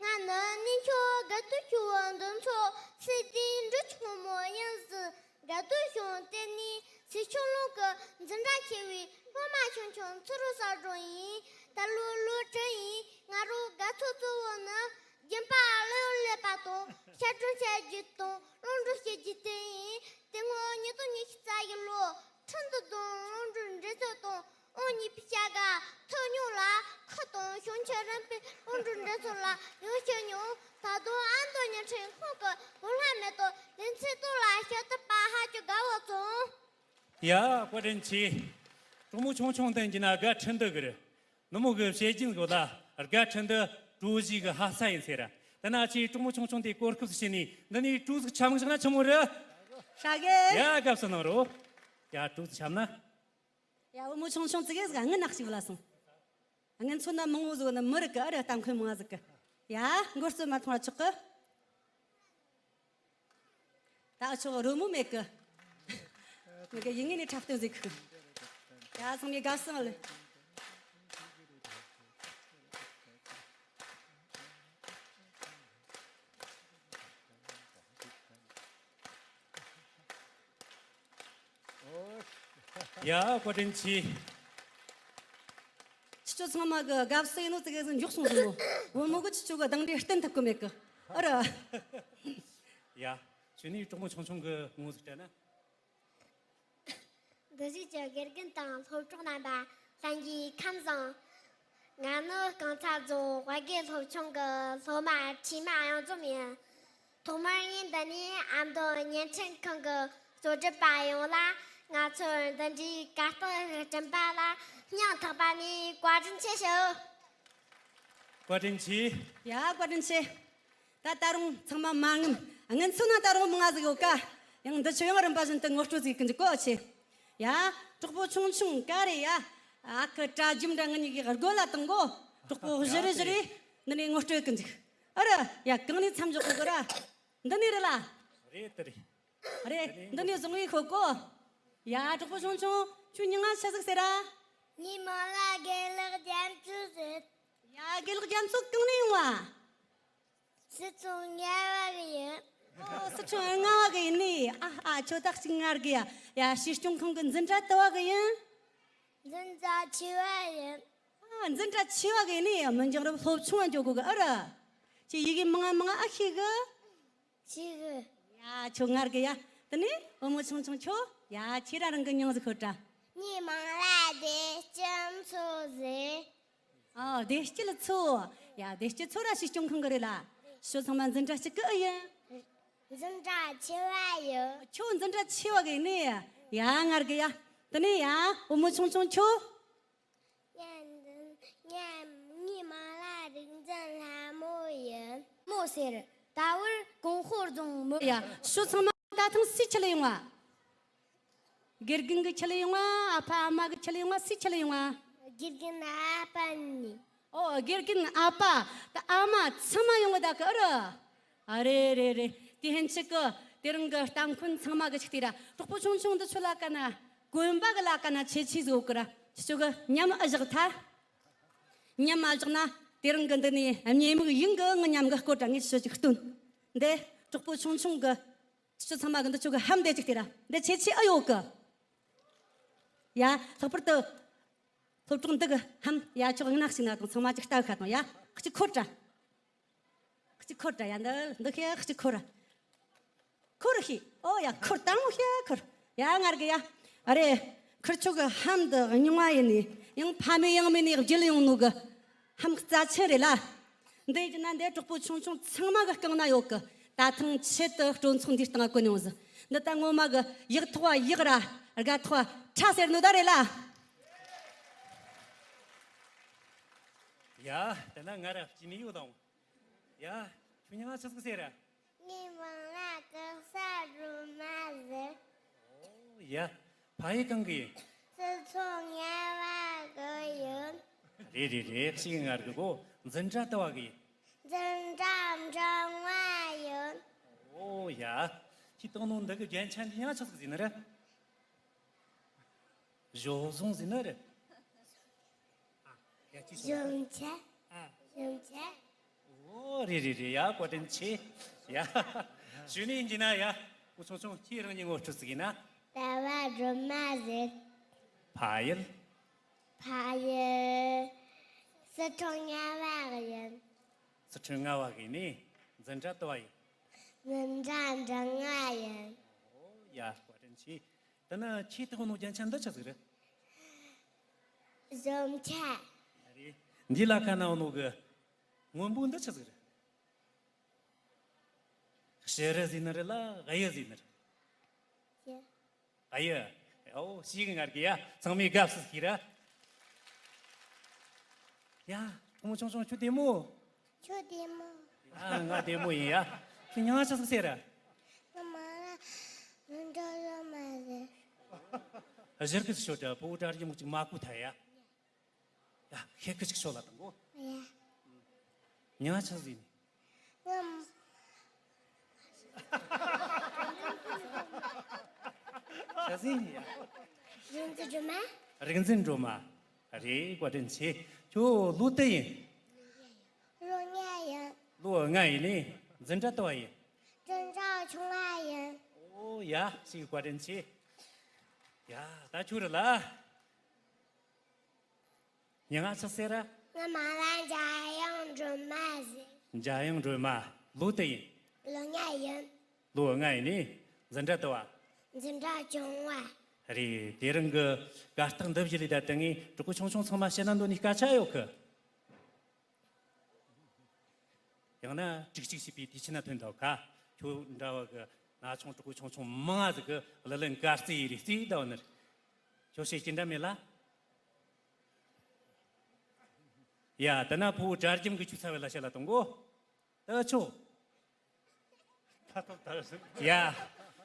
ལེགས། ང་ནི་གནས་མཆོག་དགའ་སྟོན་ཆུ་བོ་འདུ་འཚོ་སྲིད་དེའི་འབྲི་ཆུང་མོ་ཡིན་ཟིན། དགའ་སྟོན་གཞུང་དེ་ནི་སྲིད་ཆུ་ལུང་གི་འཛིན་གྲྭ་ཆེ་བའི་སློབ་མ་ཆུང་ཆུང་ཚུ་རུ་གསར་སྒྲོན་ཡིན། ད་ལོ་ལོ་དྲུག་ཡིན། ང་རང་དགའ་ཚོར་གཙོ་བོ་ནི་སྦྱིན་པ་གླུ་ལེན་པ་དང་ཞབས་དྲུང་བྱ་རྒྱུ་དང་སློབ་འབྲིང་བྱེད་རྒྱུ་དེ་ཡིན། དེ་སྔོན་ཉིས་སྟོང་ཉི་ཤུ་རྩ་བཞི་ལོ་ཁྲིན་ཏུའུ་རྫོང་སློབ་འབྲིང་འབྲེལ་མཐུད་དང་ཨང་གཉིས་པའི་བྱ་དགའ་ཐོབ་མྱོང་ལ་ཁུལ་དང་གཞུང་ཆེན་རིམ་པའི་སློབ་འབྲིང་འབྲེལ་མཐུད་ལ་ཡང་ཞུགས་མྱོང་། ད་དུང་ཨ་མདོ་བརྙན་འཕྲིན་ཁང་གི་བུ་ལྷན་མེད་དུ་ལེ་ཚན་ཐོག་ལ་ཞུགས་ཐུབ་པ་ཧ་ཅང་དགའ་བོ་བྱུང་། ཡ། བཀའ་དྲིན་ཆེ། གྲོགས་མོ་ཆུང་ཆུང་དེ་ཡིན་རྒྱུ་ན་དགའ་ཁྲིན་ཏུའུ་གི་རེད། ནུ་མོ་གི་བཤད་རྒྱུན་གོ་ད་དགའ་ཁྲིན་ཏུའུ་གྲོ་བཞི་གི་ཧ་ས་ཡིན་ཟེར། དེ་ན་ཁྱེད་གྲོགས་མོ་ཆུང་ཆུང་དེ་གོ་སྐབས་སུ་བྱིན་ནས་འདི་ནས་གྲོ་ཟིག་འཆམ་བཞག་ན་ཆི་མོ་རེད། ཧྲ་གི། ཡ། དགའ་བསུ་གནང་རོགས། ཡ། གྲོ་ཟིག་འཆམ་ན། ཡ། བུ་མོ་ཆུང་ཆུང་ཙི་གེ་ཟིག་ངི་ནག་ཅིག་བུ་ལ་སོང་། ངན་ཚོ་ན་མང་བོ་ཟིག་ནི་མི་རིགས་གི་ཨ་རི་ལྟ་མཁན་མང་ཟིག་གི། ཡ། མགོ་རྩོད་མ་ཐོང་བ་ཆོག་གི། ད་ཨ་ཆོག་རོལ་མོ་མེད་གི། མི་གི་ཡིན་ངེས་ནས་འཁྲབ་སྟོན་ཟིག་གི། ཡ། ཚང་མས་དགའ་བསུ་ལེ། ཡ། བཀའ་དྲིན་ཆེ། ཁྱེད་ཚོ་ཚང་མ་གི་དགའ་བསུ་ཡིན་ནོ་ཙི་གེ་ཟིག་མགྱོགས་སོང་ཟིག་མོ། བུ་མོ་གི་ཁྱེད་ཚོ་གི་གདང་འདྲེ་བསྟན་ཐུབ་གི་མེད་གི། ཨ་ར། ཡ། ཁྱོད་ནི་གྲོགས་མོ་ཆུང་ཆུང་གི་ངོ་ཟིག་སྤྲད་ན། འདི་ཞིག་གི་དགེ་རྒན་དང་སློབ་གྲོགས་རྣམ་པ་ལྷན་རྒྱས་ཁམས་བཟང་། ང་ནི་རྐང་ཚ་རྫོང་དཔལ་དགེ་སློབ་ཆུང་གི་སློབ་མ་ཁྲི་མ་གཡང་འཛོམས་ཡིན། ཐོག་མར་ངས་འདི་ནས་ཨ་མདོ་བརྙན་འཕྲིན་ཁང་གི་གཙོ་སྒྲུབ་པ་ཡོངས་ལ་ང་ཚོར་འདི་འདྲའི་གར་སྟེགས་བསྐྲུན་པ་ལ་སྙིང་ཐག་པ་ནས་བཀའ་དྲིན་ཆེ་ཞུ། བཀའ་དྲིན་ཆེ། ཡ། བཀའ་དྲིན་ཆེ། ད་ད་རུང་ཚང་མ་མ་ངམ། ངན་ཚོ་ན་ད་རུང་མང་ང་ཟིག་ཡོད་ཀ། ཡང་འདི་ཆོ་ཡང་རིམ་པ་བཞིན་དུ་ངོ་སྤྲོད་ཟིག་གི་འཇུག་གོ་ཆེ། ཡ། གྲོགས་པོ་ཆུང་ཆུང་ག་རེ་ཡ། ཨ་ཁུ་དྲ་རྒྱུམ་འདྲ་ངི་གཉིས་ཀྱི་སྒོ་ལ་བཏང་གོ། གྲོགས་པོ་བཞི་རེ་བཞི་རེ་འདི་ནས་ངོ་སྤྲོད་གི་འཇུག་ཨ་ར། ཡ། གང་ནས་མཚམས་འཇོག་གི་གོ་ར། འདི་ནས་རེད་ལ། རེད་དེ་རེད། རེད། འདི་ནས་བཟུང་བའི་ཤོད་གོ། ཡ། གྲོགས་པོ་ཆུང་ཆུང་ཁྱོད་མྱིང་ང་ཆི་ཟིག་ཟེར་ར། ངའི་མིང་ལ་དགེ་ལེགས་རྒྱ་མཚོ་ཟེར། ཡ། དགེ་ལེགས་རྒྱ་མཚོ་གང་ནས་ཡོང་བ། སི་ཁྲོན་ཉ་བ་གི་ཡིན། ཨོ། སི་ཁྲོན་རྔ་བ་གི་ཡིན་ནི། ཨ་ཨ། ཁྱོད་ད་གཅིག་ངར་གི་ཡ། ཡ། སྲིད་སྐྱོང་ཁང་གི་འཛིན་གྲྭ་དུ་བ་གི་ཡིན། འཛིན་གྲྭ་ཆེ་བ་ཡིན། ཨ། འཛིན་གྲྭ་ཆེ་བ་གི་ཡིན་ནི། མི་འགྱང་རབས་སློབ་ཆུང་བ་འགྱོ་དགོ་གི་ཨ་ར། ཁྱེད་ཡི་གེ་མང་ང་མང་ང་ཨ་ཤེས་གི་ཤེས་གི་ཡ། ཁྱོད་ངར་གི་ཡ། དེ་ནས་བུ་མོ་ཆུང་ཆུང་ཁྱོད། ཡ། ཁྱེད་རང་རང་གི་མྱིང་ཟིག་ཤོད་དྲ། ངའི་མིང་ལ་བདེ་སྐྱིད་མཚོ་ཟེར། ཨ། བདེ་སྐྱིད་མཚོ། ཡ། བདེ་སྐྱིད་མཚོ་ར་སྲིད་སྐྱོང་ཁང་གི་རེད་ལ། ཁྱོད་ཚང་མ་འཛིན་གྲྭ་གཅིག་གི་ཨེ་ཡིན། འཛིན་གྲྭ་ཆེ་བ་ཡིན། ཁྱོད་འཛིན་གྲྭ་ཆེ་བ་གི་ནི། ཡ། ངར་གི་ཡ། དེ་ནས་ཡ། བུ་མོ་ཆུང་ཆུང་ཁྱོད། ངའི་འདི་ངའི་ངའི་མིང་ལ་རིག་འཛིན་ལྷ་མོ་ཡིན། མོ་ཟེར། ད་བར་ཀོང་ཧོ་རྫོང་མི། ཡ། ཁྱོད་ཚང་མ་ད་ཐེངས་སུའི་ཆེད་ལ་ཡོང་བ། དགེ་རྒན་གི་ཆེད་ལ་ཡོང་བ། ཨ་ཕ་ཨ་མ་གི་ཆེད་ལ་ཡོང་བ། སུའི་ཆེད་ལ་ཡོང་བ། དགེ་རྒན་ཨ་ཕ་ནི། ཨོ། དགེ་རྒན་ཨ་ཕ་ད་ཨ་མ་ཚང་མ་ཡོང་གི་ད་གི་ཨ་ར། ཨ་རེ་རེ་རེ། དེ་ཧན་ཆི་གི་དེ་རིང་གི་ལྟ་མཁན་ཚང་མ་གི་ཆིག་དེ་ར། གྲོགས་པོ་ཆུང་ཆུང་འདི་ཚོ་ལ་ཀ་ན་གོན་པ་གི་ལ་ཀ་ན་ཆེ་ཆེ་ཟིག་ཡོད་གི་ར། ཁྱེད་ཚོ་གི་མཉམ་ཨ་བཞག་ཐལ། མཉམ་ཨ་བཞག་ན་དེ་རིང་གི་འདི་ནས་ཉེས་དམིགས་ཡིན་གི། ངི་མཉམ་གི་སྐོར་དྲ་ངས་ཁྱེད་ཚོ་ཅིག་སྟོན། འདི་གྲོགས་པོ་ཆུང་ཆུང་གི། ཁྱེད་ཚོ་ཚང་མ་གི་འདི་ཚོ་གི་ཧམ་བདེ་ཅིག་དེ་ར། འདི་ཆེ་ཆེ་ཨ་ཡོད་གི། ཡ། ལྷག་པར་དུ་སློབ་གྲོགས་འདི་གི་ཧམ། ཡ། ཁྱོད་ཡིན་ན་ཞིག་ན་དང་ཚང་མ་ཅིག་ལྟ་གི་ཁ་དང་། ཡ། གཅིག་འཁོར་དྲ། གཅིག་འཁོར་དྲ། ཡ། འདི་འདི་ཁེ་གཅིག་འཁོར། འཁོར་ཤི། ཨོ་ཡ། འཁོར་དང་མོ་ཤི་འཁོར། ཡ། ངར་གི་ཡ། ཨ་རེ། ཁིར་ཆོ་གི་ཧམ་འདི་རྙིང་བ་ཡིན་ནི། ཡང་ཕ་མེས་ཡང་མེས་ནས་བརྒྱུད་ཡོང་ནོ་གི་ཧམ་རྩ་ཆེན་རེད་ལ། འདི་ཡིན་ན་འདི་གྲོགས་པོ་ཆུང་ཆུང་ཚང་མ་གི་རྐང་ན་ཡོད་གི། ད་ཐེངས་ཆེད་དུ་སྤྲོ་ཚོགས་འདིའི་སྟེང་བཀོད་མྱོང་ཟིག་འདི་ད་ངོ་མ་གི་ཡག་ཐོག་བ་ཡག་ར། དགའ་ཐོག་བ་ཁྲ་ཟེར་ནོ་ད་རེད་ལ། ཡ། དེ་ན་ང་ར་སྐྱིད་ནི་ཡོད་དང་། ཡ། ཁྱོད་མྱིང་ང་ཆི་ཟིག་ཟེར་ར། ངའི་མིང་ལ་གེ་སར་སྒྲོལ་མ་ཟེར། ཨོ་ཡ། ཕ་ཡུལ་གང་གི་ཡིན། སི་ཁྲོན་ཉ་བ་གི་ཡིན། རེད་རེད་རེད། ཤེས་གི་ངར་གི་གོ། འཛིན་གྲྭ་དུ་བ་གི་ཡིན། འཛིན་གྲྭ་འབྲིང་བ་ཡིན། ཨོ་ཡ། ཁྱེད་བཏང་ནོ་འདི་གི་རྒྱན་ཆ་འདི་ཡང་ཆི་ཟིག་ཟེར་ནི་རེད། གཞོགས་བཟུང་ཟེར་ནི་རེད། ཨ། ཡ། ཅི་ཟེར། གཞོན་ཆ། ཨ། གཞོན་ཆ། ཨོ་རེད་རེད་རེད། ཡ། བཀའ་དྲིན་ཆེ། ཡ། གཞོན་ནུ་ཡིན་གྱི་ན་ཡ། ཨོ་ཆུང་ཆུང་ཁྱེད་རང་ཉིད་ངོ་སྤྲོད་ཟིག་ཡིན་ན། ཟླ་བ་སྒྲོལ་མ་ཟེར། ཕ་ཡུལ། ཕ་ཡུལ། སི་ཁྲོན་རྔ་བ་གི་ཡིན། སི་ཁྲོན་རྔ་བ་གི་ནི། འཛིན་གྲྭ་དུ་བ་ཡིན། འཛིན་གྲྭ་འབྲིང་བ་ཡིན། ཨོ་ཡ། བཀའ་དྲིན་ཆེ། དེ་ན་ཁྱེད་ལྟ་གོ་ནོ་རྒྱན་ཆ་འདི་ཆི་ཟིག་རེད། གཞོན་ཆ། རེད། འདི་ལ་ཁ་ན་ནོ་གི་སྔོན་པོ་འདི་ཆི་ཟིག་རེད། བྱུ་རུ་ཟེར་ནི་རེད་ལ་གཡུ་ཟེར་ནི་རེད། གཡུ། གཡུ། ཨོ་ཤེས་གི་ངར་གི་ཡ། ཚང་མས་དགའ་བསུ་ཞུ་ར། ཡ། གྲོགས་མོ་ཆུང་ཆུང་ཁྱོད་བདེ་མོ། ཁྱོད་བདེ་མོ། ཨ། ང་བདེ་མོ་ཡིན་ཡ། ཁྱོད་མྱིང་ང་ཆི་ཟིག་ཟེར་ར། ངའི་མིང་ལ་ནོར་འགྲོ་བཟོ་མ་ཟེར། གཞིར་གི་ཤོད་དྲ། བུ་དྲ་རྒྱུ་མོ་ཅིག་མ་གོ་ཐལ་ཡ། ཡ། ཁེ་ཁི་ཅིག་ཤོད་ལ་དང་གོ། ཡ། མྱིང་ང་ཆི་ཟིག་ཡིན། ངམ། ཆི་ཟིག་ཡིན་ཡ། རིག་འཛིན་སྒྲོལ་མ། རིག་འཛིན་སྒྲོལ་མ། རེད། བཀའ་དྲིན་ཆེ། ཁྱོད་ལོ་དུ་ཡིན། ལོ་ལྔ་ཡིན། ལོ་ལྔ་ཡིན་ནི། འཛིན་གྲྭ་དུ་བ་ཡིན། འཛིན་གྲྭ་ཆུང་བ་ཡིན། ཨོ་ཡ། ཤེས་གི། བཀའ་དྲིན་ཆེ། ཡ། ད་ཁྱོད་རེད་ལ། མྱིང་ང་ཆི་ཟེར་ར། ང་མ་ལ་འཇམ་དབྱངས་སྒྲོལ་མ་ཟེར། འཇམ་དབྱངས་སྒྲོལ་མ། ལོ་དུ་ཡིན། ལོ་ལྔ་ཡིན། ལོ་ལྔ་ཡིན་ནི། འཛིན་གྲྭ་དུ་བ། འཛིན་གྲྭ་བཅུ་བ། རེད། དེ་རིང་གི་གར་སྟེགས་འདི་བཞི་ལས་ད་དེ་ངས་གྲོགས་པོ་ཆུང་ཆུང་ཚང་མ་བཤད་ན་འདོད་ནི་སྐད་ཆ་ཡོད་གི། ཡང་ན་དཀྲུག་དཀྲུག་བྱས་པའི་དུས་ཆེན་ན་ཐོན་ཐུབ་ཁ། ཁྱོད་འདྲ་བ་གི་ན་ཆུང་གྲོགས་པོ་ཆུང་ཆུང་མང་ང་ཟིག་གི་ལི་ལི་འགར་རྩིས་ཡི་རེད་རྩིས་ད་བ་ནི། ཁྱོད་བཤད་ཀྱི་འདྲ་མེད་ལ། ཡ། དེ་ན་ཕུ་བོ་གྲྭ་རྒྱུན་གི་ཆུ་ཚ་བའི་ལ་བཤད་ལ་གཏོང་གོ། ད་ཆོ། ད་ཐོབ་ད་རེད། ཡ།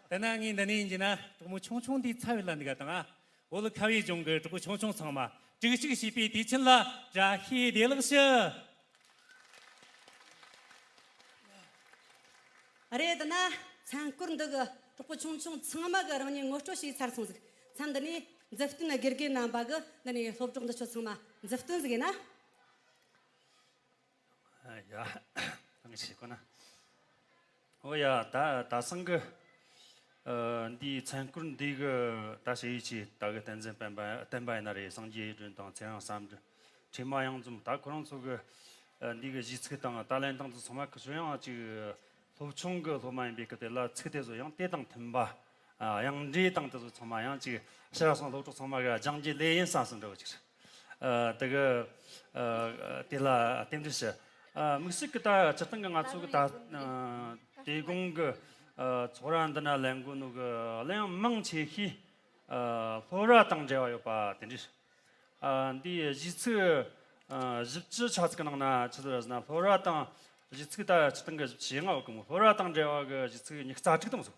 དེ་ན་ངས་འདི་ནས་ཡིན་གྱི་ན་གྲོགས་མོ་ཆུང་ཆུང་འདིའི་ཚ་བའི་ལ་འདི་ག་དང་ཨ། འོ་ལི་ཁ་བའི་ལྗོངས་གི་གྲོགས་པོ་ཆུང་ཆུང་ཚང་མ་དཀྲུག་དཀྲུག་བྱས་པའི་དུས་ཆེན་ལ་བཀྲ་ཤིས་བདེ་ལེགས་ཞུ། རེད། དེ་ན་མཚན་སྐོར་འདི་གི་གྲོགས་པོ་ཆུང་ཆུང་ཚང་མ་གི་རང་ཉིད་ངོ་སྤྲོད་བྱས་ཚར་སོང་ཟིག་མཚམས་འདི་ནས་མཛུབ་སྟོན་དགེ་རྒན་རྣམ་པ་གི་འདི་ནས་སློབ་གྲོགས་འདི་ཚོ་ཚང་མ་མཛུབ་སྟོན་ཟིག་ཡིན་ན། ཡ། ཐང་ཆེ་གོ་ན། ཨོ་ཡ། ད་ད་སང་གི་ཨ་འདིའི་མཚན་སྐོར་འདི་གི་ད་ཞེ་ཡི་ཆེ་ད་གི་བསྟན་འཛིན་བསྟན་པ་བསྟན་པ་ཡིན་ན་རེད། སངས་རྒྱས་སྒྲོན་དང་ཚེ་རིང་བསམ་འགྲུབ། ཁྲི་མ་གཡང་འཛོམས། ད་ཁོ་རང་ཚོ་གི་ཨ་འདི་གི་གཞས་ཚིག་དང་ད་ལན་སྟངས་དེ་ཚང་མ་ཁི་ཆོ་ཡང་ཅིག་སློབ་ཆུང་གི་སློབ་མ་ཡིན་པའི་སྐབས་དེ་ལ་ཚིག་དེ་ཚོ་ཡང་དེ་དང་མཐུན་པ། ཨ་དབྱངས་འགྲོས་དང་དེ་ཚོ་ཚང་མ་ཡང་ཅིག་ཕྱིར་སོང་སློབ་གྲོགས་ཚང་མ་གི་སྦྱང་རྒྱུ་ལས་ཡིན་བསམ་སོང་འདྲ་བོ་ཅིག་ཨ་དེ་གི་ཨ་དེ་ལ་རྟེན་འབྲེལ་ཞུ། ཨ་དམིགས་བསལ་གི་ད་སྤྱིར་བཏང་གི་ང་ཚོ་གི་ད་ཨ་དེ་དགོང་གི་ཨ་ཚོགས་ར་འདི་ན་ལེན་དགོས་ནོ་གི་གླེང་མང་ཆེ་ཤོས་ཨ་སློབ་ར་དང་འབྲེལ་བ་ཡོད་པ་དེ་འདྲ། ཨ་འདིའི་གཞས་ཚིག་ཨ་བཞི་བཅུ་ཆ་ཙིག་གི་ནང་ན་ཆི་ཟེར་ཟེར་ན་སློབ་ར་དང་གཞས་ཚིག་ད་སྤྱིར་བཏང་གི་བཞི་བཅུ་ཞེ་ལྔ་ཡོད་གི་མོ། སློབ་ར་དང་འབྲེལ་བ་གི་གཞས་ཚིག་ཉི་ཤུ་རྩ་དྲུག་དང་ཟིག་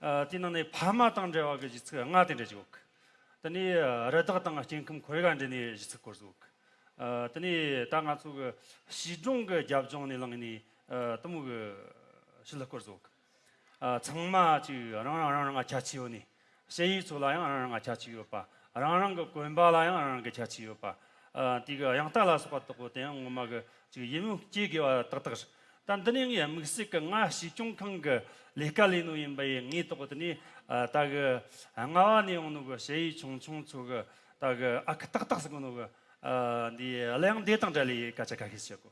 ཨ་དེའི་ནང་ནས་ཕ་མ་དང་འབྲེལ་བ་གི་གཞས་ཚིག་ལྔ་དེ་འདྲ་ཅིག་ཡོད་གི། དེ་ནས་རི་དྭགས་དང་སྐྱེ་ཁམས་ཁོར་ཡུག་འབྲེལ་ནས་གཞས་ཚིག་སྐོར་ཟིག་ཡོད་གི། ཨ་དེ་ནས་ད་ང་ཚོ་གི་བྱིས་སྒྲུང་གི་རྒྱབ་ལྗོངས་ནས་བླངས་ནས་ཨ་དེ་མོ་གི་གཞས་ལ་སྐོར་ཟིག་ཡོད་གི། ཨ་ཚང་མ་ཅིག་རང་རང་རང་རང་ང་ཁྱད་ཆོས་ཡོད་ནི། དཔྱད་ཡིག་ཚོ་ལ་ཡང་རང་རང་ང་ཁྱད་ཆོས་ཡོད་པ། རང་རང་གི་གོན་པ་ལ་ཡང་རང་རང་གི་ཁྱད་ཆོས་ཡོད་པ། ཨ་དེ་གི་དབྱངས་རྟ་ལ་སོགས་པ་དག་པོ་དེ་ཡང་ངོ་མ་གི་ཅིག་ཡིད་སྨོན་སྐྱེ་དགོས་པ་ཏག་ཏག་རེད། ད་འདི་ནས་ངས་དམིགས་བསལ་གི་ང་གཞས་སྐྱོང་ཁང་གི་ལས་ཀ་ལས་ནོ་ཡིན་པ་ཡི་ངས་དག་པོ་དེ་ནས་ཨ་ད་གི་རྔ་བ་ནས་ཡོང་ནོ་གི་དཔྱད་ཡིག་ཆུང་ཆུང་ཚོ་གི་ད་གི་ཨ་ཁུ་ཏག་ཏག་ཟེར་གོ་ནོ་གི་ཨ་འདི་གླུ་དབྱངས་འདི་དང་འབྲེལ་ལས་སྐད་ཆ་ཁ་ཤས་བཤད་གོ།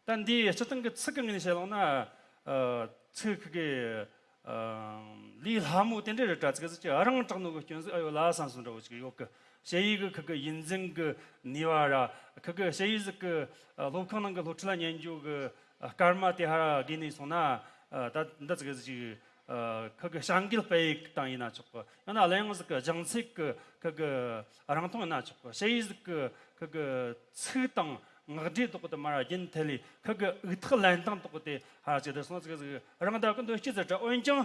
ད་འདིའི་སྤྱིར་བཏང་གི་ཚིག་གི་ངོས་ནས་བཤད་ལོང་ན། ཨ་ཚིག་ཁི་གི་ཨ་ལས་སླ་མོ་དེ་འདྲ་རེད་དྲ་ཚིག་ཟིག་ཅིག་རང་དྲག་ནོ་གི་སྐྱོན་ཟིག་ཨ་ཡོད་ལ་བསམ་སོང་འདྲ་བོ་ཅིག་ཡོད་གི། དཔྱད་ཡིག་གི་ཁི་གི་ཡིད་འཛིན་གི་ནུས་པ་ར། ཁི་གི་དཔྱད་ཡིག་ཟིག་གི་ཨ་སློབ་ཁང་ནང་གི་སློབ་ཁྲིད་ལ་ཉན་རྒྱུ་གི་ཨ་སྐར་མ་དེ་ཧ་ར་དགོས་ནས་སོང་ན། ཨ་ད་འདི་ཚིག་ཟིག་ཅིག་ཨ་ཁི་གི་བྱ་འགུལ་སྤེལ་ཡིག་དང་ཡིན་ན་ཆོག་གི། ཡང་ན་གླུ་དབྱངས་ཟིག་གི་སྦྱང་ཚིག་གི་ཁི་གི་རང་མཐོང་ཡིན་ན་ཆོག་གི། དཔྱད་ཡིག་ཟིག་གི་ཁི་གི་ཚིག་དང་ངག་སྒྲོས་དག་དེ་མར་རྒྱུན་མཐུད་ལས་ཁི་གི་འུག་ཐག་ལེན་སྟངས་དག་དེ་ཧ་ཅིག་དེ་སོང་ཚིག་ཟིག་རང་ད་གི་འདོད་སྤྱི་ཟེར་དྲ། འོན་ཀྱང་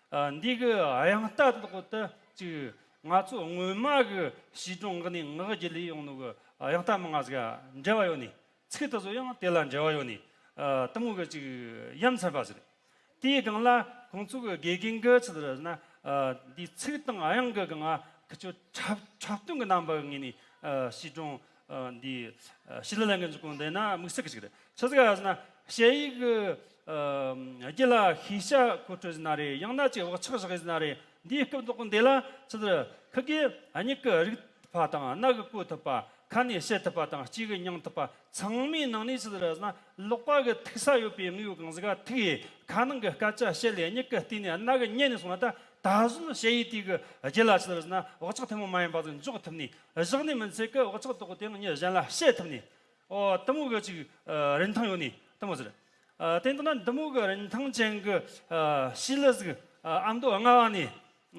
ཨ་འདི་གི་དབྱངས་རྟ་དག་དེ་ཅིག་ང་ཚོ་སྔོན་མ་གི་བྱིས་སྒྲུང་ངག་ནས་ངག་བརྒྱུད་ལས་ཡོང་ནོ་གི་དབྱངས་རྟ་མང་ང་ཟིག་འབྲེལ་བ་ཡོད་ནི། ཚིག་དེ་ཚོ་ཡང་དེ་ལ་འབྲེལ་བ་ཡོད་ནི། ཨ་དེ་མོ་གི་ཅིག་ཡ་མཚན་པ་ཟིག་རེད། དེའི་སྒང་ལ་ཁོང་ཚོ་གི་དགེ་རྒན་གི་ཆི་ཟིག་རེད་ཟེར་ན། ཨ་འདི་ཚིག་དང་དབྱངས་གི་སྒང་ང་ཁི་ཆོ་འཁྲབ་འཁྲབ་སྟོན་གི་རྣམ་པ་གི་ངོས་ནས་ཨ་བྱིས་སྒྲུང་ཨ་འདི་ཨ་བྱིས་ལ་ལེན་གི་འཇུག་གོ་འདི་ན་དམིགས་བསལ་གི་ཞིག་རེད། ཆི་ཟིག་རེད་ཟེར་ན་དཔྱད་ཡིག་གི་ཨ་རྒྱུད་ལ་ཤེས་བྱ་མཁོ་སྤྲོད་ཟེར་ན་རེད། ཡང་ན་ཅིག་བག་ཆགས་བཞག་ཟེར་ན་རེད། འདིའི་སྐབས་དག་འདི་ལ་ཆི་ཟིག་ཁི་གི་མྱིག་གི་རིག་ཐུབ་པ་དང་རྣ་གི་གོ་ཐུབ་པ། ཁ་ནས་བཤད་ཐུབ་པ་དང་ལྕེ་གིས་མྱོང་ཐུབ་པ་ཚང་མའི་ནང་ནས་ཆི་ཟིག་རེད་ཟེར་ན། ལག་པ་གི་ཐུག་ས་ཡོད་པའི་དངོས་པོ་གང་ཟིག་ག་ཐུག་ཡས། ཁ་ནང་གི་སྐད་ཆ་བཤད་ལས་མྱིག་གིས་བལྟས་ནས་རྣ་གིས་ཉན་ནས་སོང་ན། ད་ད་གཟོད་དཔྱད་ཡིག་དེ་གི་རྒྱུད་ལ་ཆི་ཟིག་རེད་ཟེར་ན་བག་ཆགས་ཐུན་མོང་མ་ཡིན་པ་ཟིག་འཇོག་ཐུབ་ནས། བཞག་ནས་མི་ཚད་གི་བག་ཆགས་དག་དེ་ཡང་མྱི་གཞན་ལ་བཤད་ཐུབ་ནས། ཨོ་དེ་མོ་གི་ཅིག་ཨ་རིན་ཐང་ཡོད་ནི་དེ་མོ་ཟིག་རེད། ཨ་དེ་འདྲ་ན་འདི་མོ་གི་རིན་ཐང་ཅན་གི་ཨ་བྱིས་ལ་ཟིག་ཨ་ཨ་མདོ་རྔ་བ་ནས་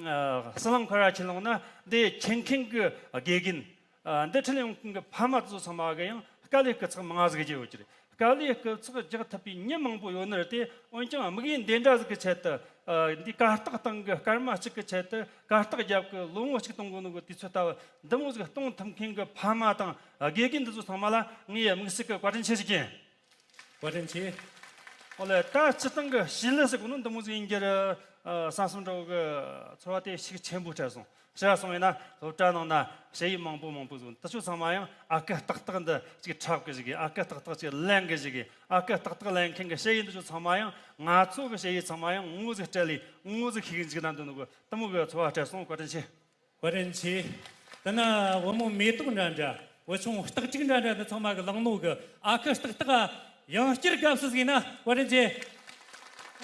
ཨ་ཟི་ལིང་ཁོ་ར་ཁྱེར་ལོང་ན། འདི་མཁྱེན་མཁན་གི་དགེ་རྒན། ཨ་འདི་ཁྲིད་ཡོང་མཁན་གི་ཕ་མ་དེ་ཚོ་ཚང་མ་གི་ཡང་དཀའ་ལས་སྐུ་ཚེགས་མང་ང་ཟིག་རྒྱག་ཡོད་ཀྱི་རེད། དཀའ་ལས་སྐུ་ཚེགས་རྒྱག་ཐུབ་པའི་མྱི་མང་པོ་ཡོད་ནི་རེད་དེ། འོན་ཀྱང་དམིགས་ཡུལ་འདི་འདྲ་ཟིག་གི་ཆེད་དུ། ཨ་འདི་གར་སྟེགས་སྟེང་གི་སྐར་མ་གཅིག་གི་ཆེད་དུ། གར་སྟེགས་རྒྱབ་གི་ལོ་ངོ་གཅིག་གཏོང་དགོས་ནོ་གི་དུས་ཚོད་ལྟ་བུ་འདི་མོ་ཟིག་གཏོང་ཐུབ་མཁན་གི་ཕ་མ་དང་དགེ་རྒན་འདི་ཚོ་ཚང་མ་ལ་ངས་དམིགས་བསལ་གི་བཀའ་དྲིན་ཆེ་ཞུ་གི་ཡིན། བཀའ་དྲིན་ཆེ། ཨོ་ལེ། ད་སྤྱིར་བཏང་གི་བྱིས་ལ་ཟེར་གོ་ནོ་འདི་མོ་ཟིག་ཡིན་རྒྱུ་རེད། ཨ་བསམ་བསམ་འདྲ་བོ་གི་ཚོར་བ་དེ་ཤུགས་ཆེན་པོ་སྤྲད་སོང་། ཕྱིར་སོང་ཡིན་ན་སློབ་གྲྭ་ནང་ན་དཔྱད་ཡིག་མང་པོ་མང་པོ་ཟིག་འདི་ཚོ་ཚང་མ་ཡང་ཨ་ཁུ་ཏག་ཏག་འདི་ཅིག་འཁྲབ་གི་ཞིག་གི། ཨ་ཁུ་ཏག་ཏག་ཅིག་ལེན་གི་ཞིག་གི། ཨ་ཁུ་ཏག་ཏག་ལེན་མཁན་གི་དཔྱད་ཡིག་འདི་ཚོ་ཚང་མ་ཡང་ང་ཚོ་གི་དཔྱད་ཡིག་ཚང་མ་ཡང་ངོ་ཟིག་སྤྲད་ལས་ངོ་ཟིག་ཤེས་གི་འཇུག་ན་འདོད་ནོ་གི་དེ་མོ་གི་ཚོར་བ་སྤྲད་སོང་། བཀའ་དྲིན་ཆེ། བཀའ་དྲིན་ཆེ། དེ་ན་བུ་མོ་མེ་ཏོག་འདྲ་འདྲ། བུ་ཆུང་སྟག་ཕྲུག་འདྲ་འདྲ་འདི་ཚང་མ་གི་བླངས་ནོ་གི་ཨ་ཁུ་སྟག་སྟག་ཡང་བསྐྱར་དགའ་བསུ་ཟིག་ན། བཀའ་དྲིན་ཆེ།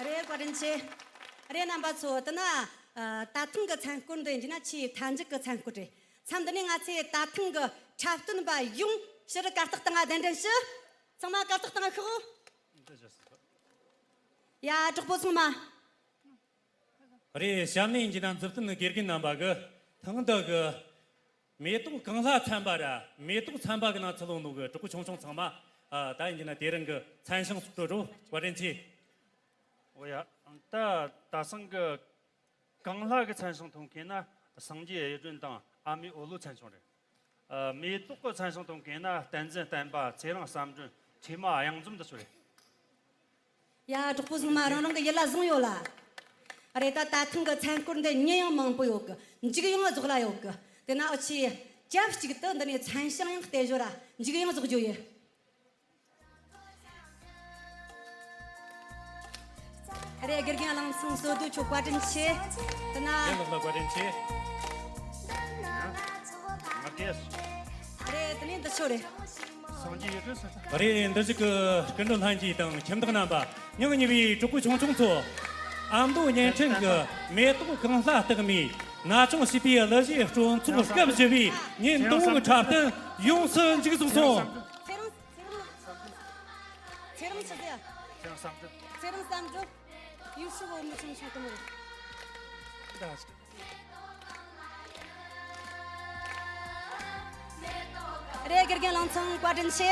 རེད། བཀའ་དྲིན་ཆེ། རེད། རྣམ་པ་ཚོ། དེ་ན་ཨ་ད་ཐེངས་གི་མཚན་སྐོར་འདི་ཡིན་ན་ཆེས་མཐའ་མཇུག་གི་མཚན་སྐོར་རེད། མཚམས་འདི་ནས་ང་ཚོས་ད་ཐེངས་གི་འཁྲབ་སྟོན་པ་ཡོངས་ཕྱིར་གར་སྟེགས་སྟེང་ང་གདན་འདྲེན་ཞུ། ཚང་མ་གར་སྟེགས་སྟེང་ང་ཤོག། ཡ། གྲོགས་པོ་ཚང་མ། རེད། གཤམ་ནས་ཡིན་གྱི་ན་མཛུབ་སྟོན་དགེ་རྒན་རྣམ་པ་གི་ཐེངས་འདི་གི་མེ་ཏོག་གང་ལྷ་ཚན་པ་ར་མེ་ཏོག་ཚན་པ་གི་ནང་ཚུད་ལོང་ནོ་གི་གྲོགས་པོ་ཆུང་ཆུང་ཚང་མ། ཨ། ད་ཡིན་གྱི་ན་དེ་རིང་གི་མཚན་བྱང་སོགས་སྤྲོད་རོགས། བཀའ་དྲིན་ཆེ། འོ་ཡ། ད་ད་སང་གི་གང་ལྷ་གི་མཚན་བྱང་ཐོན་མཁན་ན་སངས་རྒྱས་གཡུ་སྒྲོན་དང་ཨ་མའི་འོ་ལོ་ཚན་ཆུང་རེད། ཨ། མེ་ཏོག་གི་མཚན་བྱང་ཐོན་མཁན་ན་བསྟན་འཛིན་བསྟན་པ། ཚེ་རིང་བསམ་གྲུབ། ཁྲི་མ་གཡང་འཛོམས་འདི་ཚོ་རེད། ཡ། གྲོགས་པོ་ཚང་མ་རང་རང་གི་ཡིད་ལ་བཟུང་ཡོད་ལ། རེད། ད་ད་ཐེངས་གི་མཚན་སྐོར་འདི་མྱི་ཡང་མང་པོ་ཡོད་གི། མཇུག་ཡང་རྫོགས་ལ་ཡོད་གི། དེ་ན་འུ་ཆོས་ཆབས་ཅིག་ཏུ་འདི་ནས་མཚན་བྱང་ཡང་སྟེར་ཞོར་ར་མཇུག་ཡང་རྫོགས་རྒྱུ་ཡིན། རེད། དགེ་རྒན་གླང་ཚང་བསོད་རྡོ་མཆོག་བཀའ་དྲིན་ཆེ། དེ་ན། ཡིན་ལགས་ལ་བཀའ་དྲིན་ཆེ། མ་རྒས། རེད། དེ་ནས་འདི་ཆོ་རེད། སངས་རྒྱས་ཡུལ་དུ་སོང་། རེད། འདི་ཞིག་གི་སྐུ་མགྲོན་ལྷན་རྒྱས་དང་ཁྱིམ་བདག་རྣམ་པ། སྙིང་ཉེ་བའི་གྲོགས་པོ་ཆུང་ཆུང་ཚོ། ཨ་མདོ་བརྙན་འཕྲིན་གྱི་མེ་ཏོག་གང་ལྷ་རྟགས་མའི་ན་ཆུང་བྱིས་པའི་གླུ་གཞས་སྤྲོ་ཚོགས་སྐབས་བཞི་པའི་ཉིན་དང་པོའི་འཁྲབ་སྟོན་ཡོངས་སུ་མཇུག་རྫོགས་སོང་། ཚེ་རིང་། ཚེ་རིང་། ཚེ་རིང་ཆི་ཟེར། ཚེ་རིང་བསམ་གྲུབ། ཚེ་རིང་བསམ་གྲུབ། ཡུལ་སྲོལ་བོ་མི་ཆུང་ཆུང་དུ་མོ། རེད། དགེ་རྒན་གླང་ཚང་བཀའ་དྲིན་ཆེ།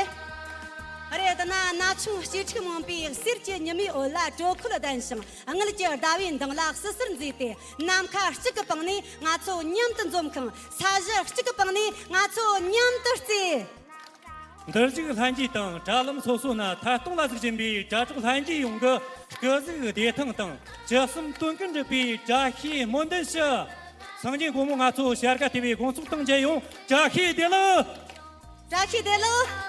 རེད། དེ་ན་ན་ཆུང་གཅེས་ཕྲུག་མང་པོས་གསེར་གྱི་ཉི་མའི་འོད་ལ་དྲོད་ཁོལ་ལྡན་ཞིང་དངུལ་གྱི་ཟླ་བའི་མདངས་ལ་བསིལ་ཟེར་མཛེས་ཏེ། ནམ་མཁའ་གཅིག་གི་པང་ནས་ང་ཚོ་མཉམ་དུ་འཛོམས་ཤིང་། ས་གཞི་གཅིག་གི་པང་ནས་ང་ཚོ་མཉམ་དུ་རྩེ། འདིར་བཞུགས་ལྷན་རྒྱས་དང་དྲ་ལམ་སོ་སོ་ན་ཐད་གཏོང་ལ་གཟིགས་བཞིན་པའི་དྲ་གྲོགས་ལྷན་རྒྱས་ཡོངས་ཀྱི་སྐུ་གཟུགས་བདེ་ཐང་དང་ཇི་གསུམ་དོན་ཀུན་འགྲུབ་པའི་བཀྲ་ཤིས་སྨོན་འདུན་ཞུ། སངས་རྒྱས་མགོན་པོ་ང་ཚོ་བྱ་དགའ་སྟེར་བའི་དགོངས་ཚོགས་དང་མཇལ་ཡོང་། བཀྲ་ཤིས་བདེ་ལེགས། བཀྲ་ཤིས་བདེ་ལེགས།